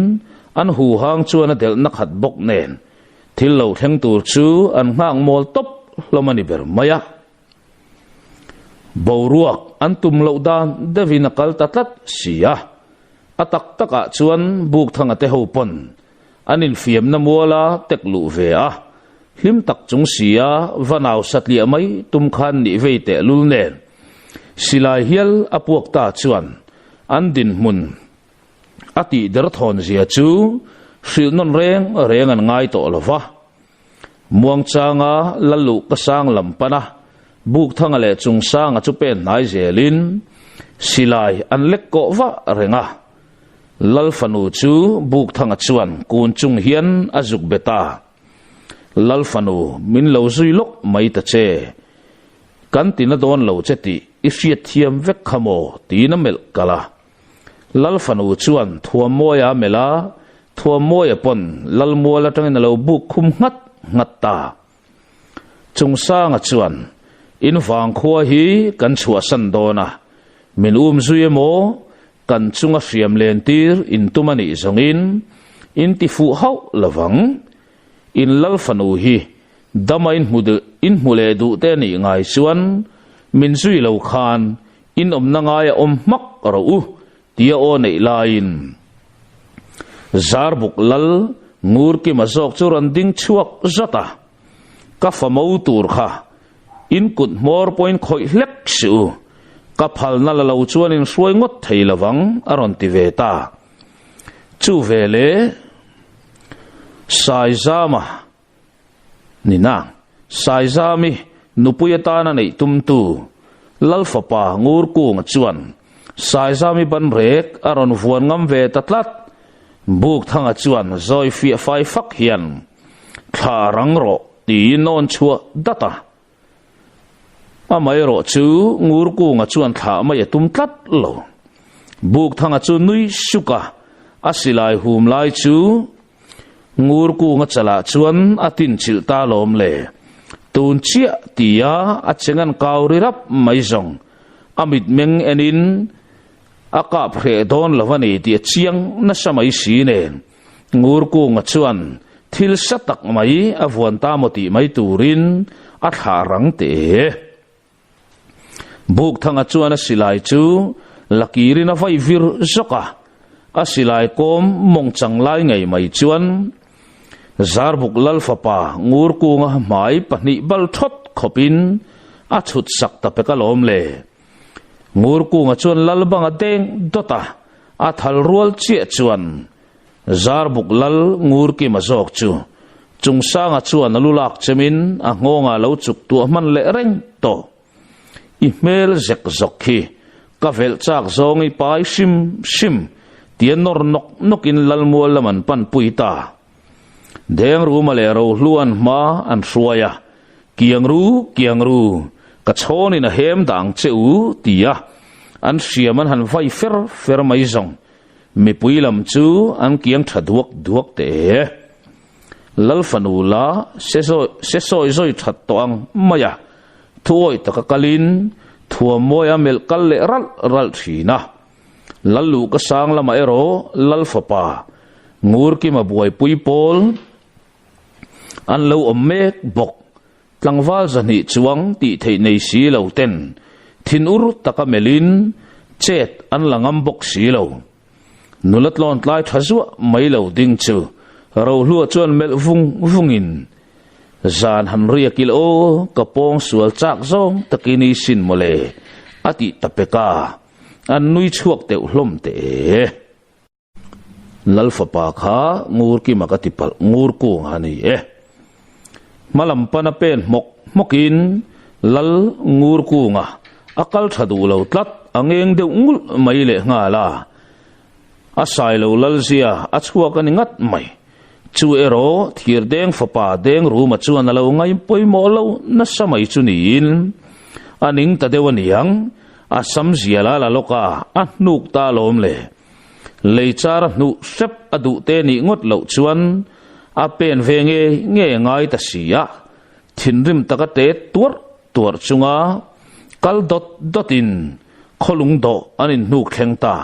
Speaker 1: an huhang chuan a delhna khat bawk nen Thil lo thleng tur chu an nghak mawl tawp hlawm a ni ber mai a. Boruak an tum loh dan deuhin a kal ta tlat si a. A tak takah chuan Bukthanga te ho pawn an infiamna muala tek luh ve a, hlim tak chung sia va nau satliah mai tum khan nih vei tehlul nen silai hial a puak ta chuan an dinhmun A tih derthawn zia chu hrilh nawn reng reng an ngai tawh lo va. Muangchanga Lalluh ka sang lam pan a, Bukthanga leh Chungsanga chu pen hnai zelin silai an lek kawh vah reng a. Lal fanu chu Bukthanga chuan kun chung hian a zuk bet a, Lal fanu min lo zui lawk mai ta che, kan ti na dawn lo che tih i hriatthiam vek kha maw tiin a melh kalh a. Lal fanu chuan Thuammawia a melh a, Thuammawia pawn Lalmual atangin a lo buk khum nghat nghat ta. Chungsanga chuan, In vangkhua hi kan chhuahsan dawn a, min um zui emaw, kan chunga hriam lentir in tum a nih zawngin in ti fuh hauh lovang. In Lal fanu hi dama in hmu in hmu leh duh te a nih ngai chuan min zui lo khan In awmna ngaia awm hmak rawh u tia aw neih laiin Zarbuk lal Ngurkima zawk chu rawn ding chhuak zat a, Ka fa mo tur kha in kut hmawr pawhin khawih hlek si u, ka phalna la lo chuan in hruai ngawt thei lovang a rawn ti ve ta. Chu veleh Saizama Nina, Saizami nupui atana neih tumtu Lal fapa Ngurkunga chuan Saizami ban rek a rawn vuan ngam ve ta tlat. Bukthanga chuan zawi fiah fai fak hian, Thla rang rawh tiin awn chhuah dat a. Amaherawh chu Ngurkunga chuan thlah mai a tum tlat lo. Bukthanga chu nui suk a, a silai hum lai chu. Ngurkunga chalah chuan a tinchilh ta lawm le. Tun chiah tia a cheng an kau ri rap mai zawng. A mitmeng enin a kap hreh dawn lo a ni tih a chiang nasa mai si nen. Ngurkunga chuan thil sa tak mai a vuan ta maw tih mai turin a thlah rang teh e. Bukthanga chuan a silai chu la kirin a vaih vir zawk a, a silai kawm mawng chang lai ngei mai chuan Zarbuk Lal fapa Ngurkunga hmai pahnih bal thawt khawpin a chhut sak ta pek alawm le. Ngurkunga chuan Lal banga deng dawt a, a thal rual chiah chuan Zarbuk Lal Ngurkima zawk chu Chungsanga chuan a lu lak chemin a nghawngah lo chuk tuah hman leh reng tawh. I hmel zek zawk khi ka velh chak zawng i pai hrim hrim tia nawr nawk nawkin Lalmual lam an pan pui ta. Dengruma leh Rohluan hma an hruai a, Kiang ru, kiang ru, ka chhawnin a hem dah ang che u tia an hriam an han vai fer fer mai zawng. Mipui lam chu an kiang tha duak duak teh e. Lal fanu la se se sawi zawi that tawh ang mai a, thuawi taka kalin thuam mawi a melh kal leh ralh ralh thin a. Lal luh ka sang lamah erawh Lal fapa Ngurkima buaipui pawl an lo awm mek bawk. Tlangval zahnih chuang tih theih nei si lo ten thinur taka melhin chet an la ngam bawk si lo. Nula tlawn tlai tha zuah mai lo ding chu Rohlua chuan melh vung vungin, Zan han riak ila aw, ka pawng sual chak zawng takin i sin mawle, a tih ta pek a, an nui chhuak teuh hlawm teh e. Lal fapa kha Ngurkima ka ti palh ngur kung a ni e. Hmalam pana pen hmawk hmawkin Lal ngur kunga a kal tha duh lo tlat a ngeng deuh ngulh mai leh nghal a. A sai lo lal zia a chhuak a ni ngat mai. Chu erawh Thirdeng fapa Dengruma chuan a lo ngai pawimawh lo nasa mai chu niin a ning ta deuh a niang, a sam zial a la lawk a, a hnuk ta alawm le. Lei char a hnuh hrep a duh te nih ngawt loh chuan a pen ve nge nge ngai ta si a, thinrim taka te tuarh tuarh chunga kal dawt dawtin khawlung dawh an inhnuk thleng ta.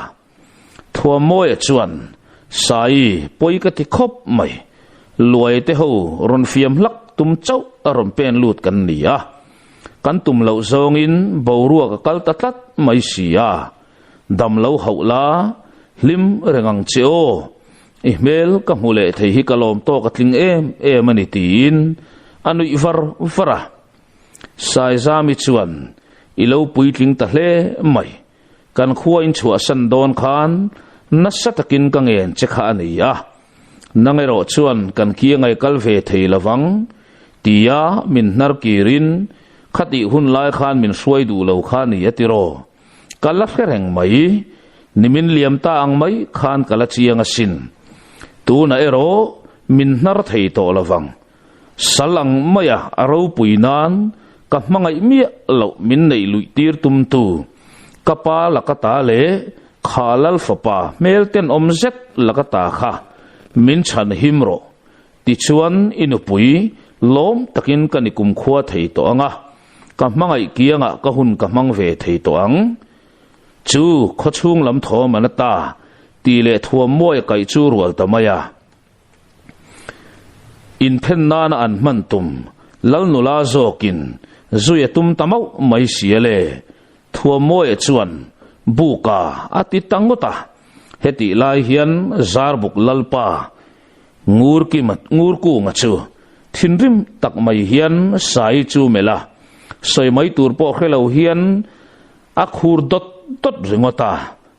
Speaker 1: Thuammawia chuan, Saii, pawi ka ti khawp mai. Luai te ho rawn fiam hlak tum chauh a rawn pen lut kan ni a. Kan tum loh zawngin boruak a kal ta tlat mai si a. Dam lo hauh la, hlim reng ang che aw. I hmel ka hmu leh thei hi ka lawm tawk a tling em em a ni tiin a nuih var var a. Saizami chuan, I lo puitling ta hle mai. Kan khua in chhuahsan dawn khan nasa takin ka ngen che kha a ni a. Nang erawh chuan kan kiangai kal ve thei lovang tia min hnar kirin khatih hun lai khan min hruai duh lo kha a ni a tiraw. Ka la hre reng mai, nimin liam ta ang mai khan ka la chiang asin. Tunah erawh min hnar thei tawh lovang. Sal ang maia a ropui nan ka hmangaih miah loh min neih luih tir tumtu ka pa laka ta leh kha lal fapa hmel tenawm zet laka ta kha min chhan him rawh. Tichuan i nupui lawm takin ka ni kumkhua thei tawh ang a. Ka hmangaih kiangah ka hun ka hmang ve thei tawh ang. Chu khawchhung lam thawm an a ta tih leh thuam mawi a kaih chu rual ta mai a. Inphen nana an hman tum Lal nula zawkin zui a tum ta mauh mai si a le. Thuam mawi chuan buka a ti ta ngawt a. Hetih lai hian Zarbuk Lalpa Ngurkima Ngurkunga chu thinrim tak mai hian Sai chu melh a, sawi mai tur pawh hre lo hian a khur dawt dawt ringawt a,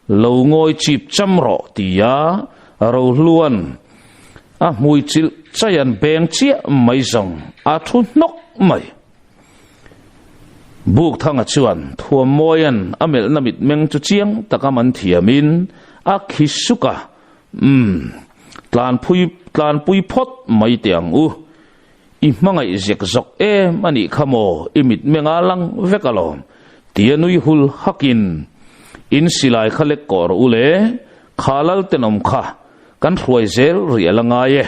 Speaker 1: Lo ngawi chip cham rawh tia Rohluan a hmui chilh chaian beng chiah mai zawng a thu hnawk mai. Bukthanga chuan Thuammawian a melhna mitmeng chu chiang taka man thiamin a khi suk a, Umm, tlanpui tlanpui phawt mai teh ang u. I hmangaih zek zawk em a nih kha maw i mitmenga lang vek alawm, tia nui hul hakin in silai kha lek kawh rawh u le, kha lal tenawm kha kan hruai zel rih a la ngai e.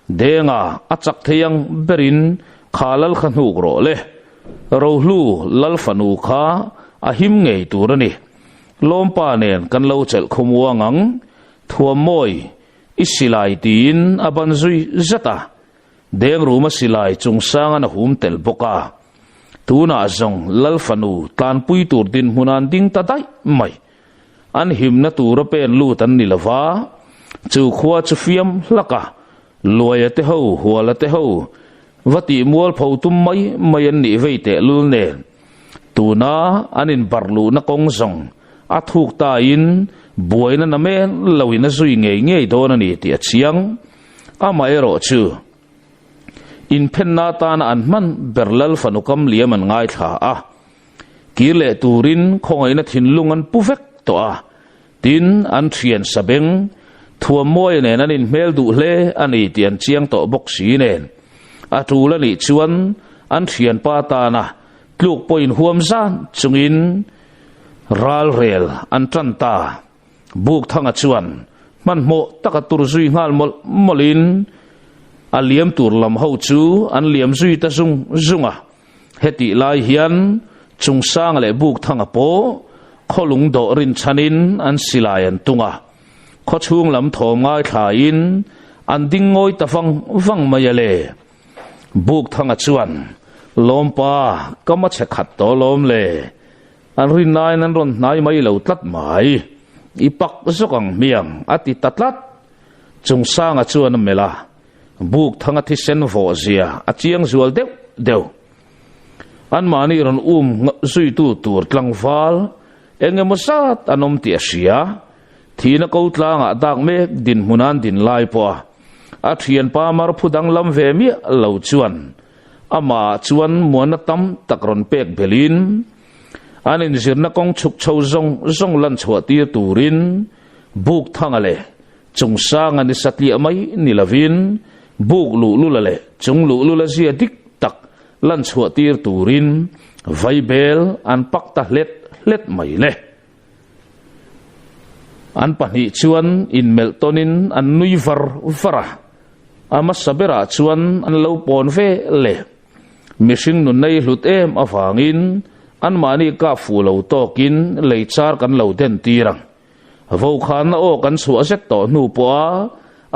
Speaker 1: Denga a chak thei ang berin kha lal kha hnuk rawh le. Rohlu lal fanu kha a him ngei tur a ni. Lawmpa nen kan lo chelh khawmuang ang. Thuammawi i silai tiin a ban zui zet a. Dengruma silai chungsangan a hum tel bawk a. Tunah zawng lal fanu tlanpui tur dinhmun an ding ta daih mai. An himna tura pen lut an ni lo va, chu khua chu fiam hlak a, Luaia te ho, Huala te ho, va tih mualpho tum mai mai an nih vei tehlul nen. Tuna an inbarh luhna kawng zawng a thuk tain buaina na men loin a zui ngei ngei dawn a ni tih a chiang. Amaherawhchu, inphenna atana an hman ber Lal fanu kam liam an ngaithla a. Kir leh turin khawngaihna thinlung an pu vek tawh a, tin an thian sabeng Thuammuaia nen an inhmel duh hle a ni tih an chiang tawh bawk si nen. A tul a nih chuan an thianpa tana tluk pawh inhuam zan chungin ralrel an tan ta. Bukthanga chuan hmanhmawh taka tur zui nghal mawlh mawlhin a liam tur lam ho chu an liam zui ta zung zung a. Hetih lai hian Chungsanga leh Bukthanga pawh khawlung dawh rinchhanin an silai an tung a, khawchhung lam thawm ngaithlain an ding ngawi ta vang vang mai a le. Bukthanga chuan, Lawmpa, ka ma che khat tawh lawm le. An rinnain an rawn hnai mai lo tlat mai. I pak zawk ang hmiang, a ti ta tlat. Chungsanga chuan a melh a, Buk thanga thisen vawh zia a chiang zual deuh deuh. Anmahni rawn um zuitu tur tlangval eng emaw zat an awm tih a hria. Thihna ko tlangah dak mek dinhmun an din lai pawh a a thianpa marphu danglam ve miah lo chuan amah chuan muanna tam tak rawn pek belhin an inzirna kawng chhuk chho zawng zawng lan chhuah tir turin buk thanga leh Chungsanga ni satliah mai ni lovin buk luhlula leh chung luhlula zia dik tak lan chhuah tir turin vaibel an pak ta hlet hlet mai le. An pahnih chuan inmelh tawnin an nui var var a, a hmasa berah chuan an lo pawn ve leh. Mihring nunna i hlut em avangin anmahni kap fuh lo tawkin lei char kan lo den tir ang. Vokhanna aw kan chhuah zet tawh hnu pawha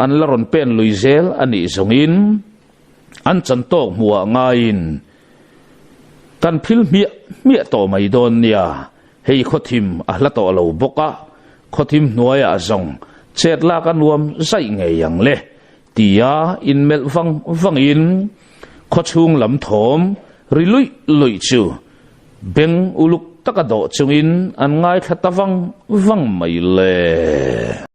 Speaker 1: an la rawn pen lui zel a nih zawngin an chan tawk hmuhah ngaiin kan phil hmiah hmiah tawh mai dawn nia. Hei khawthim a hla tawh lo bawk a, khawthim hnuaiah zawng chet lak a nuam zaih ngei ang le tia inmelh vang vangin khawchhung lam thawm ri luih luih chu Beng uluk taka dawh chungin an ngaithla ta vang vang mai le.